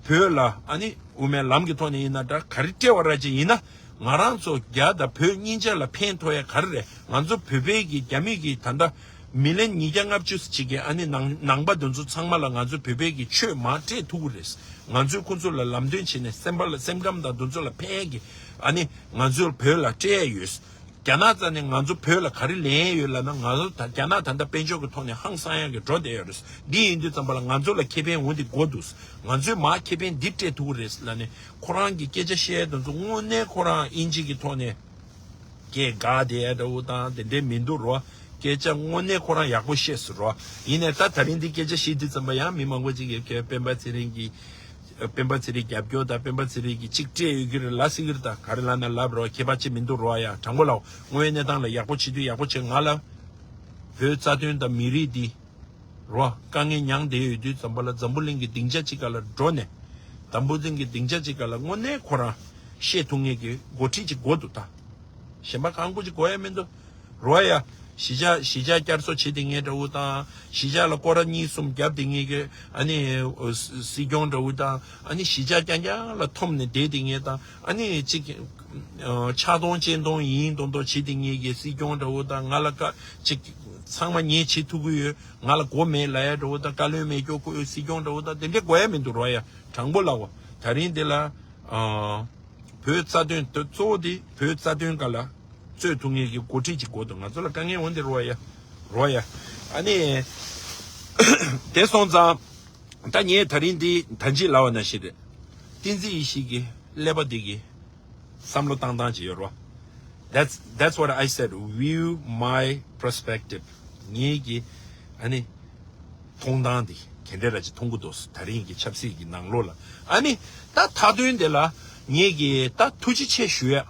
བོད་ལ་ཨ་ནི་དབུ་མའི་ལམ་གྱི་ཐོག་ནས་ཡིན་ན་འདྲ་ག་རེ་སྤྲད་པ་ར་ཅིག་ཡིན་ན་ང་རང་ཚོ་རྒྱ་དང་བོད་གཉིས་ཆ་ལ་ཕན་ཐོགས་ཡ་ག་རེ་རེད། ང་ཚོ་བོད་པའི་གི་རྒྱ་མི་གི་ད་ལྟ་མི་ལན་ཉིས་བརྒྱ་ལྔ་བཅུ་ཅིག་གི་ཨ་ནི་ནང་ནང་པ་དེ་ཚོ་ཚང་མ་ལ་ང་ཚོ་བོད་པའི་གི་ཆོས་མར་སྤྲད་ཐུབ་ཀྱི་རེད། ང་ཚོས་ཁོ་ཚོ་ལ་ལམ་སྟོན་བྱས་ནས་སེམས་པ་ལ་སེམས་ཁམས་དང་དེ་ཚོ་ལ་ཕན་ཡ་གི་ཨ་ནི་ང་ཚོ་བོད་ལ་སྤྲད་ཡ་ཡོད། རྒྱ་ནག་རྩ་ནས་ང་ཚོ་བོད་ལ་ག་རེ་ལེན་ཡོད་ལབ་ན་ང་ཚོ་ད་རྒྱ་ནག་ད་ལྟ་དཔལ་འབྱོར་གྱི་ཐོག་ནས་ཧང་སང་ཡག་གི་འགྲོ་བསྡད་ཡོད་རེད། འདི་ཡིན་དུས་ཙམ་པ་ལ་ང་ཚོ་ལ་ཁེ་ཕན་འོ་འདི་དགོས་འདུག་ང་ཚོས་མར་ཁེ་ཕན་འདི་སྤྲད་ཐུབ་ཀྱི་རེད་ལབ་ནས་ཁོ་རང་གི་སྐད་ཆ་བཤད་དེ་ཚོ་དངོས་གནས་ཁོ་རང་དབྱིན་ཇི་གི་ཐོག་ནས་སྐད་འགག་བསྡད་ཡ་འདྲ་བོ་དང་དེ་འདྲས་མི་འདུག་རོ། སྐད་ཆ་དངོས་གནས་ཁོ་རང་ཡག་པོ་བཤད་སོང་རོ། ཡིན་ནའི་ད་ད་རིང་འདི་སྐད་ཆ་བཤད་དུས་ཙམ་པ་ཡང་མི་མང་པོ་ཅིག་གིས་ཁྱོད་སྤེན་པ་ཚེ་རིང་གི་སྤེན་པ་ཚེ་རིང་རྒྱབ་སྐྱོར་དང་སྤེན་པ་ཚེ་རིང་གིས་གཅིག་སྤྲད་ཡོད་ཀྱི་རེད་ལབ་སྲིད་ཀྱི་རེད། ད་ག་རེ་ལབ་ན་ལབ་རོགས། ཁྱད་པར་ཅིག་མི་འདུག་རོགས་ཡ། དྲང་པོ་ལབ། དངོས་ཡོད་གནས་སྟངས་ལ་ཡག་པོ་བྱེད་དུས་ཡག་པོ་བྱེད། ང་ལ་བོད་རྩ་དོན་དང་མི་རིགས་འདི་རོ་དཀའ་ངལ་མྱངས་བསྡད་ཡོད་དུས་ཙམ་པ་ལ་འཛམ་བུ་གླིང་གི་སྡིངས་ཆ་གཅིག་ག་ལ་འགྲོ་ནས་འཛམ་བུ་གླིང་གི་སྡིངས་ཆ་གཅིག་ག་ལ་དངོས་གནས་ཁོ་རང་བཤད་ཐུབ་མཁན་གྱི་འགོ་ཁྲིད་ཅིག་དགོས་འདུག་ད་གཞན་པ་གང་དགོས་ཅིག་དགོས་ཡ་མི་འདུག་རོ་ཡ། གཞིས་ཆགས་གཞིས་ཆགས་བསྐྱར་གསོ་བྱེད་དེ་ངས་འདྲ་བོ་དང་གཞིས་ཆགས་ལ་སྐོར་ར་གཉིས་གསུམ་བརྒྱབ་དེ་ངས་གི་ཨ་ནི་སྲིད་སྐྱོང་འདྲ་བོ་དང་ཨ་ནི་གཞིས་ཆགས་རྐྱང་རྐྱང་ལ་འཐོམ་ནས་བསྡད་དེ་ངས་དང་ཨ་ནི་གཅིག་ཆག་སྡང་གཅེས་སྡང་ཡིན་མདོག་མདོག་བྱེད་དེ་ངས་གི་སྲིད་སྐྱོང་འདྲ་བོ་དང་ང་ལ་ཀ་གཅིག་ཚང་མ་ངས་བྱེད་ཐུབ་ཀྱི་ཡོད། ང་ལ་མགོ་མེད་ལབ་ཡ་འདྲ་བོ་དང་བཀའ་བློན་མེད་སྐྱོ་ཁོ་སྲིད་སྐྱོང་འདྲ་བོ་དང་དེ་འདྲས་དགོས་ཡ་མི་འདུག་རོ་ཡ། དྲང་པོ་ལབ་བ། ད་རིང་འདི་ལ་བོད་རྩ་དོན་དེ་གཙོ་བོ་དེ་བོད་རྩ་དོན་སྒང་ལ་རྩོད་ཐུབ་མཁན་གྱི་འགོ་ཁྲིད་ཅིག་དགོས་འདུག་ང་ཚོ་ལ་དཀའ་ངལ་འོན་ཏེ་རོ་ཡ། རོ་ཡ། ཨ་ནི་དེ་སོང་ཙང་ད་ངས་ད་རིང་འདི་ད་ཅི་ལབ་པ་ནང་བཞིན་རེད། བསྟན་འཛིན་ཡེ་ཤེས་ཀྱི་ཀླད་པ་འདི་གི་བསམ་བློ་བཏང་སྟངས་ཅིག་ཡོད་རོ། That's that's what I said, view my perspective. ངེད་ཀྱི་ཨ་ནི་མཐོང་སྟངས་འདི་ག་འདྲ་ར་ཅིག་མཐོང་གི་འདུག་ད་རིང་གི་ཆབ་སྲིད་ཀྱི་ནང་ལོགས་ལ་ཨ་ནི་ད་མཐའ་དོན་འདི་ལ་ངེད་ཀྱི་ད་ཐུགས་རྗེ་ཆེ་ཞུ་ཡ།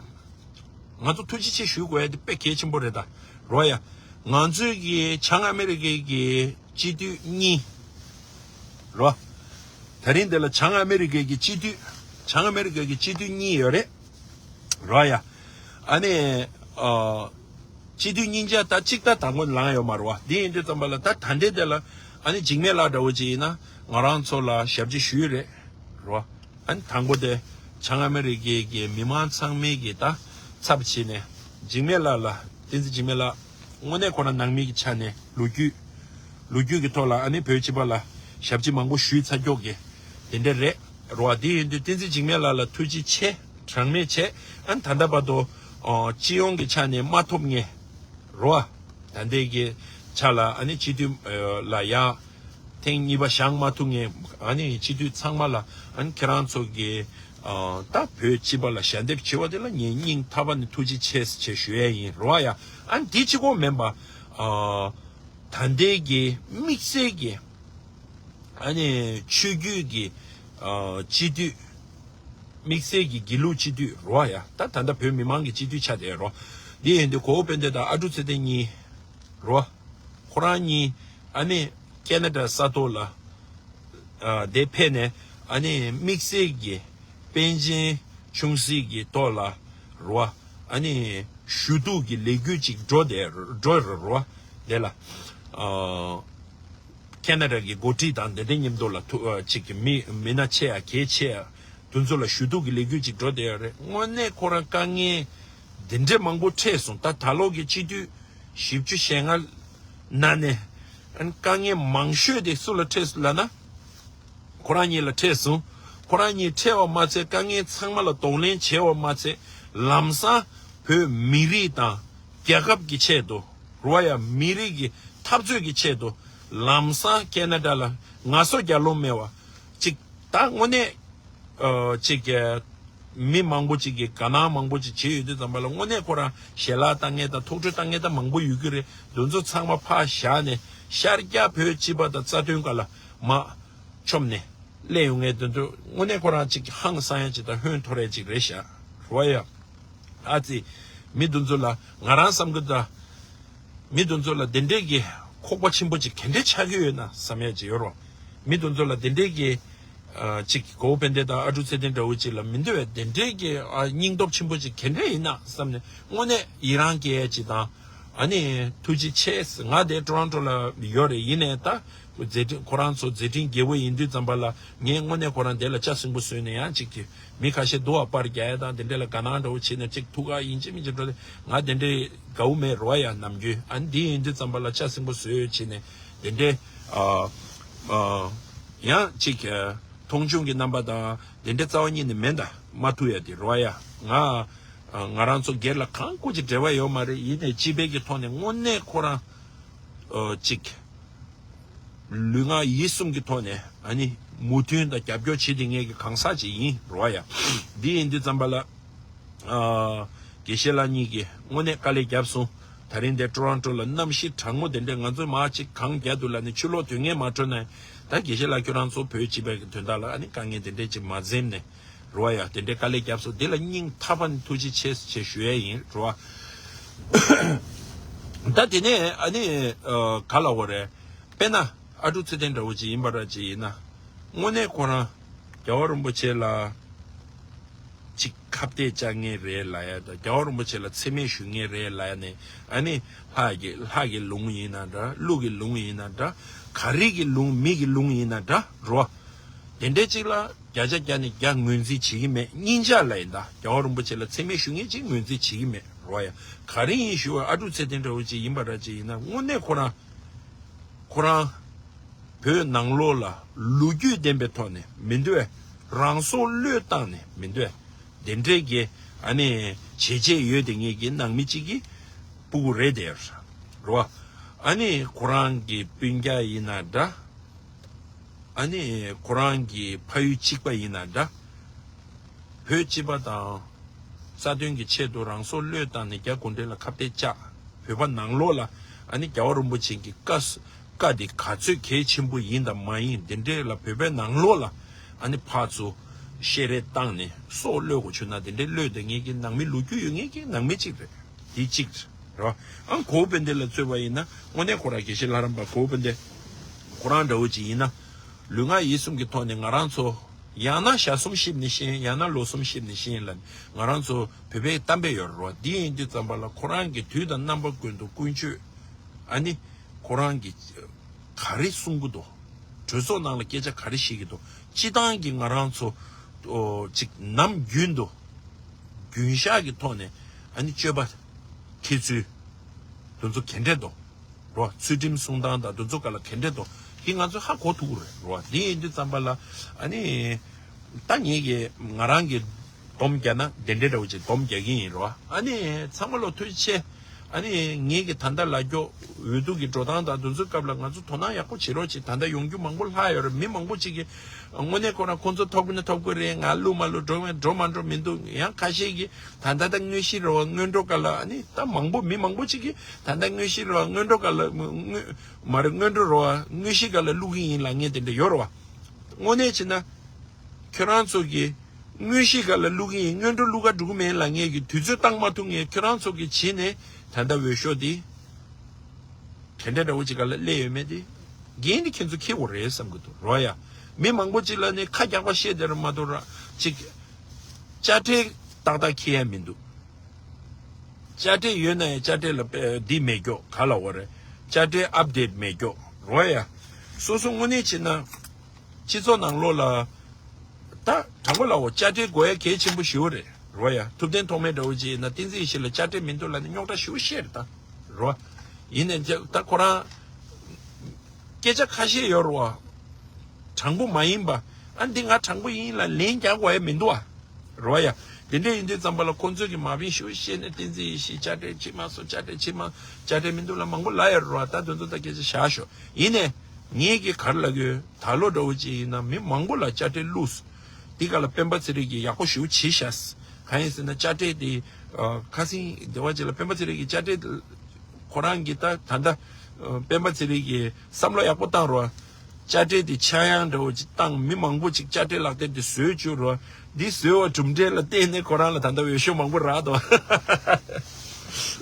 ང་ཚོ་ཐུགས་རྗེ་ཆེ་ཞུ་དགོས་ཡ་འདི་དཔེ་གལ་ཆེན་པོ་རེད་ད། རོ་ཡ། ང་ཚོའི་གི་བྱང་ཨ་མེ་རི་ཀའི་གི་སྤྱི་འཐུས་གཉིས། རོ། ད་རིང་འདི་ལ་བྱང་ཨ་མེ་རི་ཀའི་གི་སྤྱི་འཐུས། བྱང་ཨ་མེ་རི་ཀའི་གི་སྤྱི་འཐུས་གཉིས་ཡོད་རེད། རོ་ཡ། ཨ་ནི། ཨ། སྤྱི་འཐུས་གཉིས་ཆ་ད་གཅིག་ད་དང་པོ་ལངས་ཡོད་མ་རེད་བ། འདི་ཡིན་དུས་ཙམ་པ་ལ་ད་ད་ལྟའི་དེ་ལ་ཨ་ནི་འཇིགས་མེད་ལགས་འདྲ་བོ་ཅིག་ཡིན་ན་ང་རང་ཚོ་ལ་ཞབས་ཕྱི་ཞུས་རེད། རོ། ཨ་ནི་དང་པོ་དེ་བྱང་ཨ་མེ་རི་ཀའི་གི་མི་མང་ཚང་མའི་གི་ད་ཚབ་བྱས་ནས་འཇིགས་མེད་ལགས་ལ་བསྟན་འཛིན་འཇིགས་མེད་ལགས་དངོས་གནས་ཁོ་རང་ནང་མི་གི་ཆ་ནས་ལོ་རྒྱུས་ལོ་རྒྱུས་ཀྱི་ཐོག་ལ་ཨ་ནི་བོད་སྤྱི་པ་ལ་ཞབས་ཕྱི་མང་པོ་ཞུས་ཚར་ཀྱོག་གི་དེ་འདྲ་རེད། རོ། དེ་ཡིན་དུས་བསྟན་འཛིན་འཇིགས་མེད་ལགས་ལ་ཐུགས་རྗེ་ཆེ་གྲངས་མེད་ཆེ། ཨ་ནི་ད་ལྟ་བར་དུ་ཨ་སྤྱི་ཡོངས་ཀྱི་ཆ་ནས་མ་ཐོབ་མཁན་ རོ། ད་ལྟའི་གི་ཆ་ལ་ཨ་ནི་སྤྱི་འཐུས་ལ་ཡ་ཐེངས་གཉིས་པ་བཞེངས་མ་ཐུབ་མཁན་ཨ་ནི་སྤྱི་འཐུས་ཚང་མ་ལ་ཨ་ནི་ཁྱེད་རང་ཚོ་གི་ད་བོད་སྤྱི་པ་ལ་ཞལ་འདེབས་བྱེད་པ་དེ་ལ་ངས་སྙིང་ཐག་པ་ནས་ཐུགས་རྗེ་ཆེ་ཞེས་ཞུ་ཡས་ཡིན་རོ་ཡ། ཨ་ནི་དེ་གཅིག་པོ་མིན་པ་ད་ལྟའི་གི་དམིགས་བསལ་གི་ཨ་ནི་ཆོས་བརྒྱུད་ཀྱི་ཨ་སྤྱི་འཐུས། དམིགས་བསལ་གྱི་དགེ་ལུགས་སྤྱི་འཐུས་རོ་ཡ། ད་ད་ལྟ་བོད་མི་མང་གི་སྤྱི་འཐུས་ཆགས་བསྡད་རོ། འདི་ཡིན་དུས་གོ་བོ་དཔལ་ལྡན་དང་ཨ་འབྲུག་ཚེ་བརྟན་གཉིས་རོ། ཁོ་རང་གཉིས་ཨ་ནི་ཁེ་ན་ཌ་ས་ཐོག་ལ་ཨ་དེ་ཕེབས་ནས་ཨ་ནི་དམིགས་བསལ་གྱི་པཎ་ཆེན་ཆུང་སྲིད་ཀྱི་ཐོག་ལ་རོ། ཨ་ནི་ཞུ་གཏུག་གི་ལས་འགུལ་ཅིག་འགྲོ་བསྡད་འགྲོ་རོ། དེ་ལ་ཨ། ཁེ་ན་ཌ་གི་འགོ་ཁྲིད་དང་དེ་འདྲའི་མཉམ་དུ་ལ་ཐུ་ཨ་ཅིག་གི་མི་མི་སྣ་ཆེ་ཡ་གལ་ཆེ་ཡ་དེ་ཚོ་ལ་ཞུ་གཏུག་གི་ལས་འགུལ་ཅིག་འགྲོ་བསྡད་ཡོད་རེད། དངོས་གནས་ཁོ་རང་དཀའ་ངལ་འདི་འདྲའི་མང་པོ་འཕྲད་སོང་། ད་ད་ལོ་གི་སྤྱི་འཐུས་བཞི་བཅུ་ཞེ་ལྔ་ནང་ནས་ཨ་ནི་དཀའ་ངལ་མང་ཤོས་དེ་སུ་ལ་འཕྲད་སོང་ལབ་ན། ཁོ་རང་གཉིས་ལ་འཕྲད་སོང་། ཁོ་རང་གཉིས་འཕྲད་པ་མ་ཚད་དཀའ་ངལ་ཚང་མ་ལ་གདོང་ལེན་བྱས་པ་མ་ཚད་ལམ་སང་བོད་མི་རིགས་དང་རྒྱལ་ཁབ་ཀྱི་ཆེད་དུ་རོ་ཡ། མི་རིགས་ཀྱི་འཐབ་རྩོད་ཀྱི་ཆེད་དུ་ལམ་སང་ཁེ་ན་ཌ་ལ་ངལ་གསོ་རྒྱག་ལོང་མེད་པ་ཅིག་ད་དངོས་གནས་ཨ་ཅིག་གི་མི་མང་པོ་ཅིག་གིས་དགའ་སྣང་མང་པོ་ཅིག་བྱེད་ཡོད་དུས་ཙམ་པ་ལ་དངོས་གནས་ཁོ་རང་ཞལ་ལག་བཏང་མཁན་དང་ཐུགས་སྤྲོ་བཏང་མཁན་ད་མང་པོ་ཡོད་ཀྱི་རེད། དེ་ཚོ་ཚང་མ་ཕར་བཞག་ནས་ཤར་རྒྱག་བོད་སྤྱི་པ་དང་རྩ་དོན་སྒང་ལ་མ་བཅོམ་ནས་སླེབས་ཡོང་མཁན་དེ་ཚོ་དངོས་གནས་ཁོ་རང་ཅིག་ཧང་སང་ཡ་ཅིག་དང་ཧོན་འཐོར་ཡ་ཅིག་རེད་ཤག་རོ་ཡ། ཨ་ཙི། མི་དེ་ཚོ་ལ་ང་རང་བསམ་གི་ད། མི་དེ་ཚོ་ལ་དེ་འདྲས་ཀྱི་ཁོག་པ་ཆེན་པོ་ཅིག་ག་འདྲས་ཆགས་ཀྱི་ཡོད་ན་བསམ་ཡ་ཅིག་ཡོད་རོ། མི་དེ་ཚོ་ལ་དེ་འདྲས་ཀྱི་ཨ་ཅིག་གོ་བོ་དཔལ་ལྡན་དང་ཨ་འབྲུག་ཚེ་བརྟན་འདྲ་བོ་ཅིག་ལ་མི་འདོད་པའི་དེ་འདྲས་ཀྱི་ཨ་སྙིང་སྟོབས་ཆེན་པོ་ཅིག་ག་འདྲས་ཡིན་ན་བསམ་ནས་དངོས་གནས་ཡི་རང་སྐྱེ་ཡ་ཅིག་དང་། ཨ་ནི་ཐུགས་རྗེ་ཆེ། ང་དེ་ཊོ་རོན་ཊོ་ལ་ཡོད་རེད། ཡིན་ནའི་ད་མཛད་འཕྲིན་ཁོ་རང་ཚོ་མཛད་འཕྲིན་རྒྱས་པོ་ཡིན་དུས་ཙམ་པ་ལ་ངས་དངོས་གནས་ཁོ་རང་དེ་ལ་ལྕགས་སྲིན་པོ་བཟོས་ནས་ཡང་ཅིག་གི་མི་ཁ་ཤས་རྡོ་བ་པར་རྒྱག་ཡ་དང་དེ་འདྲས་ལ་དགའ་སྣང་འདྲ་བོ་བྱས་ནས་ཅིག་ཐུག་ག་ཡིན་གཅིག་མིན་གཅིག་འགྲོ་དེ་ང་དེ་འདྲས་དགའ་བོ་མེད་རོ་ཡ་ནམ་རྒྱུན། ཨ་ནི་འདི་ཡིན་དུས་ཙམ་པ་ལ་ལྕགས་སྲིན་པོ་བཟོས་ཡོད་བྱས་ནས་དེ་འདྲས་ཨ་ཨ་ཡང་ཅིག་གི་མཐོང་ཆུང་གི་རྣམ་པ་དང་དེ་འདྲས་རྩ་བ་ཉིད་ནས་མེད་ད་མ་ཐུག་ཡ་དེ་རོ་ཡ། ང་ང་རང་ཚོ་སྒེར་ལ་གང་སྐུ་ཅིག་འབྲེལ་བ་ཡོད་མ་རེད། ཡིན་ནའི་སྤྱི་པའི་གི་ཐོག་ནས་དངོས་གནས་ཁོ་རང་ཨ་ཅིག་ལུས་ངག་ཡིད་གསུམ་གྱི་ཐོག་ནས་ཨ་ནི་མོས་མཐུན་དང་རྒྱབ་སྐྱོར་བྱེད་བསྡད་མཁན་གྱི་གང་ཟག་ཅིག་ཡིན་རོ་ཡ། འདི་ཡིན་དུས་ཙམ་པ་ལ་ཨ་དགེ་བཤེས་ལགས་གཉིས་ཀྱིས་དངོས་གནས་དཀའ་ལས་བརྒྱབ་སོང་། ད་རིང་འདིར་ཊོ་རོན་ཊོ་ལ་གནམ་གཤིས་གྲང་མོ་དེ་འདྲས་ང་ཚོས་མར་ཅིག་གངས་རྒྱག་འདུག་ལབ་ནས་ཆུ་ལོག་དུས་ངན་མ་འཕྲོད་ན་ད་དགེ་བཤེས་ལགས་ཁྱོད་རང་ཚོ་བོད་སྤྱི་པའི་གི་དོན་དག་ལ་ཨ་ནི་དཀའ་ངལ་དེ་འདྲས་ཅིག་མ་འཛེམས་ནས། རོ་ཡ། དེ་འདྲའི་དཀའ་ལས་བརྒྱབ་སོང་། འདི་ལ་སྙིང་ཐག་པ་ནས་ཐུགས་རྗེ་ཆེ་ཞེས་ཞུ་ཡས་ཡིན་རོ། ད་དེ་ནས་ཨ་ནི་ཨ་ག་ལ་འོ་རེད། དཔེར་ན་ཨ་འབྲུག་ཚེ་བརྟན་འདྲ་བོ་ཅིག་ཡིན་པ་ར་ཅིག་ཡིན་ན། དངོས་གནས་ཁོ་རང་རྒྱལ་བ་རིན་པོ་ཆེ་ལ་ཅིག་ཁ་གཏད་བཅག་མཁན་རེད་ལབ་ཡ་དང་རྒྱལ་བ་རིན་པོ་ཆེ་ལ་མཚན་སྨད་ཞུ་མཁན་རེད་ལབ་ཡ་ནས་ཨ་ནི་ལྷ་གི་ལྷ་གི་ལུང་ཡིན་ན་འདྲ་ཀླུ་གི་ལུང་ཡིན་ན་འདྲ་ག་རེ་གི་ལུང་མི་གི་ལུང་ཡིན་ན་འདྲ་རོ། དེ་འདྲའི་ཅིག་ལ་བརྒྱ་ཆ་བརྒྱ་ནས་བརྒྱ་ངོས་འཛིན་བྱེད་ཀྱི་མེད། སྙིང་ལྕགས་ལ་ཡིན་ད་རྒྱལ་བ་རིན་པོ་ཆེ་ལ་མཚན་སྨད་ཞུ་མཁན་ཅིག་ངོས་འཛིན་བྱེད་ཀྱི་མེད་རོ་ཡ། ག་རེ་ཡིན་ཞུ་བ་ཨ་འབྲུག་ཚེ་བརྟན་འདྲ་བོ་ཅིག་ཡིན་པ་ར་ཅིག་ཡིན་ན་དངོས་གནས་ཁོ་རང་ཁོ་རང་བོད་ནང་ལོགས་ལ་ལོ་རྒྱུས་ལྡན་པའི་ཐོག་ནས་མི་འདུག་ཨེ། རང་སྲོག་བློས་བཏང་ནས་མི་འདུག་ཨེ། དེ་འདྲའི་གི་ཨ་ནི་བྱས་རྗེས་ཡོད་དེ་ངེད་ཀྱི་ནང་མི་གཅིག་གི་སྤུ་གུ་རེད་དེ་རོ། ཨ་ནི་ཁོ་རང་གི་སྤུན་ཀྱག་ཡིན་ན་འདྲ། ཨ་ནི་ཁོ་རང་གི་ཕ་ཡུལ་གཅིག་པ་ཡིན་ན་འདྲ། བོད་སྤྱི་པ་དང་རྩ་དོན་གྱི་ཆེད་དུ་རང་སྲོག་བློས་བཏང་ནས་རྒྱ་གུང་ཁྲན་ལ་ཁ་གཏད་བཅག་བོད་པ་ནང་ལོགས་ལ་ཨ་ནི་རྒྱལ་བ་རིན་པོ་ཆེ་གི་བཀའ་བཀའ་དེ་ག་ཚོད་གལ་ཆེན་པོ་ཡིན་དང་མ་ཡིན་དེ་འདྲས་ལ་བོད་པའི་ནང་ལོགས་ལ་ཨ་ནི་ཕར་ཚུར་བཤད་རེས་བཏང་ནས་སྲོག་བློས་དགོས་བྱུང་ན་དེ་འདྲས་བློས་བཏང་མཁན་གྱི་ནང་མི་ལོ་རྒྱུས་ཡོད་མཁན་གྱི་ནང་མི་གཅིག་རེད། དེ་གཅིག་རེད་རོ། ཨང་གོ་བོ་དཔལ་ལྡན་ལ་རྩོད་པ་ཡིན་ན་དངོས་གནས་ཁོ་རང་དགེ་བཤེས་ལྷ་རམས་པ་གོ་བོ་དཔལ་ལྡན་ཁོ་རང་འདྲ་བོ་ཅིག་ཡིན་ན་ལུས་ངག་ཡིད་གསུམ་གྱི་ཐོག་ནས་ང་རང་ཚོ་ཡང་ན་ཞག་གསུམ་གཤིབས་ནས་ཤེས་ཡང་ན་ལོ་གསུམ་གཤིབས་ནས་ཤེས་ལ་ང་རང་ཚོ་བོད་པའི་གཏམ་དཔེ་ཡོད་རེད་རོ། འདི་ཡིན་དུས་ཙམ་པ་ལ་ཁོ་རང་གི་དུས་དང་རྣམ་པ་ཀུན་ཏུ་ཀུན་སྤྱོད་ཨ་ནི་ཁོ་རང་གི་ག་རེ་གསུང་གི་འདུག་གྲོས་ཚོགས་ནང་ལ་སྐད་ཆ་ག་རེ་བཤད་ཀྱི་འདུག་སྤྱི་བཏང་གི་ང་རང་ཚོ་ཨོ་ཅིག་ནམ་རྒྱུན་དུ་རྒྱུན་བཞག་གི་ཐོག་ནས་ཨ་ནི་སྤྱོད་པ་འཁྱེར་ཚུལ་དེ་ཚོ་ག་འདྲས་འདུག་རོ། ཚུལ་ཁྲིམས་སྲུང་སྟངས་དང་དེ་ཚོ་ག་ལ་ག་འདྲས་འདུག་དེ་ང་ཚོས་ཧ་གོ་ཐུབ་ཀྱི་རེད་རོ། དེ་ཡིན་དུས་ཙམ་པ་ལ་ཨ་ནི་ད་ངེད་ཀྱིས་ང་རང་གི་སྡོམ་རྒྱག་ན་དེ་འདྲས་འདྲ་བོ་ཅིག་སྡོམ་རྒྱག་གི་ཡིན་རོ། ཨ་ནི་ཚང་མ་ལ་ཐུགས་རྗེ་ཆེ། ཨ་ནི་ངེད་ཀྱི་ད་ལྟ་ལ་རྒྱོ་འོས་བསྡུ་གི་འགྲོ་སྟངས་དང་དེ་ཚོའི་སྐབས་ལ་ང་ཚོ་དོ་སྣང་ཡག་པོ་བྱེད་རོགས་བྱེད། ད་ལྟ་ཡོང་རྒྱུ་མང་པོ་ལྷག་ཡོད་རེད། མི་མང་པོ་ཅིག་གིས་དངོས་གནས་ཁོ་རང་ཁོང་ཚོ་ཐོབ་ཀྱི་ན་ཐོབ་ཀྱི་རེད། ང་བླུག་མ་བླུག་འགྲོ་འགྲོ་མ་འགྲོ་མི་འདུག་ཡང་ཁ་ཤས་ཀྱིས་ད་ལྟ་ད་དངོས་གཞི་རེད་བ། སྔོན་འགྲོ་སྐབས་ལ་ཨ་ནི་ད་མང་པོ་མི་མང་པོ་ཅིག་གིས་ད་ལྟ་དངོས་གཞི་རེད་བ། སྔོན་འགྲོ་སྐབས་ལ་དངོས་མ་རེད། སྔོན་འགྲོ་རེད་བ། དངོས་གཞི་སྐབས་ལ་བླུག་གི་ཡིན་ལབ་མཁན་དེ་འདྲ་ཡོད་རེད་བ། དངོས་གནས་བྱས་ན། ཁྱོད་རང་ཚོ་གིས་དངོས་གཞི་སྒང་ལ་བླུག་གི་ཡིན། སྔོན་འགྲོ་བླུག་ག་འགྲོ་གི་མེད་ལབ་མཁན་གྱི་དུས་ཚོད་བཏང་མ་ཐུབ་མཁན་ཁྱོད་རང་ཚོ་གིས་བྱས་ནས་ད་ལྟ་འོས་ཤོག་འདི་དེ་འདྲ་འདྲ་བོ་ཅིག་སྒང་ལ་སླེབས་ཡོད་མེད་དེ་འགན་འདི་ཁྱེད་ཚོ་འཁྱེར་དགོས་རེད་བསམ་གི་འདུག་རོ་ཡ། མི་མང་པོ་ཅིག་ལ་ནི་ཁ་རྒྱག་པ་བཤད་དེ་ར་མ་གཏོགས་ར་ཅིག་དཔྱ་ཁྲལ་ཏག་ཏག་འཁྱེར་ཡ་མི་འདུག་དཔྱ་ཁྲལ་ཡོད་ན་ཡང་དཔྱ་ཁྲལ་ལ་དཔེ་འདི་མེད་ཀྱོག་ག་ལ་འོ་རེད། དཔྱ་ཁྲལ་ཨབ་ཌེཊ་མེད་ཀྱོག་རོ་ཡ། སོ་སོ་དངོས་གནས་བྱས་ན། སྤྱི་ཚོགས་ནང་ལོགས་ལ། ད་དྲང་པོ་ལབ་འོ་དཔྱ་ཁྲལ་དགོས་ཡ་གལ་ཆེན་པོ་ཞེ་པོ་རེད་རོ་ཡ། ཐུབ་བསྟན་ཐོགས་མེད་འདྲ་བོ་ཅིག་ཡིན་ན་བསྟན་འཛིན་ཡེ་ཤེས་ལ་དཔྱ་ཁྲལ་མི་འདུག་ལབ་ནས་རྙོག་དྲ་ཞེ་པོ་བཤད་རེད་ད། རོ། ཡིན་ནའི་ད་ཁོ་རང་སྐད་ཆ་ཁ་ཤས་ཡོད་རེད་བ། དྲང་པོ་མ་ཡིན་པ། ཨ་འདི་ང་དྲང་པོ་ཡིན་ལབ་ལན་རྒྱག་དགོས་ཡ་མི་འདུག་བ། རོ་ཡ། དེ་འདྲ་ཡིན་དུས་ཙམ་པ་ལ་ཁོང་ཚོས་ཀྱི་མ་དཔེ་ཞུ་བཤད་ནས་བསྟན་འཛིན་ཡེ་ཤེས་དཔྱ་ཁྲལ་བྱེད་མ་སོང་། དཔྱ་ཁྲལ་བྱེད་མ། དཔྱ་ཁྲལ་མི་འདུག་ལ་མང་པོ་ལབ་ཡོད་རེད་བ། ད་དོན་ཚོ་ད་སྐད་ཆ་བཞག་ཤོག་ཡིན་ནའི། ངེད་ཀྱིས་ག་རེ་ལབ་ཀྱི་ཡོད། ད་ལོ་འདྲ་བོ་ཅིག་ཡིན་ན་མི་མང་པོ་ལ་དཔྱ་ཁྲལ་བླུགས། དེ་ག་ལ་སྤེན་པ་ཚེ་རིང་གིས་ཡག་པོ་ཞེ་པོ་བྱས་ཤག་གང་ཡིན་ཟེར་ན་དཔྱ་ཁྲལ་དེ། ཁ་སང་སྡེ་བ་ཅིག་ལ་སྤེན་པ་ཚེ་རིང་གིས་དཔྱ་ཁྲལ། ཁོ་རང་གིས་ད་ད་ལྟ། སྤེན་པ་ཚེ་རིང་གིས་བསམ་བློ་ཡག་པོ་བཏང་རོགས། དཔྱ་ཁྲལ་དེ་ཆག་ཡང་འདྲ་བོ་ཅིག་བཏང་། མི་མང་པོ་ཅིག་དཔྱ་ཁྲལ་ལག་དེབ་དེ་བཟོས་བཅུག་རོགས། འདི་བཟོས་བ་གྲུབ་འབྲས་ལ་བརྟེན་ནས་ཁོ་རང་ལ་ད་ལྟ་འོས་ཤོག་མང་པོ་རག་འདུག་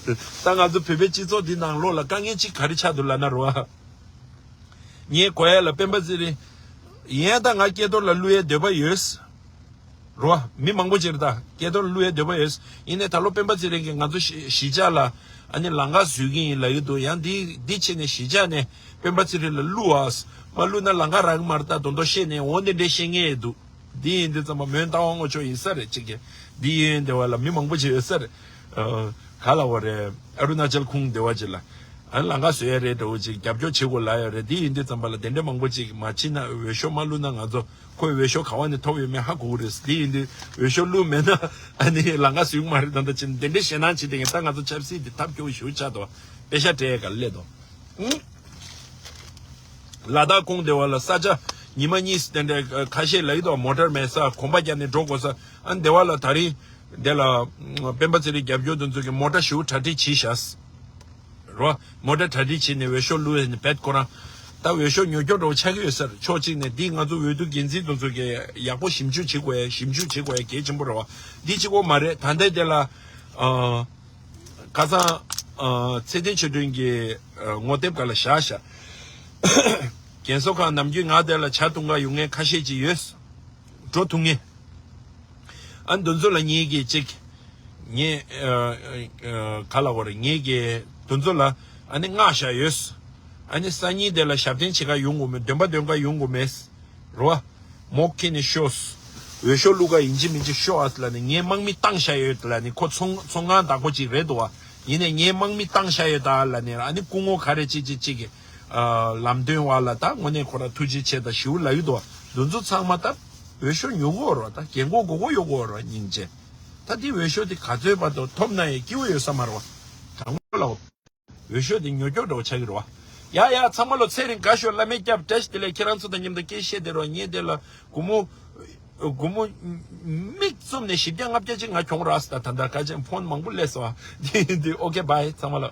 ད་ང་ཚོ་བོད་པའི་སྤྱི་ཚོགས་འདི་ནང་ལོགས་ལ་དཀའ་ངལ་ཅིག་ག་རེ་ཆགས་འདུག་ལབ་ན་རོ། ངའི་གོ་ཡ་ལ་སྤེན་པ་ཚེ་རིང་། ཡིན་ཡང་ད་ང་སྐལ་རྡོར་ལ་བླུག་ཡའི་འདོད་པ་ཡོད། རོ། མི་མང་པོ་ཅིག་རེད་ད། སྐལ་རྡོར་བླུག་ཡའི་འདོད་པ་ཡོད། ཡིན་ནའི་ད་ལོ་སྤེན་པ་ཚེ་རིང་གིས་ང་ཚོ་གཞིས་གཞིས་ཆགས་ལ་ཨ་ནི་ལམ་ཁ་བཟོས་ཀྱི་ཡིན་ལབ་ཀྱི་འདུག་ཡང་འདི་འདི་བྱས་ནས་གཞིས་ཆགས་ནས་སྤེན་པ་ཚེ་རིང་ལ་བླུག་ཨ། མ་བླུག་ན་ལམ་ཁ་རག་གི་མ་རེད་ད། དོན་དོ་བཤད་ནས་འོ་འདི་འདྲས་བཤད་མཁན་ཡོད་འདུག་འདི་ཡིན་དུས་ཙམ་པ་མོན་རྟ་དབང་དངོས་ཕྱོགས་ཡིན་ས་རེད་ཅིག་གི། འདི་ཡིན་འདི་བ་ལ་མི་མང་པོ་ཅིག་ཡོད་ས་རེད། ག་ལ་བ་རེད། ཨ་རུ་ན་ཅལ་ཁུང་འདི་བ་ཅིག་ལ། ཨ་ནི་ལམ་ཁ་བཟོ་ཡ་རེད་འདྲ་བོ་ཅིག་རྒྱབ་སྐྱོར་བྱེད་དགོས་ལ་ཡོད་རེད། འདི་ཡིན་དུས་ཙམ་པ་ལ་དེ་འདྲས་མང་པོ་ཅིག་མ་ཕྱིན་ན་འོས་ཤོག་མ་བླུགས་ན་ང་ཚོ་ཁོས་འོས་ཤོག་ག་བ་ནས་ཐོབ་ཡོད་མེད་ཧ་གོ་གི་རེད། འདི་ཡིན་དུས་འོས་ཤོག་བླུགས་མེད་ན་ཨ་ནི་ལམ་ཁ་བཟོས་གི་མ་རེད། ད་ལྟ་ཕྱིན་དེ་འདྲས་ཞེད་སྣང་བྱེད་དེ་ངས་ད་ང་ཚོ་ཆབ་སྲིད་འདི་ཐབས་སྐྱོ་བོ་ཞེ་པོ་ཆགས་འདུག་དཔེ་ཤ་སྤྲད་ཡ་ག་ལ་སླེབས་འདུག་ལ་དྭགས་ཁོངས་དེ་བ་ལ་ས་ཆ་ཉི་མ་གཉིས་དེ་འདྲའི་ཁ་ཤས་ལ་ཡིད་དུ་མོ་ཊར་མེད་ས། གོམ་པ་བརྒྱབ་ནས་འགྲོ་དགོས་ས། ཨ་ནི་དེ་བ་ལ་ད་རིང་དེ་ལ་སྤེན་པ་ཚེ་རིང་རྒྱབ་སྐྱོར་དེ་ཚོ་གིས་མོ་ཊ་ཞེ་པོ་གྲ་སྒྲིག་བྱས་ཤག་རོ། མོ་ཊ་གྲ་སྒྲིག་བྱས་ནས་འོས་ཤོག་བླུགས་ནས་བེད་ཁོ་རང་། ད་འོས་ཤོག་ཉོ་སྐྱོར་འདྲ་བོ་ཆགས་ཀྱི་ཡོད་ས་རེད། ཕྱོགས་གཅིག་ནས་འདི་ང་ཚོ་འོས་བསྡུ་འགན་འཛིན་དེ་ཚོ་གིས་ཡག་པོ་ཞིབ་འཇུག་བྱེད་དགོས་ཡ། ཞིབ་འཇུག་བྱེད་དགོས་ཡ་གལ་ཆེན་པོ་རེད་བ། འདི་གཅིག་པོ་མ་རེད། ད་ལྟའི་དེ་ལ་ཨ། ཁ་སང་། ཨ། ཚེ་བརྟན་ཆོས་སྒྲོན་གྱི་ཨ། ངོ་དེབ་སྒང་ལ་བཞག་ཤག་རྒན་གསོ་ཁང་ནམ་རྒྱུན་ང་དེ་ལ་ཇ་འཐུང་ག་ཡོང་མཁན་ཁ་ཤས་ཅིག་ཡོད། འགྲོ་ཐུབ་མཁན། ཨ་ནི་དེ་ཚོ་ལ་ངེད་ཀྱིས་ཅིག་ངས་ཨ། ཨ། ག་ལ་བ་རེད། ངེད་ཀྱིས་དེ་ཚོ་ལ་ཨ་ནི་མངགས་བཞག་ཡོད། ཨ་ནི་སང་ཉིན་དེ་ལ་ཞབས་བརྟན་བྱེད་ག་ཡོང་དགོས་མེད། འདོན་པ་འདོན་ག་ཡོང་དགོས་མེད། རོ། མོག་ཁྱེར་ནས་ཤོག་འོས་ཤོག་བླུག་ག་ཡིན་གཅིག་མིན་གཅིག་ཤོག་ཨ་ལབ་ནས། ངས་དམག་མི་བཏང་བཞག་ཡོད་ལབ་ནས། ཁོ་ཚོང་ཚོང་ཁང་བདག་པོ་ཅིག་རེད་འདུག་བ། ཡིན་ནའི་ངས་དམག་མི་བཏང་བཞག་ཡོད་ད་ལབ་ནས། ཨ་ནི་སྐུ་ངོ་ག་རེ་ཅིག་ཅིག་ཅིག་གིས་ཨ། ལམ་སྟོན་བ་ལ་ད་དངོས་གནས་ཁོ་རང་ཐུགས་རྗེ་ཆེ་ད་ཞེ་པོ་ལབ་ཀྱི་འདུག་བ། འདི་ཚོ་ཚང་མ་ད་འོས་ཤོག་ཉོ་གི་ཡོད་རེད་བ། ད་རྒན་གོག་མགོ་གོག་ཡོད་གི་ཡོད་རེད་བ། སྙིང་རྗེ། ད་འདི་འོས་ཤོག་འདི་ག་ཚོད་བར་དུ་ཐོབ་ན་ཡང་སྐྱིད་པོ་ཡོད་ས་མ་རེད་བ། དྲང་པོ་ལབ། འོས་ཤོག་དེ་ཉོ་སྐྱོར་འདྲ་བོ་ཆགས་ཀྱི་རེད་བ། ཡ་ཡ། ཚང་མ་ལོ་ཚེ་རིང་དགའ་ཤོག་བླ་མས་སྐྱབས། བཀྲ་ཤིས་བདེ་ལེགས། ཁྱེད་རང་ཚོ་དང་མཉམ་དུ་སྐད་བཤད་བསྡད་རོགས། ངས་དེ་ལ་སྒོར་མོ་སྒོར་མོ་མིག་བཙུམ་ནས་བཞི་བརྒྱ་ལྔ་བརྒྱ་ཅིག་ང་གྱོང་རག་སོང་། ད་ད་ལྟ་ཁ་ཆེམས་ཕོན་མང་པོ་སླེབས་སོང་། དེ་དེ་ཨོ་ཁེ་བྷའི། ཚང་མ་ལོ།